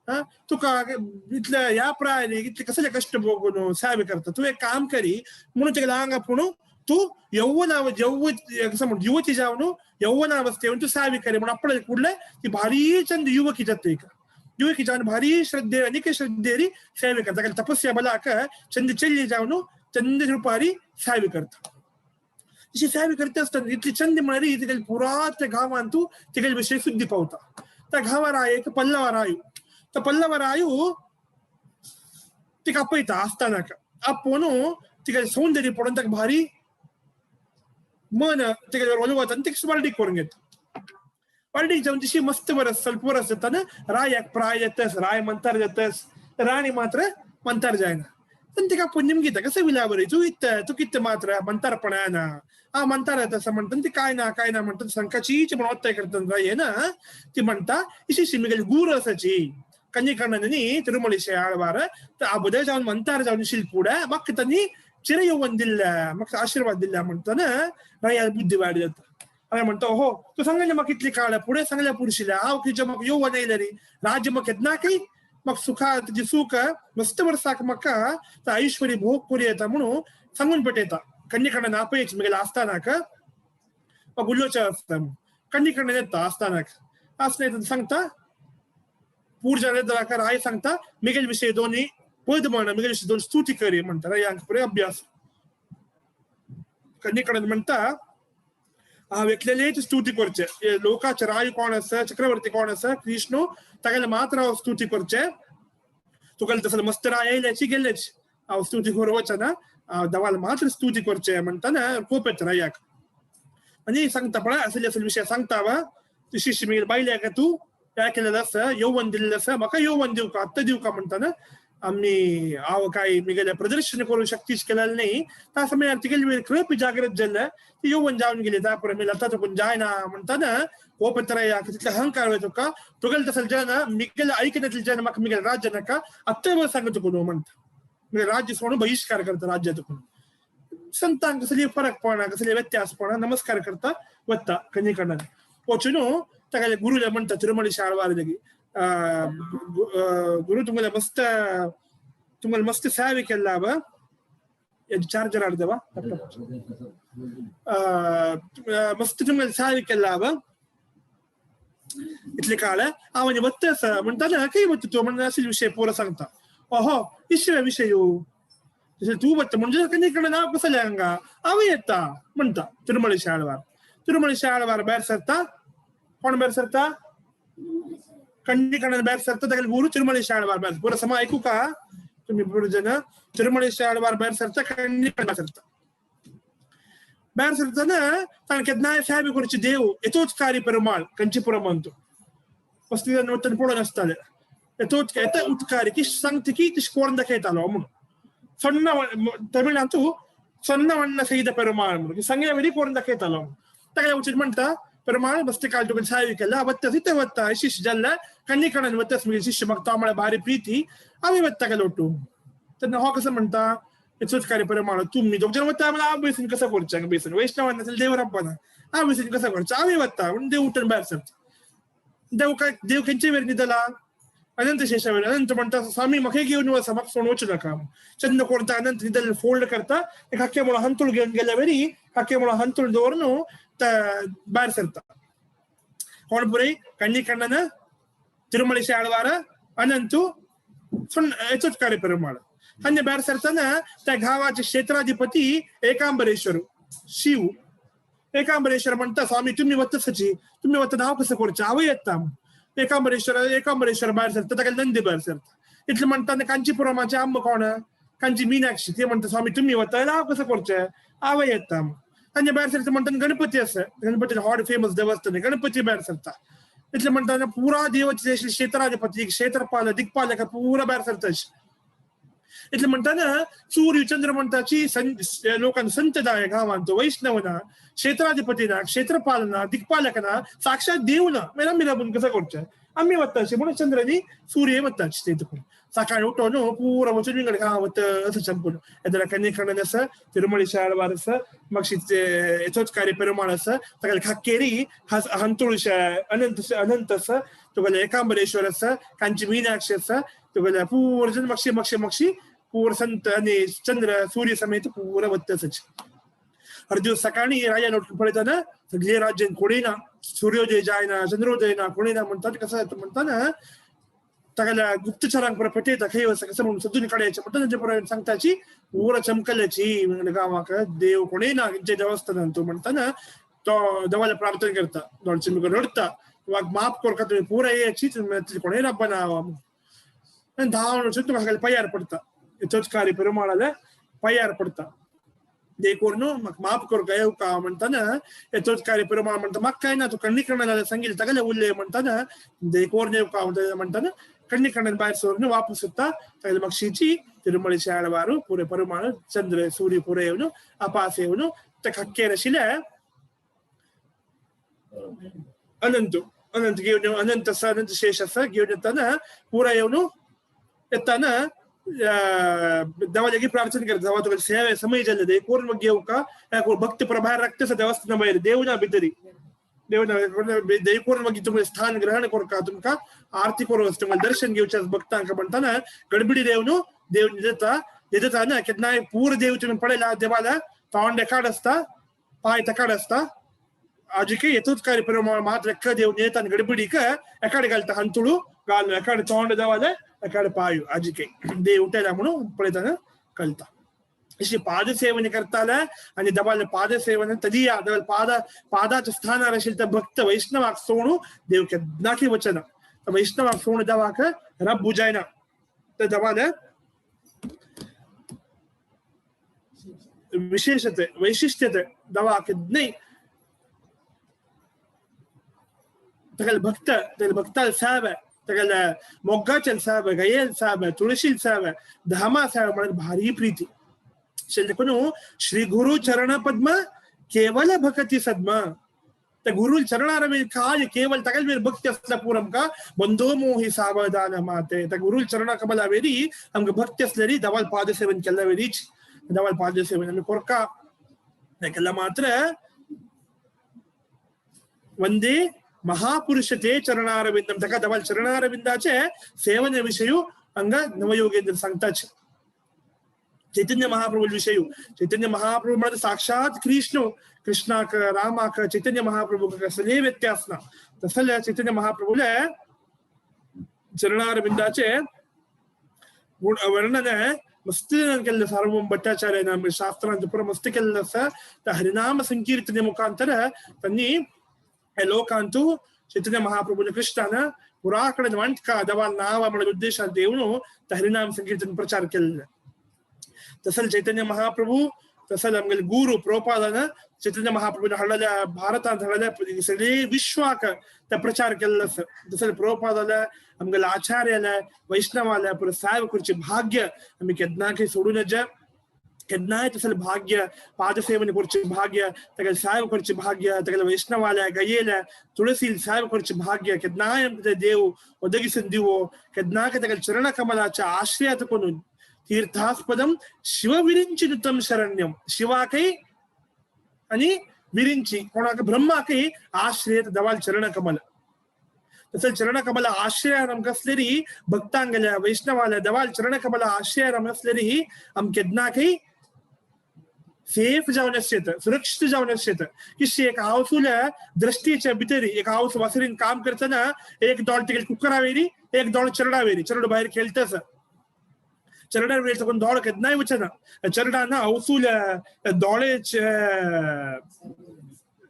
Speaker 11: हा तुका इतले ह्या प्राय इतले कसले कश्ट भोगून सावी करता तूं एक काम करी म्हणून तेका हांगा पूण तूं यौवनाव कसं म्हण युवती जावन यौवनावस्थेवन तूं सावी करे म्हणून आपल्याला कुडले ती भारी चंद युवकी जाता एक युवकी जावन भारी श्रद्धे अनेक श्रद्धेरी सेवे करता ताका तपस्या बलाक चंद चल्ली जावन चंद रुपारी सेवे करता. अशी सेवे करता आसतना इतली चंद म्हळ्यार तिगेले पुरा त्या गांवांत तूं तिगेले विशय सुद्दी पावता. त्या गांवार एक पल्लव रायू तो पल्लव रायू तिका आपयता आसतानाक आपोवन तिगेले सौंदर्य पळोवन ताका भारी मन तिगेले वता आनी तिका वार्डीक करून घेता. वार्डीक जावन तशी मस्त बरस ಸ್ವಲ್ಪ बरस जाता रायाक प्राय जातस राय मंतार जातस राणी मात्र मंतार जायना आनी तिका आपोवन निमगिता कसं विला बरी तूं इत्त तूं कितें मात्र मंतारपण येना आ मंतार जाता असं म्हणटा ती काय ना काय ना म्हणटा संकाचीच म्हणून ಒತ್ತಾಯ करता येना ती म्हणटा इशी मिगेली गुरू आसाची ಕನ್ನಿಕಣ್ಣನಿ ತಿರುಮಳಿಸೆ ಆಳ್ವಾರ ಆ ಬುಧ जावन ಮಂತಾರ जावन ಶಿಲ್ಪೂಡ ಮಕ್ಕ ತನ್ನಿ ಚಿರಯೌವನದಿಲ್ಲ ಮಕ್ಕ ಆಶೀರ್ವಾದ दिल्ला म्हणताना राया बुद्धी वाढ जाता. अरे म्हणतो हो तू सांगले म्हाका कितली काळ पुढे सांगल्या पुरुषिला हांव कितें म्हाका यौवन येयलें रे राज्य म्हाका येतना की म्हाका सुखा तुजी सुख मस्त वर्साक म्हाका ऐश्वर्य भोग करूं येता म्हणून सांगून पेटयता. कन्नीकण्णन आपयची म्हगेल्या आस्थानाक म्हाका उलोवचें आसता कन्नीकण्णन येता आस्थानाक आसतना येता सांगता पूर्जा राय सांगता मिगेल विषय दोन्ही पद म्हण मिगेल विषय दोन स्तुती करी म्हणटा रायांक पुरे अभ्यास कन्नीकण्णन म्हणटा हांव एकलेच स्तुती करचे लोकाचे राय कोण आसा चक्रवर्ती कोण आसा कृष्णू तागेले मात्र हांव स्तुती करचे तुका तसले मस्त राय येयल्याची गेल्लेच हांव स्तुती करूं वचना हांव देवाला मात्र स्तुती करचे म्हणटाना कोप येता रायाक आनी सांगता पळय असले असले विशय सांगता वा शिष्य मिगेले बायल्याक तूं काय केलेलं आसा यौवन दिल्लें आसा म्हाका यौवन दिवका आत्तां दिवका म्हणटाना आमी हांव काय मिगेले प्रदर्शन करूं शक्तीच केलेलें न्ही त्या समयार तिगेले वयर कृप जागृत जाल्ले ती यौवन जावन गेली त्या पुरो आतां तुका जायना म्हणटाना कोप येता रायाक तितले अहंकार वय तुका तुगेले तसले जायना मिगेले आयकनातले जायना म्हाका मिगेले राज्य नाका आत्तां सांगता तुका न्हू म्हणटा मिगेले राज्य सोडून बहिश्कार करता राज्या तुका. संतांक कसली फरक पडना कसले व्यत्यास पडना नमस्कार करता वता कन्नीकण्णन वचून ताका गुरुला म्हणटा तिरुमळी आळवार गुरु तुम्हाला मस्त सेवे केला बा चार्जर आडदवा मस्त तुम्हाला सेवे केला बा इतले काळ हांव वत्त आसा म्हणटा खंय वता तूं म्हणून अशे विशय पोरा सांगता ओहो इशे विशय तूं वता म्हणजे कन्नीकण्णन हांव कसलें हांगा हांव येता म्हणटा तिरुमळी आळवार तिरुमळी आळवार भायर सरता कोण भायर सरता कन्नीकण्णन भायर सरता ताका गुरु तिरुमळी आळवार भायर पुरो समा आयकू का तुम्ही पुरो जण तिरुमळी आळवार भायर सरता कन्नीकण्णन भायर सरता भायर सरतना ताणें केन्नाय साहेब करचे देव यथोत्कारी पेरुमाळ कंचीपुरम अंतू वस्ती वतन पळोवन आसताले येता उत्कारी की सांगता की तशें कोण दाखयतालो म्हणून सण्ण तमिळांतू सण्ण वण्ण सैद पेरुमाळ म्हणून सांगल्या वरी कोण दाखयतालो ताका वचून म्हणटा पेरुमाळ बस्ती काल तुका साहेब केला वत्ता तिथे वत्ता शिष्य जाल्ला कन्नीकण्णन वत्तास मुगे शिष्य म्हाका तो म्हळ्यार भारी प्रीती हांवें वत्ता काय लोटू तेन्ना हो कसो म्हणटा यथोत्कारी पेरुमाळ तुमी दोग जाण वता हांव बेसून कसो करचें हांगा बेसून वैष्णवान नासल्यार देव रावपाना हांव बेसून कसो करचें हांवें वता म्हणून देव उठून भायर सरता देव काय देव खंयचे वेर न्हिदला अनंत शेषावेर अनंत म्हणटा स्वामी म्हाका घेवन वचा म्हाका सोडून वचूं नाका चंद्र कोणता अनंत न्हिदले फोल्ड करता खाके मुळो हांतूळ घेवन गेल्या वरी खाके मुळो हांतूळ दवरून भायर सरता कोण पुरय कन्नीकण्णन तिरुमळी आळवार अनंतू यथोत्कारी पेरुमाळ अन्य भायर सरतना त्या गांवाचे क्षेत्राधिपती एकांबरेश्वर शिव एकांबरेश्वर म्हणटा स्वामी तुम्ही वतसची तुम्ही वता हांव कसं करचें हांवूय येता एकांबरेश्वर एकांबरेश्वर भायर सरता ताका नंदी भायर सरता इतलें म्हणटा कांचीपुरमाचे आंबो कोण कांची मीनाक्षी ते म्हणटा स्वामी तुम्ही वता हांव कसं करचें हांवूय येता तांचे भायर सरता म्हणटा गणपती आसा गणपती हॉट फेमस देवस्थान गणपती भायर सरता इतलें म्हणटा पुरा देवाचे क्षेत्राधिपती क्षेत्रपाल दिक्पालक पुरा भायर सरता इतलें म्हणटाना सूर्य चंद्र म्हणटाची लोकांना संत दाय गांवांत वैष्णव ना क्षेत्राधिपती ना क्षेत्रपाल ना दिक्पालक ना साक्षात देव ना मागीर आमी राबून कसं करचें आमी वताचे म्हणून चंद्रानी सूर्य वताचे ते तुका सकाळी उठोवन पुरा वचून विंगड गांव वता असं चंपून येदरा कन्नीकण्णन आसा तिरुमळी आळवार आसा मागीर यथोत्कारी पेरुमाळ आसा ताका खाक्केरी हांतुळ अनंत अनंत आसा तुगेले एकांबरेश्वर आसा कांची मीनाक्षी आसा तुगेले पूरा जण मागशी मागशी मागशी पूर संत आणि चंद्र सूर्य समेत पुरा वत्तसच हर दिवस सकाळी राजान उठून पळयतना सगळे राज्यान कोणी ना सूर्योदय जायना चंद्रोदय ना कोणी ना म्हणतात कसं म्हणताना ताका गुप्तचरांक परत पटयता खंय वचा कसं म्हणून सोदून काडयाचे म्हणटा तांचे परत सांगताची पुरा चमकल्याची गांवाक देव कोणी ना खंयच्या देवस्थानान तूं म्हणताना तो देवाला प्रार्थना करता दोळचे रडता माफ करका तुमी पुरा येयाची कोणय राबना आनी धांवन वचून तुका पांयार पडटा यथोत्कारी पेरुमाळाले पांयार पडटा देखून म्हाका माफ करका येवका म्हणटाना यथोत्कारी पेरुमाळ म्हणटा म्हाका काय ना तूं कन्नीकण्णनाले सांगिल्लें तागेलें उलय म्हणटाना देखून येवका म्हणटाना कन्नीकण्णन भायर सरून वापस येता तागेले मागशीची तिरुमळी आळवार पुरे पेरुमाळ चंद्र सूर्य पुरे येवन अपास येवन ते खाक्केर आशिल्ले अनंत अनंत घेवन अनंत आसा अनंत शेष आसा घेवन येताना पुरा येवन येताना देवाचे प्रार्थना करता देवा तुका सेवे समय जाल्ले दे कोण मग घेवका भक्त प्रभार राखता देवस्थाना भायर देव ना भितरी देव ना देव कोण मागीर तुमकां स्थान ग्रहण करका तुमकां आरती करूं तुमकां दर्शन घेवचें भक्तांक म्हणटाना गडबडी देव न्हू देव न्हिदता न्हिदता ना केन्नाय पूर देव तुमी पळयला देवाला तोंड एकाड आसता पांय तेकाड आसता आजिके यथोत्कारी पेरुमाळ मात्र एका देव न्हिदता आनी गडबडीक एकाडे घालता हांतुळू घालून एकाडे तोंड देवाले एकाडे पांय आजिके देव उठयला म्हणून पळयतना कळटा अशी पादसेवन करताले आणि देवाले पादसेवन तदीया देवाले पाद पादाच्या स्थानार आशिल्ले त्या भक्त वैष्णवाक सोडू देव केन्नाकी वचना वैष्णवाक सोडू देवाक रब्बू जायना त्या देवाले विशेषते वैशिष्ट्यते देवाक न्हय तागेले भक्त तागेले भक्ताल सेवे तागेले मोगाचेल सेवे गयेल सेवे तुळशील सेवे धामा सेवे म्हणून भारी प्रीती देखून श्री गुरु चरण पद्म केवल भक्ती सद्म त्या गुरु चरणार काय केवल तागेले मेर भक्ती असल्या पूर आमकां बंधो मोही सावधान माते त्या गुरु चरणा कमला वेरी आमकां भक्ती असलेली देवाल पादसेवन केल्ल्या वेरीच देवाल पादसेवन आमी कोरका ಯಾಕೆಲ್ಲ ಮಾತ್ರ ಒಂದೇ ಮಹಾಪುರುಷತೆ चरणारविंदम ताका दवाल चरणारविंदाचे सेवने विषयू अंग नवयोगेंद्र सांगताच. चैतन्य महाप्रभु विषयू चैतन्य महाप्रभु म्हणजे साक्षात कृष्ण, कृष्णाक रामाक चैतन्य महाप्रभू कसले व्यत्यास ना. तसले चैतन्य महाप्रभूले चरणारविंदाचे गुण वर्णन मस्त केल्ले सार्वभौम भट्टाचार्य शास्त्रांत पुरा मस्त केल्ले आसा. त्या हरिनाम संकीर्तने मुखांतर त्यांनी लोकांतु चैतन्य महाप्रभुने कृष्णान पुराकडे वांटका दवाल नाव म्हणून उद्देशात देऊन हरिनाम संकीर्तन प्रचार केलेले. तसं चैतन्य महाप्रभू तसं आमगे गुरु प्रोपादान चैतन्य महाप्रभून हाडलेल्या भारतांत हाडलेल्या सगळे विश्वाक त्या प्रचार केल्लो आसा. तसं प्रोपादाले आमगेले आचार्याले वैष्णवाले पुरो साहेब करचे भाग्य आमी केन्नाकय सोडूं नजे. केन्नाय तसले भाग्य पादसेवन करचे भाग्य, तागेले साहेब करचे भाग्य, तागेले वैष्णवाले गयेले तुळसी साहेब करचे भाग्य केन्नाय आमकां देव ಒದಗಿಸಿದ ದಿವೋ केन्नाक तागेले चरण कमलाच्या आश्रयात कोणून तीर्थास्पदम शिव विरिंची नुतम शरण्यम. शिवाकय आणि विरिंची कोणाक ब्रह्माकय आश्रयत दवाल चरण कमल. तसं चरण कमल आश्रय आमकां आसलेरी भक्तांगेल्या वैष्णवाल्या दवाल चरण कमल आश्रय आमकां आसलेरी आम केन्नाकय सेफ जावन आसता, सुरक्षित जावन आसता. किशी एक हावसुल्या दृष्टीच्या भितरी एक हावस वासरीन काम करतना एक दोळ तिगेले कुकरा वेरी, एक दोळ चरडा वेरी. चरड भायर खेळटा आसा, चरडार वेळ कोण दोळ केन्नाय वचना. चरडान हौसूल्या दोळेचे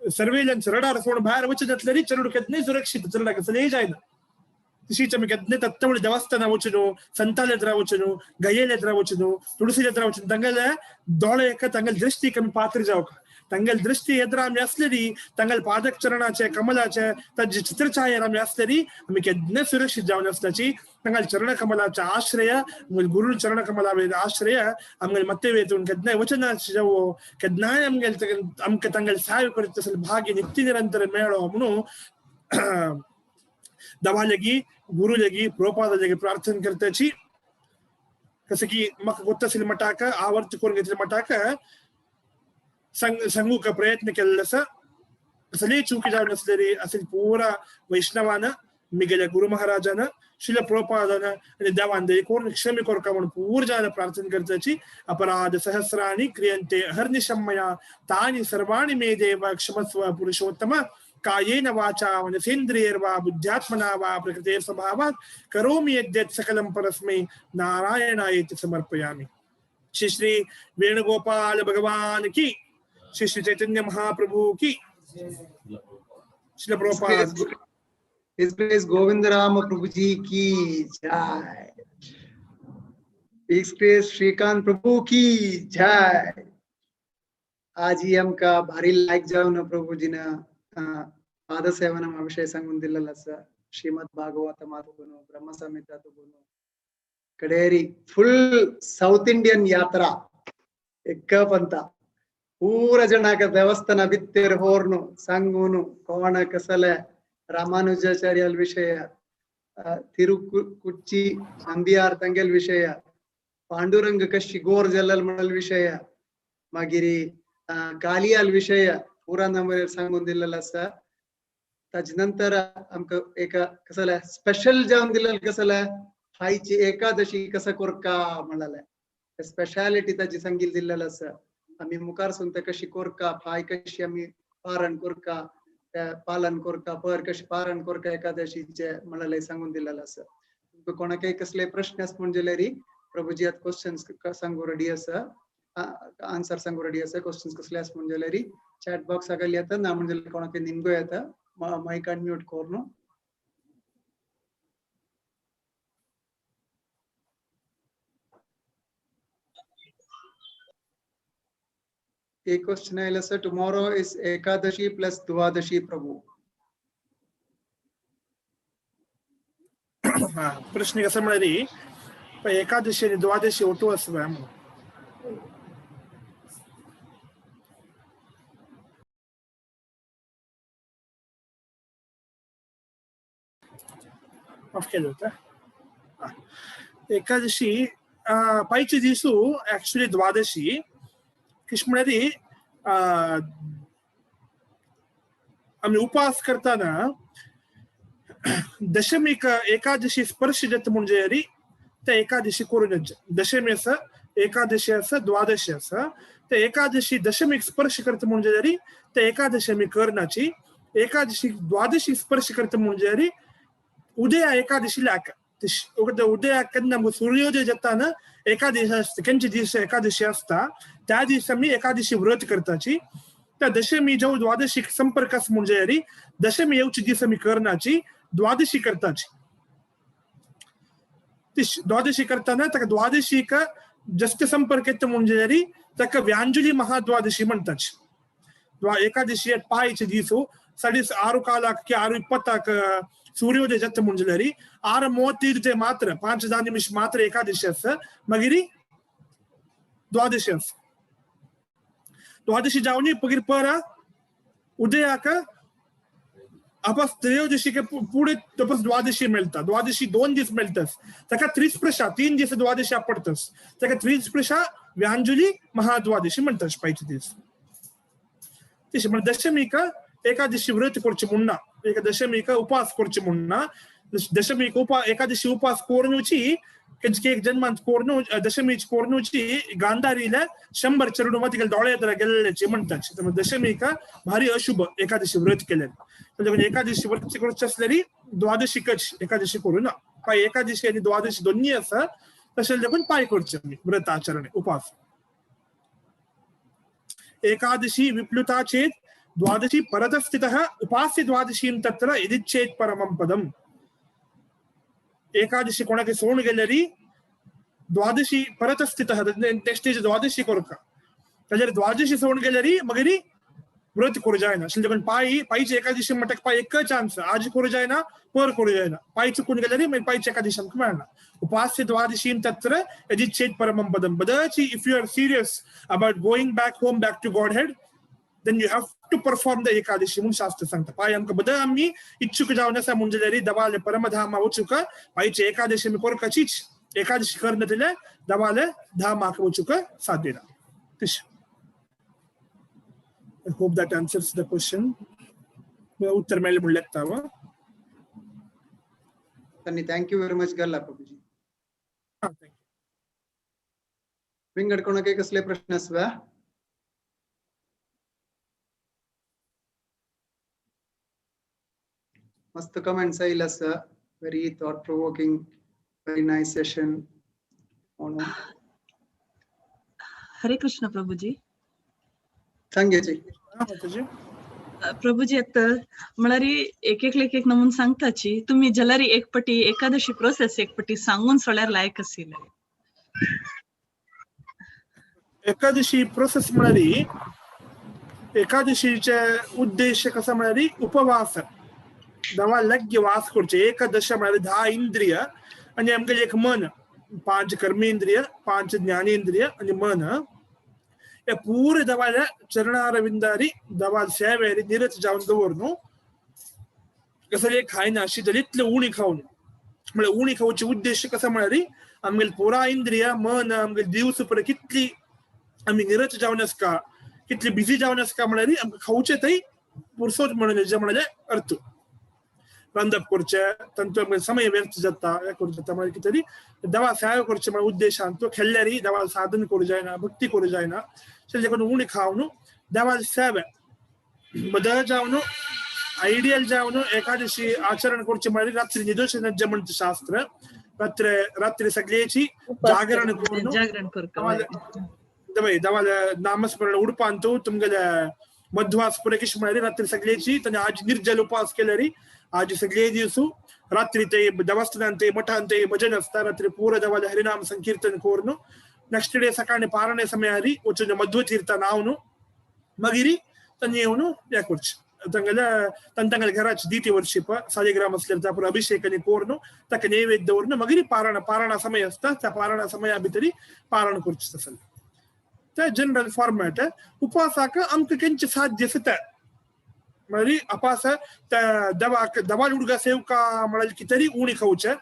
Speaker 11: सर्वेलन्स रडार सोडून भायर वचनातलेरी चरड केन्नाय सुरक्षित, चरडाक कसलेय जायना. तशीच आमी केन्नाय तत्तवळ देवस्थाना वचून, संताले हತ್ರ वचून, गयेले हತ್ರ वचून, तुळसीले हತ್ರ वचून तांगेले दोळे तांगेले दृष्टीक आमी पात्र जावक. तांगेले दृष्टी एदरा आमी आसलेली तांगेले पादक चरणाचे कमलाचे ताजे चित्रछायेर आमी आसलेली आमी केन्नाय सुरक्षित जावन आसताची. तांगेले चरण कमलाचे आश्रय आमगेले गुरु चरण कमला आश्रय आमगेले मत्ते वेतून केन्नाय वचनाचे जावो, केन्नाय आमगेले आमकां तांगेले साहाय्य करता तसले भाग्य नित्य निरंतर मेळो म्हणून दवालेगी गुरुलेगी प्रोपादालेगी प्रार्थना करताची. कसं की म्हाका गोत्तासिल मटाक आवर्त करून घेतले मटाक सांगूक प्रयत्न केल्लो आसा. कसलेय चुकी जावन आसलेली असेल पुरा वैष्णवान मिगेल्या गुरु महाराजान शिल प्रोपादान आनी देवान दया करून क्षमे करका म्हणून पूर जाण प्रार्थना करताची. अपराध सहस्राणि क्रियन्ते अहर्निशं मया तानि सर्वाणि मे देव क्षमस्व पुरुषोत्तम. कायेन वाचा मनसेन्द्रियैर्वा बुद्ध्यात्मना वा प्रकृतेर् स्वभावात् करोमि यद्यत् सकलं परस्मै नारायणायेति समर्पयामि. श्री श्री वेणुगोपाल भगवान की, श्री श्री चैतन्य महाप्रभु की, Shri Prabhupada
Speaker 1: His Grace Govind Rama Prabhu ji की जय. His Grace Shrikant Prabhu की जय. आज ही आमकां भारी लायक जावन प्रभुजीन पादसेवनम विषय सांगून दिलेलो आसा. श्रीमद भागवत मातुगुನು, ब्रह्म संहिता तुगुನು, कडेरी फुल साउथ इंडियन यात्रा ಎಕ್ಕಪಂತ ಪೂರ ಜನಕ ದೇವಸ್ಥಾನ ಬಿತ್ತೇರ್ ಹೋರ್ನು ಸಂಗೂನು ಕೋಣ ಕಸಲೆ ರಾಮಾನುಜಾಚಾರ್ಯಲ್ ವಿಷಯ, ತಿರುಕುಚ್ಚಿ ನಂಬಿಯಾರ್ ತಂಗೆಲ್ ವಿಷಯ, ಪಾಂಡುರಂಗ ಕಶಿ ಗೋರ್ ಜಲ್ಲಲ್ ಮಡಲ್ ವಿಷಯ, ಮಾಗಿರಿ ಕಾಲಿಯಾಲ್ ವಿಷಯ ಪೂರಾ ನಮ್ಮಲ್ಲಿ सांगून आसा. ताजे नंतर आमकां एक कसले स्पेशल जावन दिलेले कसले फायची एकादशी कसं कोरका म्हणाले स्पेशालिटी ताजी सांगील दिलेलं आसा. आमी मुखार सून ते कशी कोरका फाय कशी आमी पारण कोरका पालन कोरका पर कशी पारण कोरका एकादशीचे म्हणाले सांगून दिलेलं आसा. तुमकां कोणाकय कसले प्रश्न आसा म्हण जाल्यार प्रभुजी आतां क्वेश्चन्स सांगू रेडी आसा, आन्सर सांगू रेडी आसा. क्वेश्चन्स कसले आसा म्हण जाल्यार चॅट बॉक्स आगल येता ना म्हणजे कोणाकय निमगो येता माइक अनम्यूट करून. एक क्वेश्चन आयला sir, tomorrow is Ekadashi plus Dwadashi Prabhu.
Speaker 11: हा प्रश्न कसं म्हणाली एकादशी आणि द्वादशी ओटू असं म्हणून. ऑफ केलं होतं. एकादशी पायचे दिसू ऍक्च्युली द्वादशी किश म्हळ्यार आमी उपास करताना दशमीक एकादशी स्पर्श जाता म्हणजे री त्या एकादशी करून दशमी आसा एकादशी आसा द्वादशी आसा त्या एकादशी दशमीक स्पर्श करता म्हणजे री त्या एकादशी आमी करनाची एकादशी द्वादशी स्पर्श करता म्हणजे री उदया एकादशी लाक उदया केन्ना सूर्योदय जाता ना एकादशी आसता केंचे दीस एकादशी आसता त्या दीस आमी एकादशी व्रत करताची त्या दशमी जावं द्वादशी संपर्क आसा म्हणजे री दशमी येवचे दीस आमी करनाची द्वादशी करताची द्वादशी करताना ताका द्वादशीक जस्त संपर्क येता म्हणजे री ताका व्यांजुली महाद्वादशी म्हणताची. एकादशी पायचे दीस 6:30 ಕಾಲಕ್ಕೆ 6:20 सूर्योदय जाता म्हणजे री 6:35 मात्र 5-10 निमिष मात्र एकादशी आसा मागीर द्वादशी आसा. द्वादशी जावन मागीर परा उदयाक आपस त्रयोदशी के पुढे तपस द्वादशी मेळटा द्वादशी 2 दीस मेळटास ताका त्रिस्पृशा 3 दीस द्वादशी आपडतस ताका त्रिस्पृशा व्यांजुली महाद्वादशी म्हणटास पायचे दीस. तशें म्हणजे दशमीक एकादशी व्रत करचे म्हूण ना एकादशमीक उपास करचे म्हूण ना दशमीक एकादशी उपास कोरनुची एक जन्मांत कोरनू दशमीची कोरनुची गांधारीला 100 चरडू मती दोळे गेल्ल्याचे म्हणतात. दशमीक भारी अशुभ एकादशी व्रत केले एकादशी व्रत करचे असल्यारी द्वादशीकच एकादशी करू ना पाय एकादशी आणि द्वादशी दोन्ही आसा तशें देखून पाय करचे आमी व्रत आचरण उपास. एकादशी विप्लुता चेत द्वादशी परतस्थितः उपास्य द्वादशीं तत्र यदिच्छेत् परमं पदम्. एकादशी कोणाक सोडून गेल्यारी द्वादशी परतस्थितः नेक्स्ट डे द्वादशी करका ताजेर द्वादशी सोडून गेल्यारी मागीर व्रत करूं जायना. अशें देखून पायी पायची एकादशी म्हणटा पाय एक चान्स आज करूं जायना पर करूं जायना पाय चुकून गेल्यारी मागीर पायची एकादशी आमकां मेळना. उपास्य द्वादशीं तत्र यदिच्छेत् परमं पदम्. बदची if you are serious about going back home back to Godhead then you have to perform the Ekadashi म्हणून शास्त्र सांगता. पाय आमकां बद आमी इच्छुक जावन आसा म्हणजे जाल्यार दवाले परमधामा वचूक पायची एकादशी आमी करपाचीच एकादशी करना जाल्यार दवाले धामाक वचूक साध्य ना. तशें I hope that answers the question. उत्तर मेळ्ळें म्हणलें हांव.
Speaker 1: Thank you very much Galla Prabhuji. विंगड कोणाक कसले प्रश्न आसवा? मस्त कमेंट्स आयले आसा. Very thought provoking, very nice session.
Speaker 12: Hare Krishna Prabhuji.
Speaker 1: सांगेची
Speaker 12: प्रभुजी आता म्हळ्यार एक एक एक नमून सांगताची तुम्ही जलारी एक पटी एकादशी प्रोसेस एक पटी सांगून सोळ्यार लायक आशिल्ले.
Speaker 11: एकादशी प्रोसेस म्हळ्यार एकादशीचे उद्देश कसा म्हळ्यार उपवास दवा लग्य वास करचे. एकादश म्हळ्यार 10 इंद्रिय आणि आमगे एक मन 5 कर्मेंद्रिय 5 ज्ञानेंद्रिय आणि मन हे पूरे दवाल्या चरणारविंदारी दवा सेवेरी निरत जावन दवर कसं खायना अशी जाल्यार इतले उणी खावन म्हळ्यार उणी खावचे उद्देश कसा म्हळ्यार आमगेले पुरा इंद्रिय मन आमगेले दिवस पर कितली आमी निरत जावन आसका कितली बिजी जावन आसका म्हळ्यार आमकां खावचे थंय पुरसोत म्हणून म्हळ्यार अर्थ रांदप करचे तांचो समय व्यर्थ जाता हे करूं जाता म्हळ्यार कितें तरी दवा सेवा करचे म्हळ्यार उद्देशान तो खेळल्यारी दवा साधन करूं जायना भक्ती करूं जायना देखून उणी खावन देवा सेवा बदल जावन आयडियल जावन एकादशी आचरण करचे म्हळ्यार रात्री निदोश नज्ज म्हणटा शास्त्र रात्री रात्री सगळ्याची जागरण करून
Speaker 12: जागरण करता
Speaker 11: देवाले नामस्मरण उडपांतू तुमगेले मध्वास पुरेकिश म्हळ्यार रात्री सगळ्याची तांणी आज निर्जल उपास केल्यारी आज सगळे दिवसू रात्री ते देवस्थानांत ते मठांत ते भजन असता रात्री पूरा देवाले हरिनाम संकीर्तन करून नेक्स्ट डे सकाळी पारणे समयारी वचून मध्व तीर्थ नावन मागीर तांणी येवन हें करचें तांगेले तांगेले घराची दिती वर्शिप सालिग्राम असल्यार त्या अभिषेक आनी करून ताका नैवेद्य दवरून मागीर पारण पारणा समय आसता त्या पारणा समया भितरी पारण करचें तसलें त्या जनरल फॉर्मेट उपासाक आमकां केंचे साध्य आसा तें म्हळ्यार अपास त्या दवाक दवा उडगा सेवका म्हळ्यार कितें तरी उणी खावचें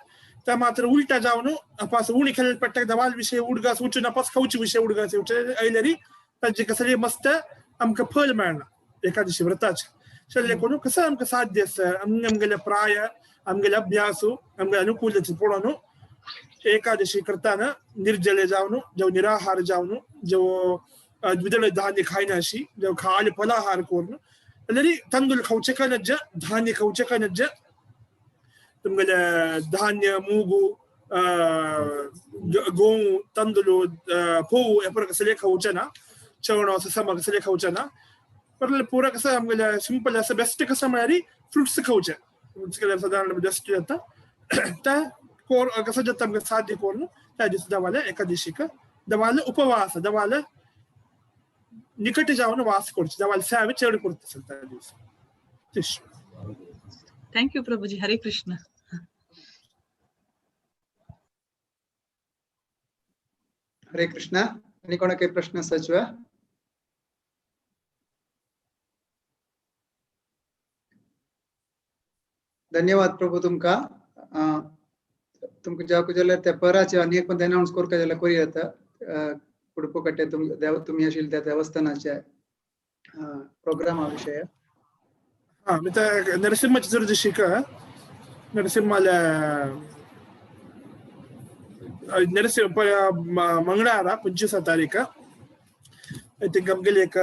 Speaker 11: त्या मात्र उलटा जावन अपास उणी खाल्ले पडटा दवाल विशय उडगास वचून अपास खावचे विशय उडगास येवचे आयल्यारी तांचे कसले मस्त आमकां फल मेळना एकादशी व्रताचें. शेल्ले कोण कसं आमकां साध्य आसा, आमगेले प्राय, आमगेले अभ्यास, आमगेले अनुकूलतें पळोवन एकादशी करताना निर्जले जावन, जेव निराहार जावन, जेव द्विदळ धान्य खायनाशी, जेव खाली फलाहार करून, जाल्यार तांदूळ खावचे काय नज्ज, धान्य खावचे काय नज्ज, तुमगेले धान्य मूग गोंव तांदूळ फोव हे परत कसले खावचे ना, चवणो ससमा कसले खावचे ना. पर पुरा कसं आमगेले सिंपल असं बेस्ट कसं म्हळ्यार फ्रुट्स खावचे. फ्रुट्स केल्यार सादारण बेस्ट जाता. त्या कोर कसं जाता आमकां साध्य करून त्या दिसा देवाले एकादशीक देवाले उपवास, देवाले निकट जावन वास करचे, देवाले सेवे चड करता त्या दिसा.
Speaker 12: Thank you Prabhuji. Hare Krishna.
Speaker 1: Hare Krishna. आनी कोणाक काही प्रश्न आसाचे? धन्यवाद प्रभू तुमका. तुमकां जावंक जाल्यार त्या पराचे आनी एक पण अनाउन्स करता जाल्यार करूं येता. उडुपकट्टे तुमी आशिल्ले त्या देवस्थानाच्या प्रोग्रामा विशय.
Speaker 11: हा, मी त्या नरसिंह चतुर्दशीक नरसिंहाला नरसिंह मंगळारा 25 तारीख I think आमगेले एक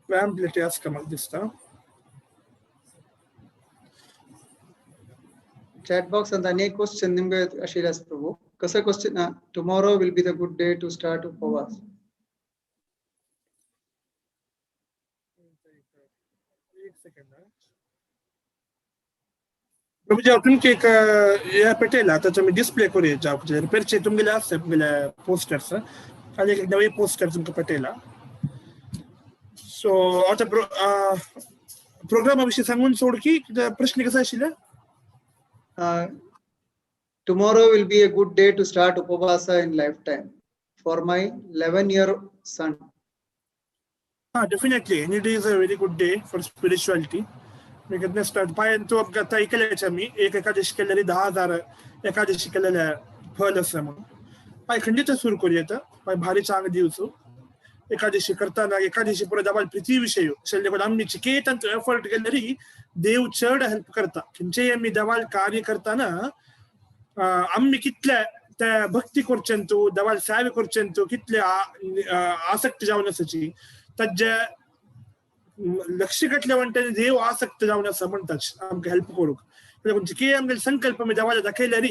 Speaker 11: पॅम्पलेट आसा म्हाका दिसता.
Speaker 1: Chat box and अनेक क्वेश्चन निमगे आशिल्ले आसा प्रभू. कसं question? Tomorrow will be the good day to start उपवास.
Speaker 11: एक सेकंड प्रभू, जेव्हा तुमके एक ह्या पेटयला ताचो आमी डिस्प्ले करूया जावंक पेरचे तुमगेले आसा तुमगेले पोस्टर्स आनी एक नवे पोस्टर तुमकां पेटयला. सो आतां प्रोग्रामा विशीं सांगून सोड की प्रश्न कसो आशिल्ले?
Speaker 1: Tomorrow will be a good day to start upavasa in lifetime for my 11-year son.
Speaker 11: Definitely. Any day is a very good day for spirituality. मी केन्ना स्टार्ट पांय तो आतां ऐकल्याचे आमी एक एकादशी केल्यार 10,000 एकादशी केलेले फल आसा म्हणून. पांय खंडीत सुरू करूं येता, पांय भारी चांग दिवचो. एकादशी करताना एकादशी पुरो देवाल प्रिती विशय शेल्ले कोण आमी चिकेतांत एफर्ट केल्यार देव चड हेल्प करता. खंयचेय आमी देवाल कार्य करताना आमी कितले ते भक्ती करचेंतू, देवाल सेवे करचेंतू कितले आसक्त जावन आसाची ताजे लक्ष घातले म्हणटा देव आसक्त जावन आसा म्हणटा आमकां हेल्प करूंक. कितें आमगेले संकल्प आमी देवाला दाखयल्यार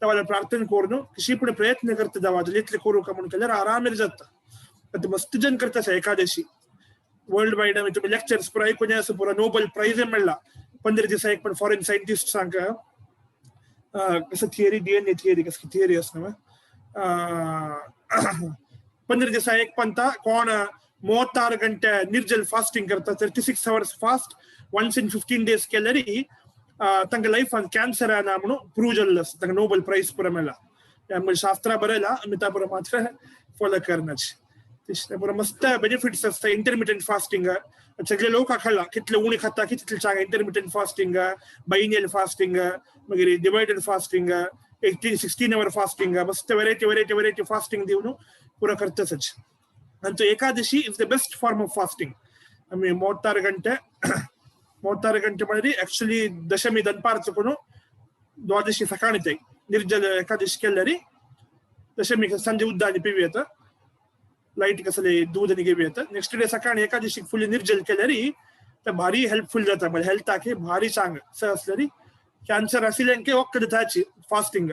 Speaker 11: देवाला प्रार्थना करून कशी फुडें प्रयत्न करता देवाचे इतले करूंक म्हणून केल्यार आरामेर जाता. आतां मस्त जन करता आसा एकादशी वर्ल्ड वायड. आमी तुमी लेक्चर्स पुरो आयकून आसा, पुरो नोबल प्रायज मेळ्ळा 15 दिसा एक पण फॉरेन सायंटिस्ट सांग कसं थियरी DNA theory कसं थियरी आसा न्हू 15 दिसा एक पंता कोण 36 घंटे निर्जल फास्टिंग करता, 36 hours fast once in 15 days केल्यार तांकां लायफान कॅन्सर येना म्हणून प्रूव जाल्लो आसा. तांकां नोबल प्रायज पुरो मेळ्ळा. आमकां शास्त्रां बरयला आमी त्या पुरो मात्र फॉलो करनाची. पुरो मस्त बेनिफिट्स आसता. इंटरमिटंट फास्टिंग सगळे लोक खाला कितले उणे खाता कितले चांग इंटरमिटंट फास्टिंग, बायनियल फास्टिंग, मागीर डिवायडेड फास्टिंग, 18-16 our fasting, मस्त व्हरायटी व्हरायटी व्हरायटी फास्टिंग दिवन पुरो करताच. आनी तो Ekadashi is the best form of fasting. आमी 36 घंटे 36 घंटे म्हळ्यार एक्चुअली दशमी दनपारचो कोण द्वादशी सकाळी ते निर्जल एकादशी केल्यार दशमी संजे उद्दानी पिवी येता, लायट कसले दूद आनी घेवी येता. नेक्स्ट डे सकाळी एकादशी फुल निर्जल केल्यार ते भारी हेल्पफूल जाता. म्हणजे हेल्थाक भारी चांग असल्यार कॅन्सर आशिल्ल्यांक वखद दिताची फास्टिंग.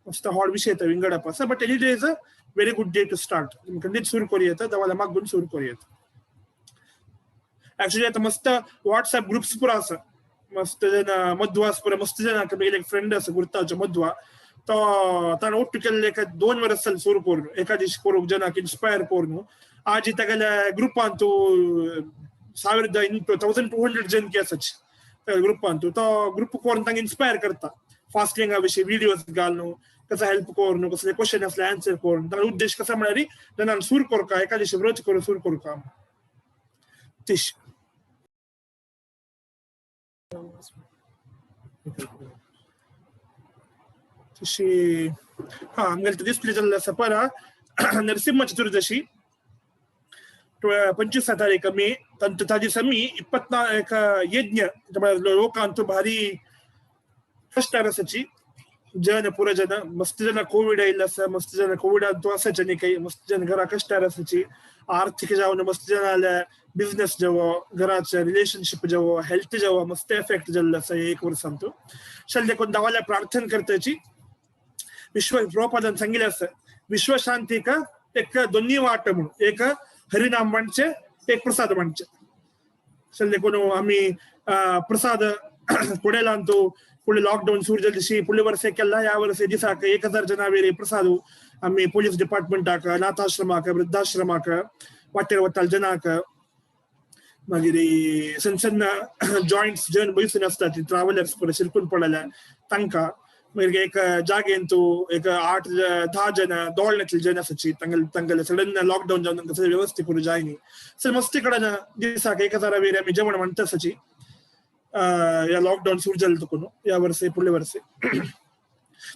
Speaker 11: मस्त हॉड विशय येता विंगडप आसा. But any day is a very good day to start. खंडीत सुरू करूं येता, देवाला मागून सुरू करूं येता. एक्चुअली आतां मस्त व्हॉट्सएप ग्रुप्स पुरो आसा. मस्त जण मध्वास पुरो मस्त जण म्हगेले एक फ्रेंड आसा गुर्ताचो मध्वा, तो ताणें ओट्टू केल्ले एक 2 वर्स जालें सुरू करून एकादशी करूंक जनाक इन्स्पायर करून. आज तागेल्या ग्रुपांत 1200 जण आसाच ग्रुपांत. तो ग्रुप करून तांकां इन्स्पायर करता फास्टिंगा विशीं व्हिडियोज घालून, कसो हेल्प करून, कसले क्वेश्चन आसले आन्सर करून. ताजो उद्देश कसा म्हळ्यार जणांक सुरू करका एकादशी व्रत करून सुरू करका. तिश तशी हा आमगेले डिस्प्ले जाल्ले आसा परा नरसिंह चतुर्दशी 25 तारीख मे ताजे समी 24 यज्ञ लोकांतु भारी कष्ट आसाची जन पुरा जन मस्त जन कोविड आयिल्लो आसा मस्त जन कोविड अंतू आसाचे न्ही काही मस्त जन घरा कष्टार आसाची आर्थिक जावन मस्त जन बिझनेस जावो घराचे रिलेशनशिप जावो हेल्थ जावो मस्त एफेक्ट जाल्लो आसा एक वर्सांतू चल देखून देवाल्या प्रार्थना करताची विश्व प्रभुपादान सांगिल्लें आसा विश्वशांतीक एक दोन्ही वाट म्हणून एक हरिनाम म्हणचे एक प्रसाद म्हणचे चल देखून आमी प्रसाद कोडेलांतू फुडले लॉकडाऊन सुरू जाले दिशी फुडले वर्स केला ह्या वर्स दिसाक 1000 जना वेरे प्रसाद आमी पोलीस डिपार्टमेंटाक अनाथाश्रमाक वृद्धाश्रमाक वाटेर वताल जनाक मागीर सण सण जॉयंट्स जन बैसून आसता ती ट्रॅव्हलर्स पुरो शिरकून पडल्या तांकां मागीर एक जागेंतू एक 8-10 जन दोळण्यातले जन आसाची तांगेले सडन लॉकडाऊन जावन तांकां सगळें व्यवस्थीत करूं जायनी सर मस्ती कडेन दिसाक 1000 वेरे आमी जेवण म्हणटा आसाची या लॉकडाऊन सुरू जालें तुकून ह्या वर्से फुडले वर्से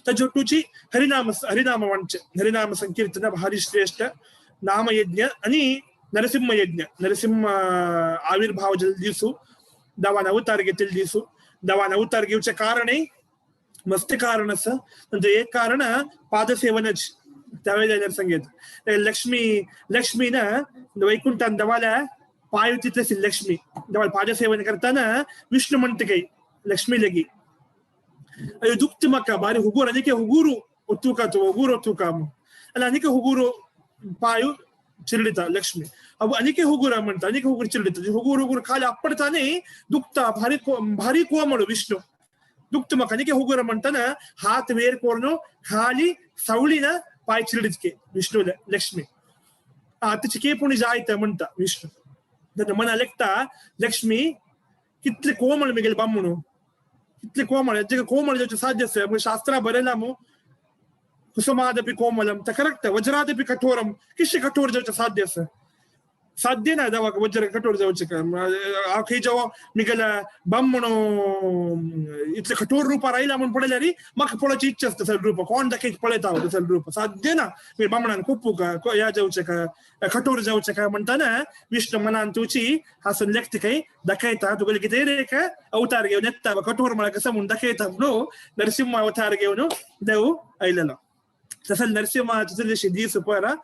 Speaker 11: ताजे तुजी हरिनाम हरिनाम म्हणचे हरिनाम संकीर्तन भारी श्रेष्ठ नामयज्ञ आणि नरसिंह यज्ञ नरसिंह आविर्भाव जाल्लो दिसू देवान अवतार घेतिल्लो दिसू देवान अवतार घेवचें कारणय मस्त कारण आसा तांचें एक कारण पादसेवनच त्या वेळार सांगीत लक्ष्मी लक्ष्मीन वैकुंठान देवाल्या पाय तितले लक्ष्मी देवाला पादसेवन करताना विष्णू म्हणटा काही लक्ष्मी लगी अयो दुखत म्हाका भारी हुगूर आनीक हुगूर ओतुका तूं हुगूर ओतुका आनी आनीक हुगूर पाय चिरडिता लक्ष्मी अव आनीक हुगूर म्हणटा आनीक हुगूर चिरडिता हुगूर हुगूर खाली आपडता न्ही दुखता भारी भारी कोमळ विष्णू दुखत म्हाका आनीक हुगूर म्हणटाना हात वेर करून खाली सावळीन पाय चिरडितके विष्णू लक्ष्मी आतां केपुणी जायत म्हणटा विष्णू मना लेखता लक्ष्मी कितले कोमळ मेगेले बामणू कितले कोमळ जेका कोमळ जावचें साध्य आसा शास्त्रा बरयला मू कुसुमादपि कोमलम ते करेक्ट वज्रादपि कठोरम कितशें कठोर जावचें साध्य आसा साध्य ना देवाक वज्र कठोर जावचें खंय जेवा मिगेल्या बामणो इतले कठोर रुपार आयला म्हूण पळयल्यार म्हाका पळोवची इच्छा आसता सगळें रूप कोण दाखयत पळयता हांव तसलें रूप साध्य ना बामणान कोपूक ह्या जावचें काय कठोर जावचें काय म्हणटाना विष्णू मनान तुची हासून लेखता खंय दाखयता तुगेलें कितें एक अवतार घेवन येता कठोर म्हळ्यार कसो म्हूण दाखयता म्हणून नरसिंह अवतार घेवन देव आयलेलो तसो नरसिंह चतुर्दशी दीस पळय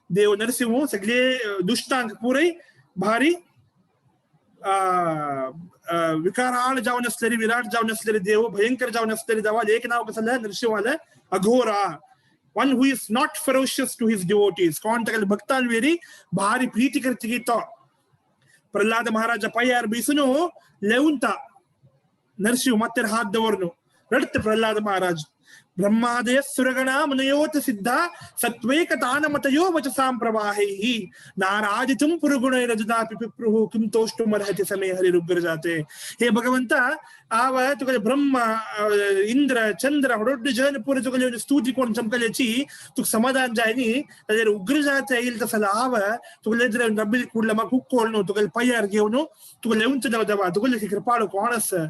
Speaker 11: देव नरसिंह सगळे दुश्टांक पुरय भारी विकाराळ जावन आसलेली विराट जावन आसलेले देव भयंकर जावन आसलेले देवाल एक नाव कसं नरसिंहाले Aghora one who is not ferocious to his devotees कोण तागेले भक्तांवेरी भारी प्रीती करती तो प्रल्हाद महाराज पायार बिसुनु लेवंता नरसिंह मातेर हात दवरनु रडत प्रल्हाद महाराज ब्रह्मादय सुरगणा मुनयोत सिद्धा सत्वैकतानमतयो वचसां प्रवाहैः नाराजितुं पुरुगुणैरजुनापि पिप्रुः किं तोष्टुमर्हति समे हरिरुग्र जाते. हे भगवंता आव तुका ब्रह्म इंद्र चंद्र होडोड्ड जन पुरे तुका स्तुती कोण चमकल्याची तुका समाधान जायनी ताजेर उग्र जाते येईल तसला आव तुका नबील कुडला म्हाका कुक्कोळनु तुका पायार घेवन तुका लेवंत देवा तुका कृपाळू कोण आसा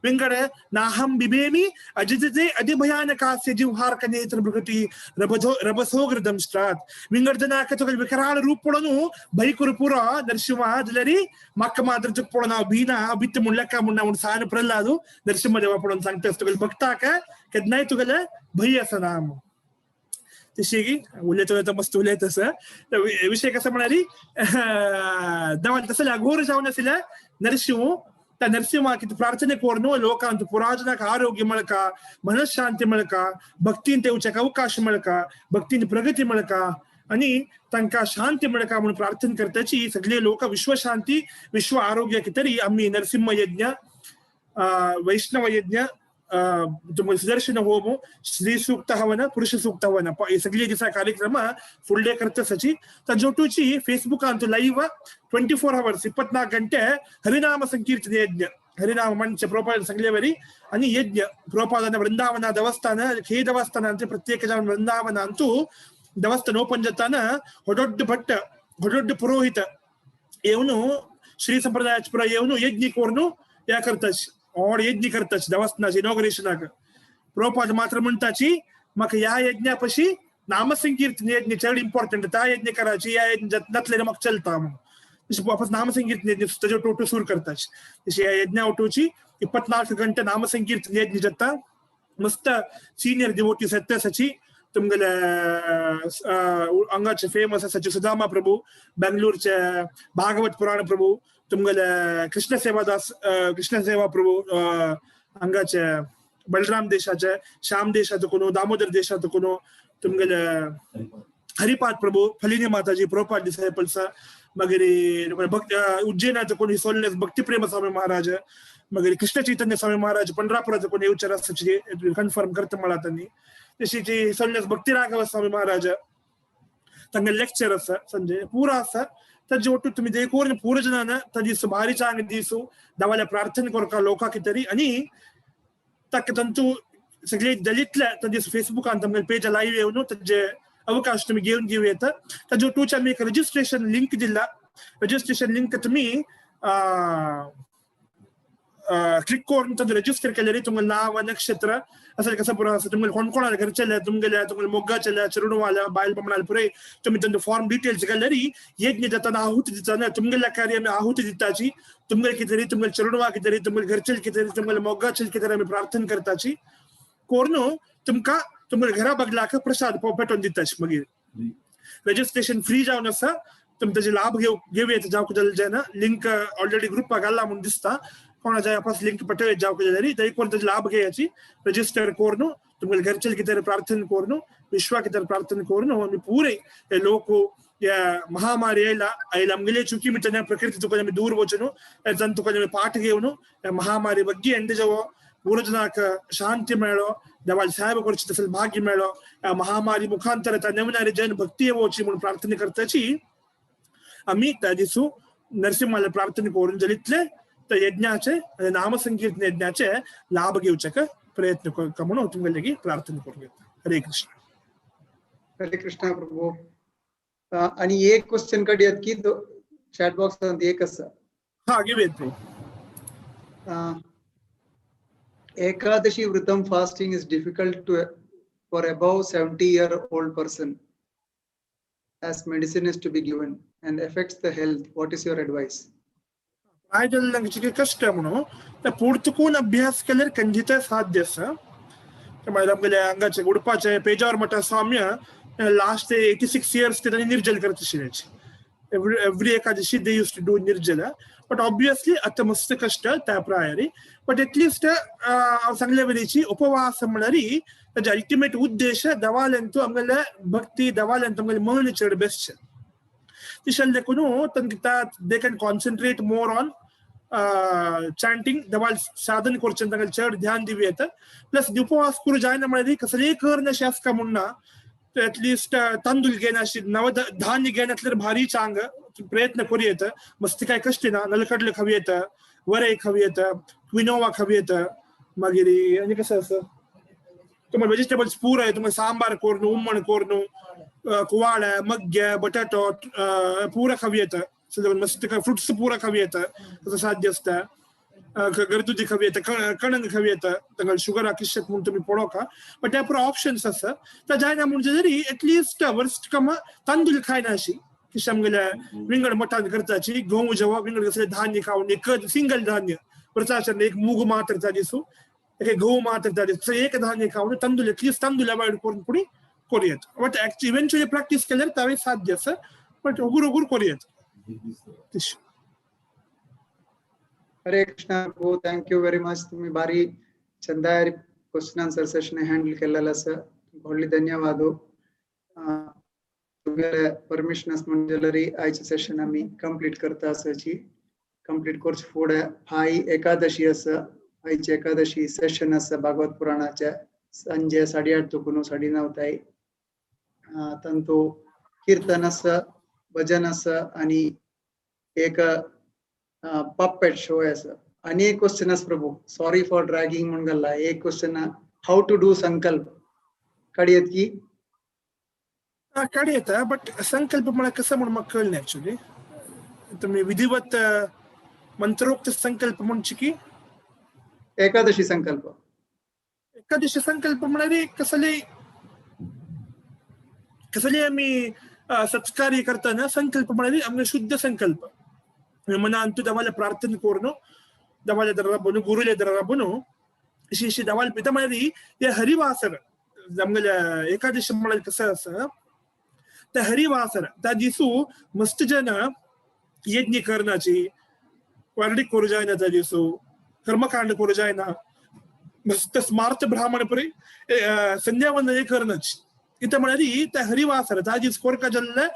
Speaker 11: वेंगड नाहं बिभेमि अजिते अधिभयानकास्य जिह्वार्कनेत्र मृगति रभसोग्रदंष्ट्रात् विंगड जनाक तुका विकराळ रूप पळोवन भयकुर पुरो नरसिंह जाल्यार म्हाका मात्र तुका पळोवन हांव भिना हांव भित्त म्हूण लेखा म्हूण म्हूण सान प्रल्हाद नरसिंह देवा पळोवन सांगता तुगेले भक्ताक केन्नाय तुगेले भंय आसना. तशी उलयता उलयता मस्त उलयत आसा विशय कसो म्हळ्यार देवान तसले अघोर जावन आशिल्ले नरसिंह त्या नरसिंहाक प्रार्थने करून लोकांत पुराजनाक आरोग्य मेळका मनशांती मेळका भक्तीन तेवच्याक अवकाश मेळका भक्तीन प्रगती मेळका आणि तांकां शांती मेळका म्हणून प्रार्थना करताची सगळे लोक विश्वशांती विश्व आरोग्य तरी आमी नरसिंह यज्ञ वैष्णव यज्ञ सुदर्शन होम श्री सूक्त हवन पुरुष सूक्त हवन हे सगळे दिसा कार्यक्रम फुडले करताची ताजोटूची फेसबुकांत लाईव्ह 24 hours 24 ಗಂಟೆ ಹರಿನಾಮ ಸಂಕೀರ್ತನೆ ಯಜ್ಞ ಹರಿನಾಮ ಮಂಚ ಪ್ರೋಪಾದ ಸಂಗ್ಲೇವರಿ आणि ಯಜ್ಞ ಪ್ರೋಪಾದನ ವೃಂದಾವನ ದೇವಸ್ಥಾನ ಖೇ ದೇವಸ್ಥಾನ ಅಂತ ಪ್ರತ್ಯೇಕ ಜನ ವೃಂದಾವನ ಅಂತೂ ದೇವಸ್ಥಾನ ಓಪನ್ ಜತಾನ ಹೊಡೊಡ್ಡ ಭಟ್ಟ ಹೊಡೊಡ್ಡ ಪುರೋಹಿತ ಇವನು ಶ್ರೀ ಸಂಪ್ರದಾಯ ಪುರ ಇವನು ಯಜ್ಞ ಕೋರ್ನು या करताच और यज्ञ करताच देवस्थानाचे इनॉग्रेशनाक प्रोपाद मात्र म्हणताची म्हाका ह्या यज्ञापशी नामसंकीर्तन यज्ञ चड इम्पॉर्टंट त्या यज्ञ करायची या यज्ञ नसलेले म्हाका चलता म्हणून. वापस नामसंकीರ್ತन यज्ञ ताजे टोटो सुरू करतात. तशी ह्या यज्ञा उठोवची 24 घंटे नामसंकीर्तन यज्ञ जाता. मस्त सिनियर डिवोटीस येता तुमगेले हांगाचे फेमस आसाचे सुदामा प्रभू, बेंगलोरचे भागवत पुराण प्रभू, तुमगेले कृष्ण सेवादास कृष्ण सेवा प्रभू, हांगाचे बलराम देशाचे, श्याम देशाचो कोण, दामोदर देशाचो कोण, तुमगेले हरिपाद प्रभू, फलिनी माताजी, प्रभुपाद डिसायपल्स, मागीर भक्त उज्जैनाचो कोण सोल्लेस भक्तिप्रेम स्वामी महाराज, मागीर कृष्ण चैतन्य स्वामी महाराज पंढरापुराचो कोण येवचेर आसा कन्फर्म करता म्हळा तांणी. तशीच सोल्लेस भक्ती राघव स्वामी महाराज तांगे लेक्चर आसा संजय पुरा आसा. ताजे ಒಟ್ಟು तुमी देखून पुरा जनान ताजी भारी चांग दिसू देवाल्या प्रार्थना करका लोकांक तरी आनी ताका तांचो सगळे दलितले ताजे फेसबुकान तांगे पेज लायव्ह येवन ताजे अवकाश तुम्ही घेऊन घेऊ येता. ताजे ओटूचे आमी एक रजिस्ट्रेशन लिंक दिला. रजिस्ट्रेशन लिंक तुम्ही क्लिक करून तांचो रजिस्टर केल्यार तुमगेलें नांव नक्षत्र असेल कसं पुरो आसा, तुमगेले कोण कोण घरचेले, तुमगेले तुमगेले मोगाचेले, चेडवाले, बायल बामणाले पुराय तुमी तांचो फॉर्म डिटेल्स घाल्यार यज्ञ जाताना आहुती दिताना तुमगेल्या कार्य आमी आहुती दिताची, तुमगेले कितें तरी तुमगेले चेडवा कितें तरी तुमगेले घरचेले कितें तरी तुमगेले मोगाचेले कितें तरी आमी प्रार्थना करताची कोरून तुमकां तुमगेले घरा बगलाक प्रसाद पेटोवन दिताची. मागीर रजिस्ट्रेशन फ्री जावन आसा, तुमी ताजे लाभ घेवं येता जावंक जाल्यार जायना. लिंक ऑलरेडी ग्रुपाक घाल्ला म्हूण दिसता, कोणाच्या आपस लिंक पटवे जावंक जाल्यार थंय कोण ताजे लाभ घेयाची. रजिस्टर करून तुमगेले घरचे कितें प्रार्थना करून विश्वा कितें प्रार्थना करून आमी पुरे हे लोक या महामारी आयला आयला आमगेले चुकी मिटना प्रकृती तुका आमी दूर वचून जावन तुका आमी पाठ घेवन ह्या महामारी बग्गी एंड जावो पूरा जनाक शांती मेळो, देवाल साहेब करची तसले भाग्य मेळो, ह्या महामारी मुखांतर नवीन जन भक्ती येवची म्हणून प्रार्थना करताची आमी त्या दिसू नरसिंहाला प्रार्थना करून जलितले त्या यज्ञाचे नामसंकीर्तन यज्ञाचे लाभ घेवचे प्रयत्न करता म्हणून तुमगेले प्रार्थना करून घेता. हरे कृष्ण.
Speaker 1: हरे कृष्ण प्रभू. आणि एक क्वेश्चन काडयात की चॅट बॉक्सांत एक आसा.
Speaker 11: हा घेवया Prabhu.
Speaker 1: Ekadashi Vratam fasting is difficult to for above 70-year-old person as medicine is to be given and affects the health. What is your advice?
Speaker 11: प्रायदल्यांक कष्ट म्हणून त्या पुर्तकून अभ्यास केल्यार खंडित साध्य आसा. मागीर आमगेले हांगाचे उडपाचे पेजावर मठा स्वाम्य लास्ट 86 इयर्स ते तांणी निर्जल करत आशिल्ले. Every Ekadashi they used to do nirjala, but obviously आतां मस्त कष्ट त्या प्रायारी, बट एटलिस्ट हांव सांगले वरीची उपवास म्हळ्यार ताजे अल्टिमेट उद्देश देवाल्यांतू आमगेले भक्ती, देवाल्यांतू आमगेले मन चड बेस्ट तशें देखून तांकां they can concentrate more on chanting, देवाल साधन करचें तांकां चड ध्यान दिवं येता. प्लस उपवास करूं जायना म्हळ्यार कसलेय कर अशें आसता म्हूण ना, एटलिस्ट तांदूळ घेनाशी नव धान्य घेनासल्यार भारी चांग प्रयत्न करूं येता. मस्ती काय कष्ट ना, नलकडले खावं येता, वरे खावं येता, क्विनोवा खावं येता, मागीर आनी कशें आसा तुमकां वेजिटेबल्स पुराय तुमकां सांबार करून, हुमण करून, कुवाळे, मग्गे, बटाटो पुरा खावं येता. मस्त फ्रुट्स पुरा खावं येता तसं साध्य आसता. घरगुती खावं येता, कणंग खावं येता, तांकां शुगर किशक म्हूण तुमी पळोवका, बट त्या पुरो ऑप्शन्स आसा. त्या जायना म्हणजे तरी एटलिस्ट वर्स्ट कमा तांदूळ खायना अशी किश आमगेल्या विंगड मठान करताची गंव जेवप, विंगड कसले धान्य खावन एक सिंगल धान्य व्रताचरण एक मूग मात्र त्या दिसू, एक गहू मात्र त्या दिसू, एक धान्य खावन तांदूळ एटलिस्ट तांदूळ अवॉयड करून पुणी करूं येता. बट इव्हेंच्युअली प्रॅक्टीस केल्यार तावें साध्य आसा, बट उगूर उगूर करूं येता.
Speaker 1: Hare Krishna Prabhu, thank you very much. तुम्ही भारी चंदाय क्वेश्चन आन्सर सेशन हँडल केलेलं आसा, व्हडली धन्यवाद. तुमगेले परमिशन आसा म्हण जाल्यार आयचे सेशन आमी कंप्लीट करता आसाची. कंप्लीट करचे फुडें फाय एकादशी आसा, आयची एकादशी सेशन आसा भागवत पुराणाचे संजे 8:30 तुकून 9:30 ताई. तांतू कीर्तन आसा, भजन आसा आनी एक पपेट शो आसा. आनी एक क्वेश्चन आसा प्रभू, सॉरी फॉर ड्रॅगिंग म्हूण घाल्ला एक क्वेश्चन, how to do संकल्प काडयेत की?
Speaker 11: काडयेता, बट संकल्प म्हळ्यार कसो म्हूण म्हाका कळना एक्चुअली. तुमी विधिवत मंत्रोक्त संकल्प म्हणचे की
Speaker 1: एकादशी संकल्प?
Speaker 11: एकादशी संकल्प म्हळ्यार कसले कसले आमी सत्कार्य करतना संकल्प म्हळ्यार आमगे शुद्ध संकल्प, मना अंतु दवाला प्रार्थना करून दवाला दरबनु गुरुले दरबनु अशी अशी दवाल पिता म्हळ्यार हे हरिवासर आमगेल्या एकादशी म्हळ्यार कसं आसा त्या हरिवासर त्या दिसू मस्त जन यज्ञ करण्याची वर्डिक करू जायना, त्या दिसू कर्मकांड करू जायना, मस्त स्मार्त ब्राह्मण परी संध्यावंदन करण्याची. इथं म्हळ्यार त्या हरिवासर त्या दीस कोरका जल्ले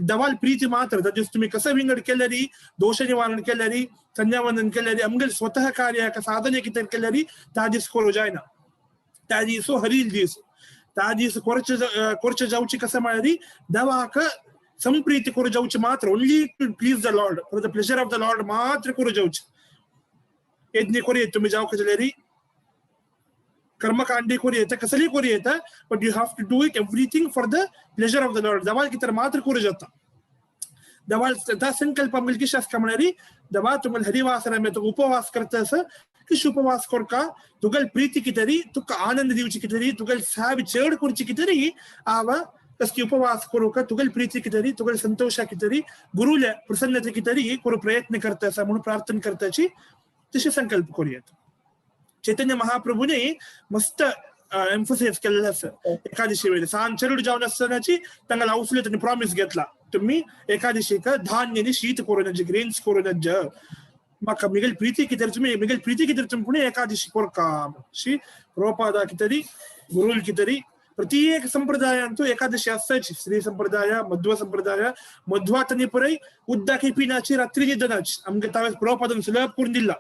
Speaker 11: दवाल प्रीती मात्र. त्या दीस तुम्ही कसं विंगड केल्यारी, दोष निवारण केल्यारी, संध्यावंदन केल्यारी, आमगेले स्वतः कार्य साधने कितें केल्यारी त्या दीस करू जायना. त्या दीस हरील दीस, त्या दीस कोरचे जावची कसं म्हळ्यार दवाक संप्रीती करू जावची मात्र, only to please the Lord, for the pleasure of the Lord मात्र करू जावची. यज्ञ करू तुम्ही जावक जाल्यारी, कर्मकांडे करू येता, कसली करू येता, but you have to do it everything for the pleasure of the Lord. दवाल कितें मात्र करू जाता. दवाल त्या संकल्प आमगेले कितें आसता म्हळ्यार दवा तुमगेले हरिवासरा में उपवास करता आसा, किश उपवास करका तुगेले प्रीती कितें, तुका आनंद दिवची कितें, तुगेले सावी चड करची कितें, आवा कसकी उपवास करूका तुगेले प्रीती कितें, तुगेले संतोषा कितें, गुरुले प्रसन्नते कितें करू प्रयत्न करता आसा म्हणून प्रार्थना करताची तशें संकल्प करूयात. चैतन्य महाप्रभूने मस्त एम्फोसाइज केलेलं आसा एकादशी वेळे सान चरड जावन आसतनाची तांकां लावसले, तांणी प्रॉमिस घेतला तुम्ही एकादशीक धान्य आनी शीत करून ग्रेन्स करून म्हाका मिगेल प्रीती कितें, तुमी मिगेल प्रीती कितें तुमी पुणून एकादशी कोरका. शी प्रोपादा कितरी गुरुल कितरी प्रत्येक संप्रदायांतू एकादशी आसाची. श्री संप्रदाय, मध्व संप्रदाय, मध्वातनी पुरय उद्दाकी पिनाची, रात्री निदनाची. आमगे तावें प्रोपादन सुलभ करून दिला.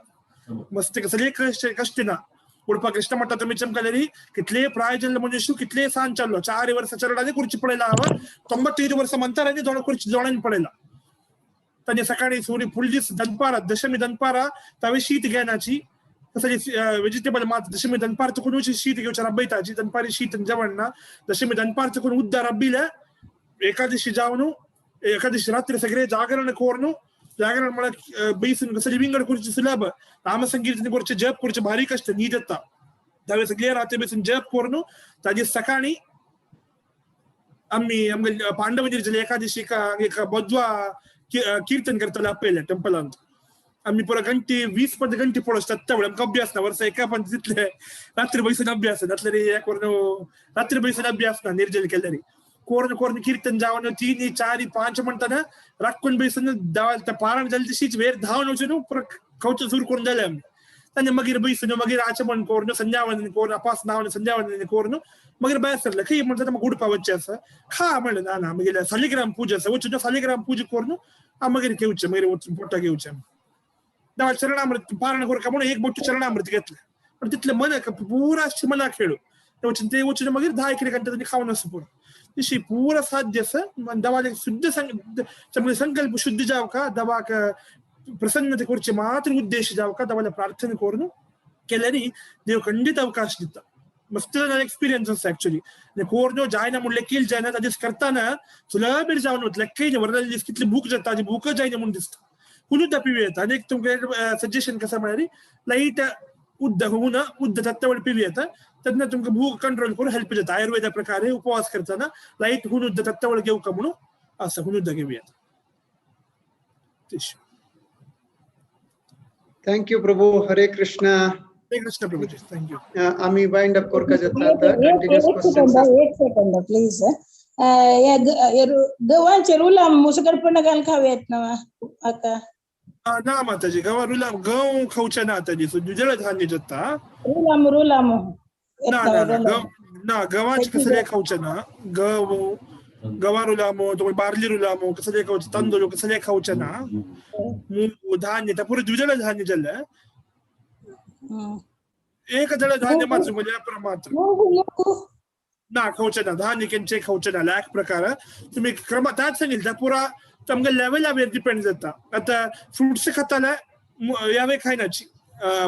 Speaker 11: मस्त सगळे कष्ट कष्ट ना उडपा कृष्ण मठात तुम्ही चमकालेरी कितले प्राय जल्ल मनुष्य कितले सांज चाललो 4 वर्ष चरडाने खुर्ची पडला हवा, 95 वर्ष मंतराने दोन खुर्ची जोडाने पडला. ताने सकाळी सूर्य फुल दीस दनपारा दशमी दनपारा तावे शीत घेण्याची तसं वेजिटेबल मात दशमी दनपार चुकून शीत घेवच्या रब्बयताची दनपारी शीत जेवण ना दशमी दनपार चुकून उद्दा रब्बिल्या एकादशी जावन एकादशी रात्री सगळे जागरण कोरनु जागरण म्हळ्यार बैसून कसली विंगड करची सुलभ नामसंकीर्तन करचे जप करचे भारी कष्ट न्हीद येता. त्यावेळी सगळे रात्री बेसून जप करून ताजी सकाळी आम्ही आमगे पांडव एकादशी एक बद्वा कीर्तन करताले आपयले टेंपलांत. आम्ही पुरा घंटे 20 घंटे पळोवचे त्यावेळी आमकां अभ्यास ना वर्सा एका पण तितले रात्री बैसून अभ्यास जातले एक रात्री बैसून अभ्यास ना निर्जल केल्यारी कोरण कोरण कीर्तन जावन 3 4 5 म्हणताना राखून बैसून त्या पारायण जाले तशीच वेर धांवन वचून पुरा खावचो सुरू करून जाले आमी. तांचे मागीर बैसून मागीर आचमन करून संध्यावंदन करून अपास नावन संध्यावंदन करून मागीर भायर सरले. खंय म्हणटा म्हाका उडपा वचचें आसा खा म्हणलें ना ना मागीर सालिग्राम पूजा आसा वचून सालिग्राम पूजा करून मागीर घेवचें मागीर वचून पोटा घेवचें. देवा चरणामृत पारण करून म्हणून एक बोटू चरणामृत घेतलें पण तितलें मन पुरा मना खेळू वचून ते वचून मागीर 10 1 घंटे तांणी खावन आसा पुरो. तशी पुरा साध्य आसा देवाले शुद्ध संकल्प शुद्ध जावका देवाक प्रसन्नते करचे मात्र उद्देश जावका देवाला प्रार्थना करून केल्यानी देव खंडित अवकाश दिता. मस्त एक्सपिरियन्स आसा एक्चुअली कोरनो जायना म्हणलें कील जायना ताजेच करताना सुलभ जावन वतलें लेखय वरदाले दीस कितली भूक जाता ताजी भूकच जायना म्हूण दिसता. हुनूच पिवू येता. आनी एक तुमकां सजेशन कसं म्हळ्यार लायट उद्द हुन उद्द तत्वळ पिवू येता तेन्ना तुमकां भूक कंट्रोल करून हेल्प जाता. आयुर्वेदा प्रकारे उपवास करतना लायट हुन उद्द तत्वळ घेवका म्हणून आसा हुन उद्द घेवया.
Speaker 1: Thank you Prabhu. Hare Krishna.
Speaker 11: Hare Krishna Prabhuji, thank you.
Speaker 1: आम्ही वाइंड अप करका जाता आता कंटिन्यूअस क्वेश्चन्स.
Speaker 5: एक सेकंड प्लीज. गव्हाचे रुलाम मुसगडपण घाल खाव्यात ना आता?
Speaker 11: ना माताजी, गव्हा रुलाम गव खावचे ना आताजी, दुजळ धान्य जाता.
Speaker 5: रुलाम रुलाम
Speaker 11: ना ना ना गव्हाचे कसले खावचे ना. गव गव्हा रुलामो तुका बार्ली रुलामो कसले खावचे, तांदूळ कसले खावचे ना. मूग धान्य त्या पुरे द्विदळ धान्य जाल्ले एक दळ धान्य मात्र म्हणजे मात्र ना खावचे ना. धान्य केंचे खावचे ना लाख प्रकार तुम्ही क्रम त्याच सांगितलं त्या पुरा तुमकां लेवलावेर डिपेंड जाता. आतां फ्रुट्स खाताले यावे खायनाची,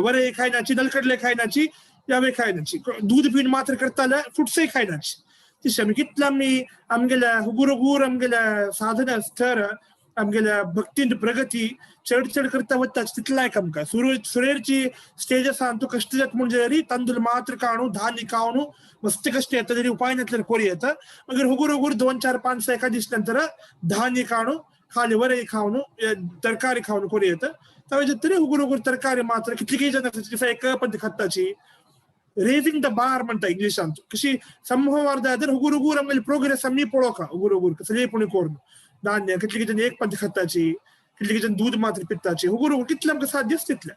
Speaker 11: वरे खायनाची, नलकडले खायनाची, यावे खायनाची, दूध पिवन मात्र करताले फ्रुट्सय खायनाची. तशें आमी कितले आमी आमगेल्या हुगुर आमगेल्या साधना स्तर आमगेल्या भक्तीन प्रगती चड चड करता वता तितलाय आमकां सुरेरची स्टेज आसा तूं कश्ट जाता म्हणजे तरी तांदूळ मात्र काणू धान्य खावनू मस्त कश्ट येता तरी उपाय नासल्यार कोरी येता. मागीर हुगूर हुगूर 2 4 5 6 एका दीस नंतर धान्य काणू खाली वरय खावन तरकारी खावन करूं येता. तावें तरी हुगूर हुगूर तरकारी मात्र कितली जाण आसा एक पद्दती खाताची. रेजिंग the bar म्हणटा इंग्लिशांत कशी समूह जाल्यार हुगूर हुगूर आमगेली प्रोग्रेस आमी पळोवका हुगूर हुगूर कसलेय पुणी करून धान्य कितली जाण एक पद्दती खाताची, कितली जाण दूद मात्र पिताची, हुगूर हुगूर कितले आमकां साध्य तितले.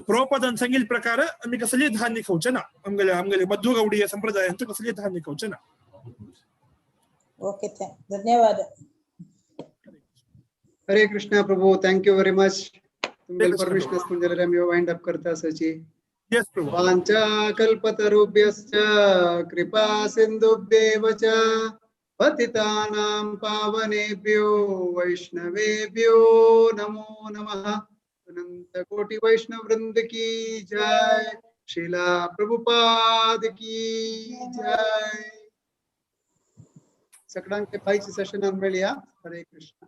Speaker 11: प्रभुपादान सांगिल्ले प्रकार आमी कसलेय धान्य खावचे ना. आमगेले आमगेले मध्व गौडीय संप्रदायांत कसलेय धान्य खावचे ना.
Speaker 5: ओके, धन्यवाद.
Speaker 1: Hare Krishna Prabhu, thank you very much. तुमगेले परमिशन आसतलें जाल्यार आमी वायंड अप करता आसाची.
Speaker 11: Yes, Prabhu.
Speaker 1: वाञ्छा कल्पतरुभ्यश्च कृपा सिन्धुभ्येव च पतितानां पावनेभ्यो वैष्णवेभ्यो नमो नमः. अनंत कोटि वैष्णव वृंद की जय. श्रीला प्रभुपाद की जय. सगळ्यांक फायचे सेशनान मेळया. हरे कृष्ण.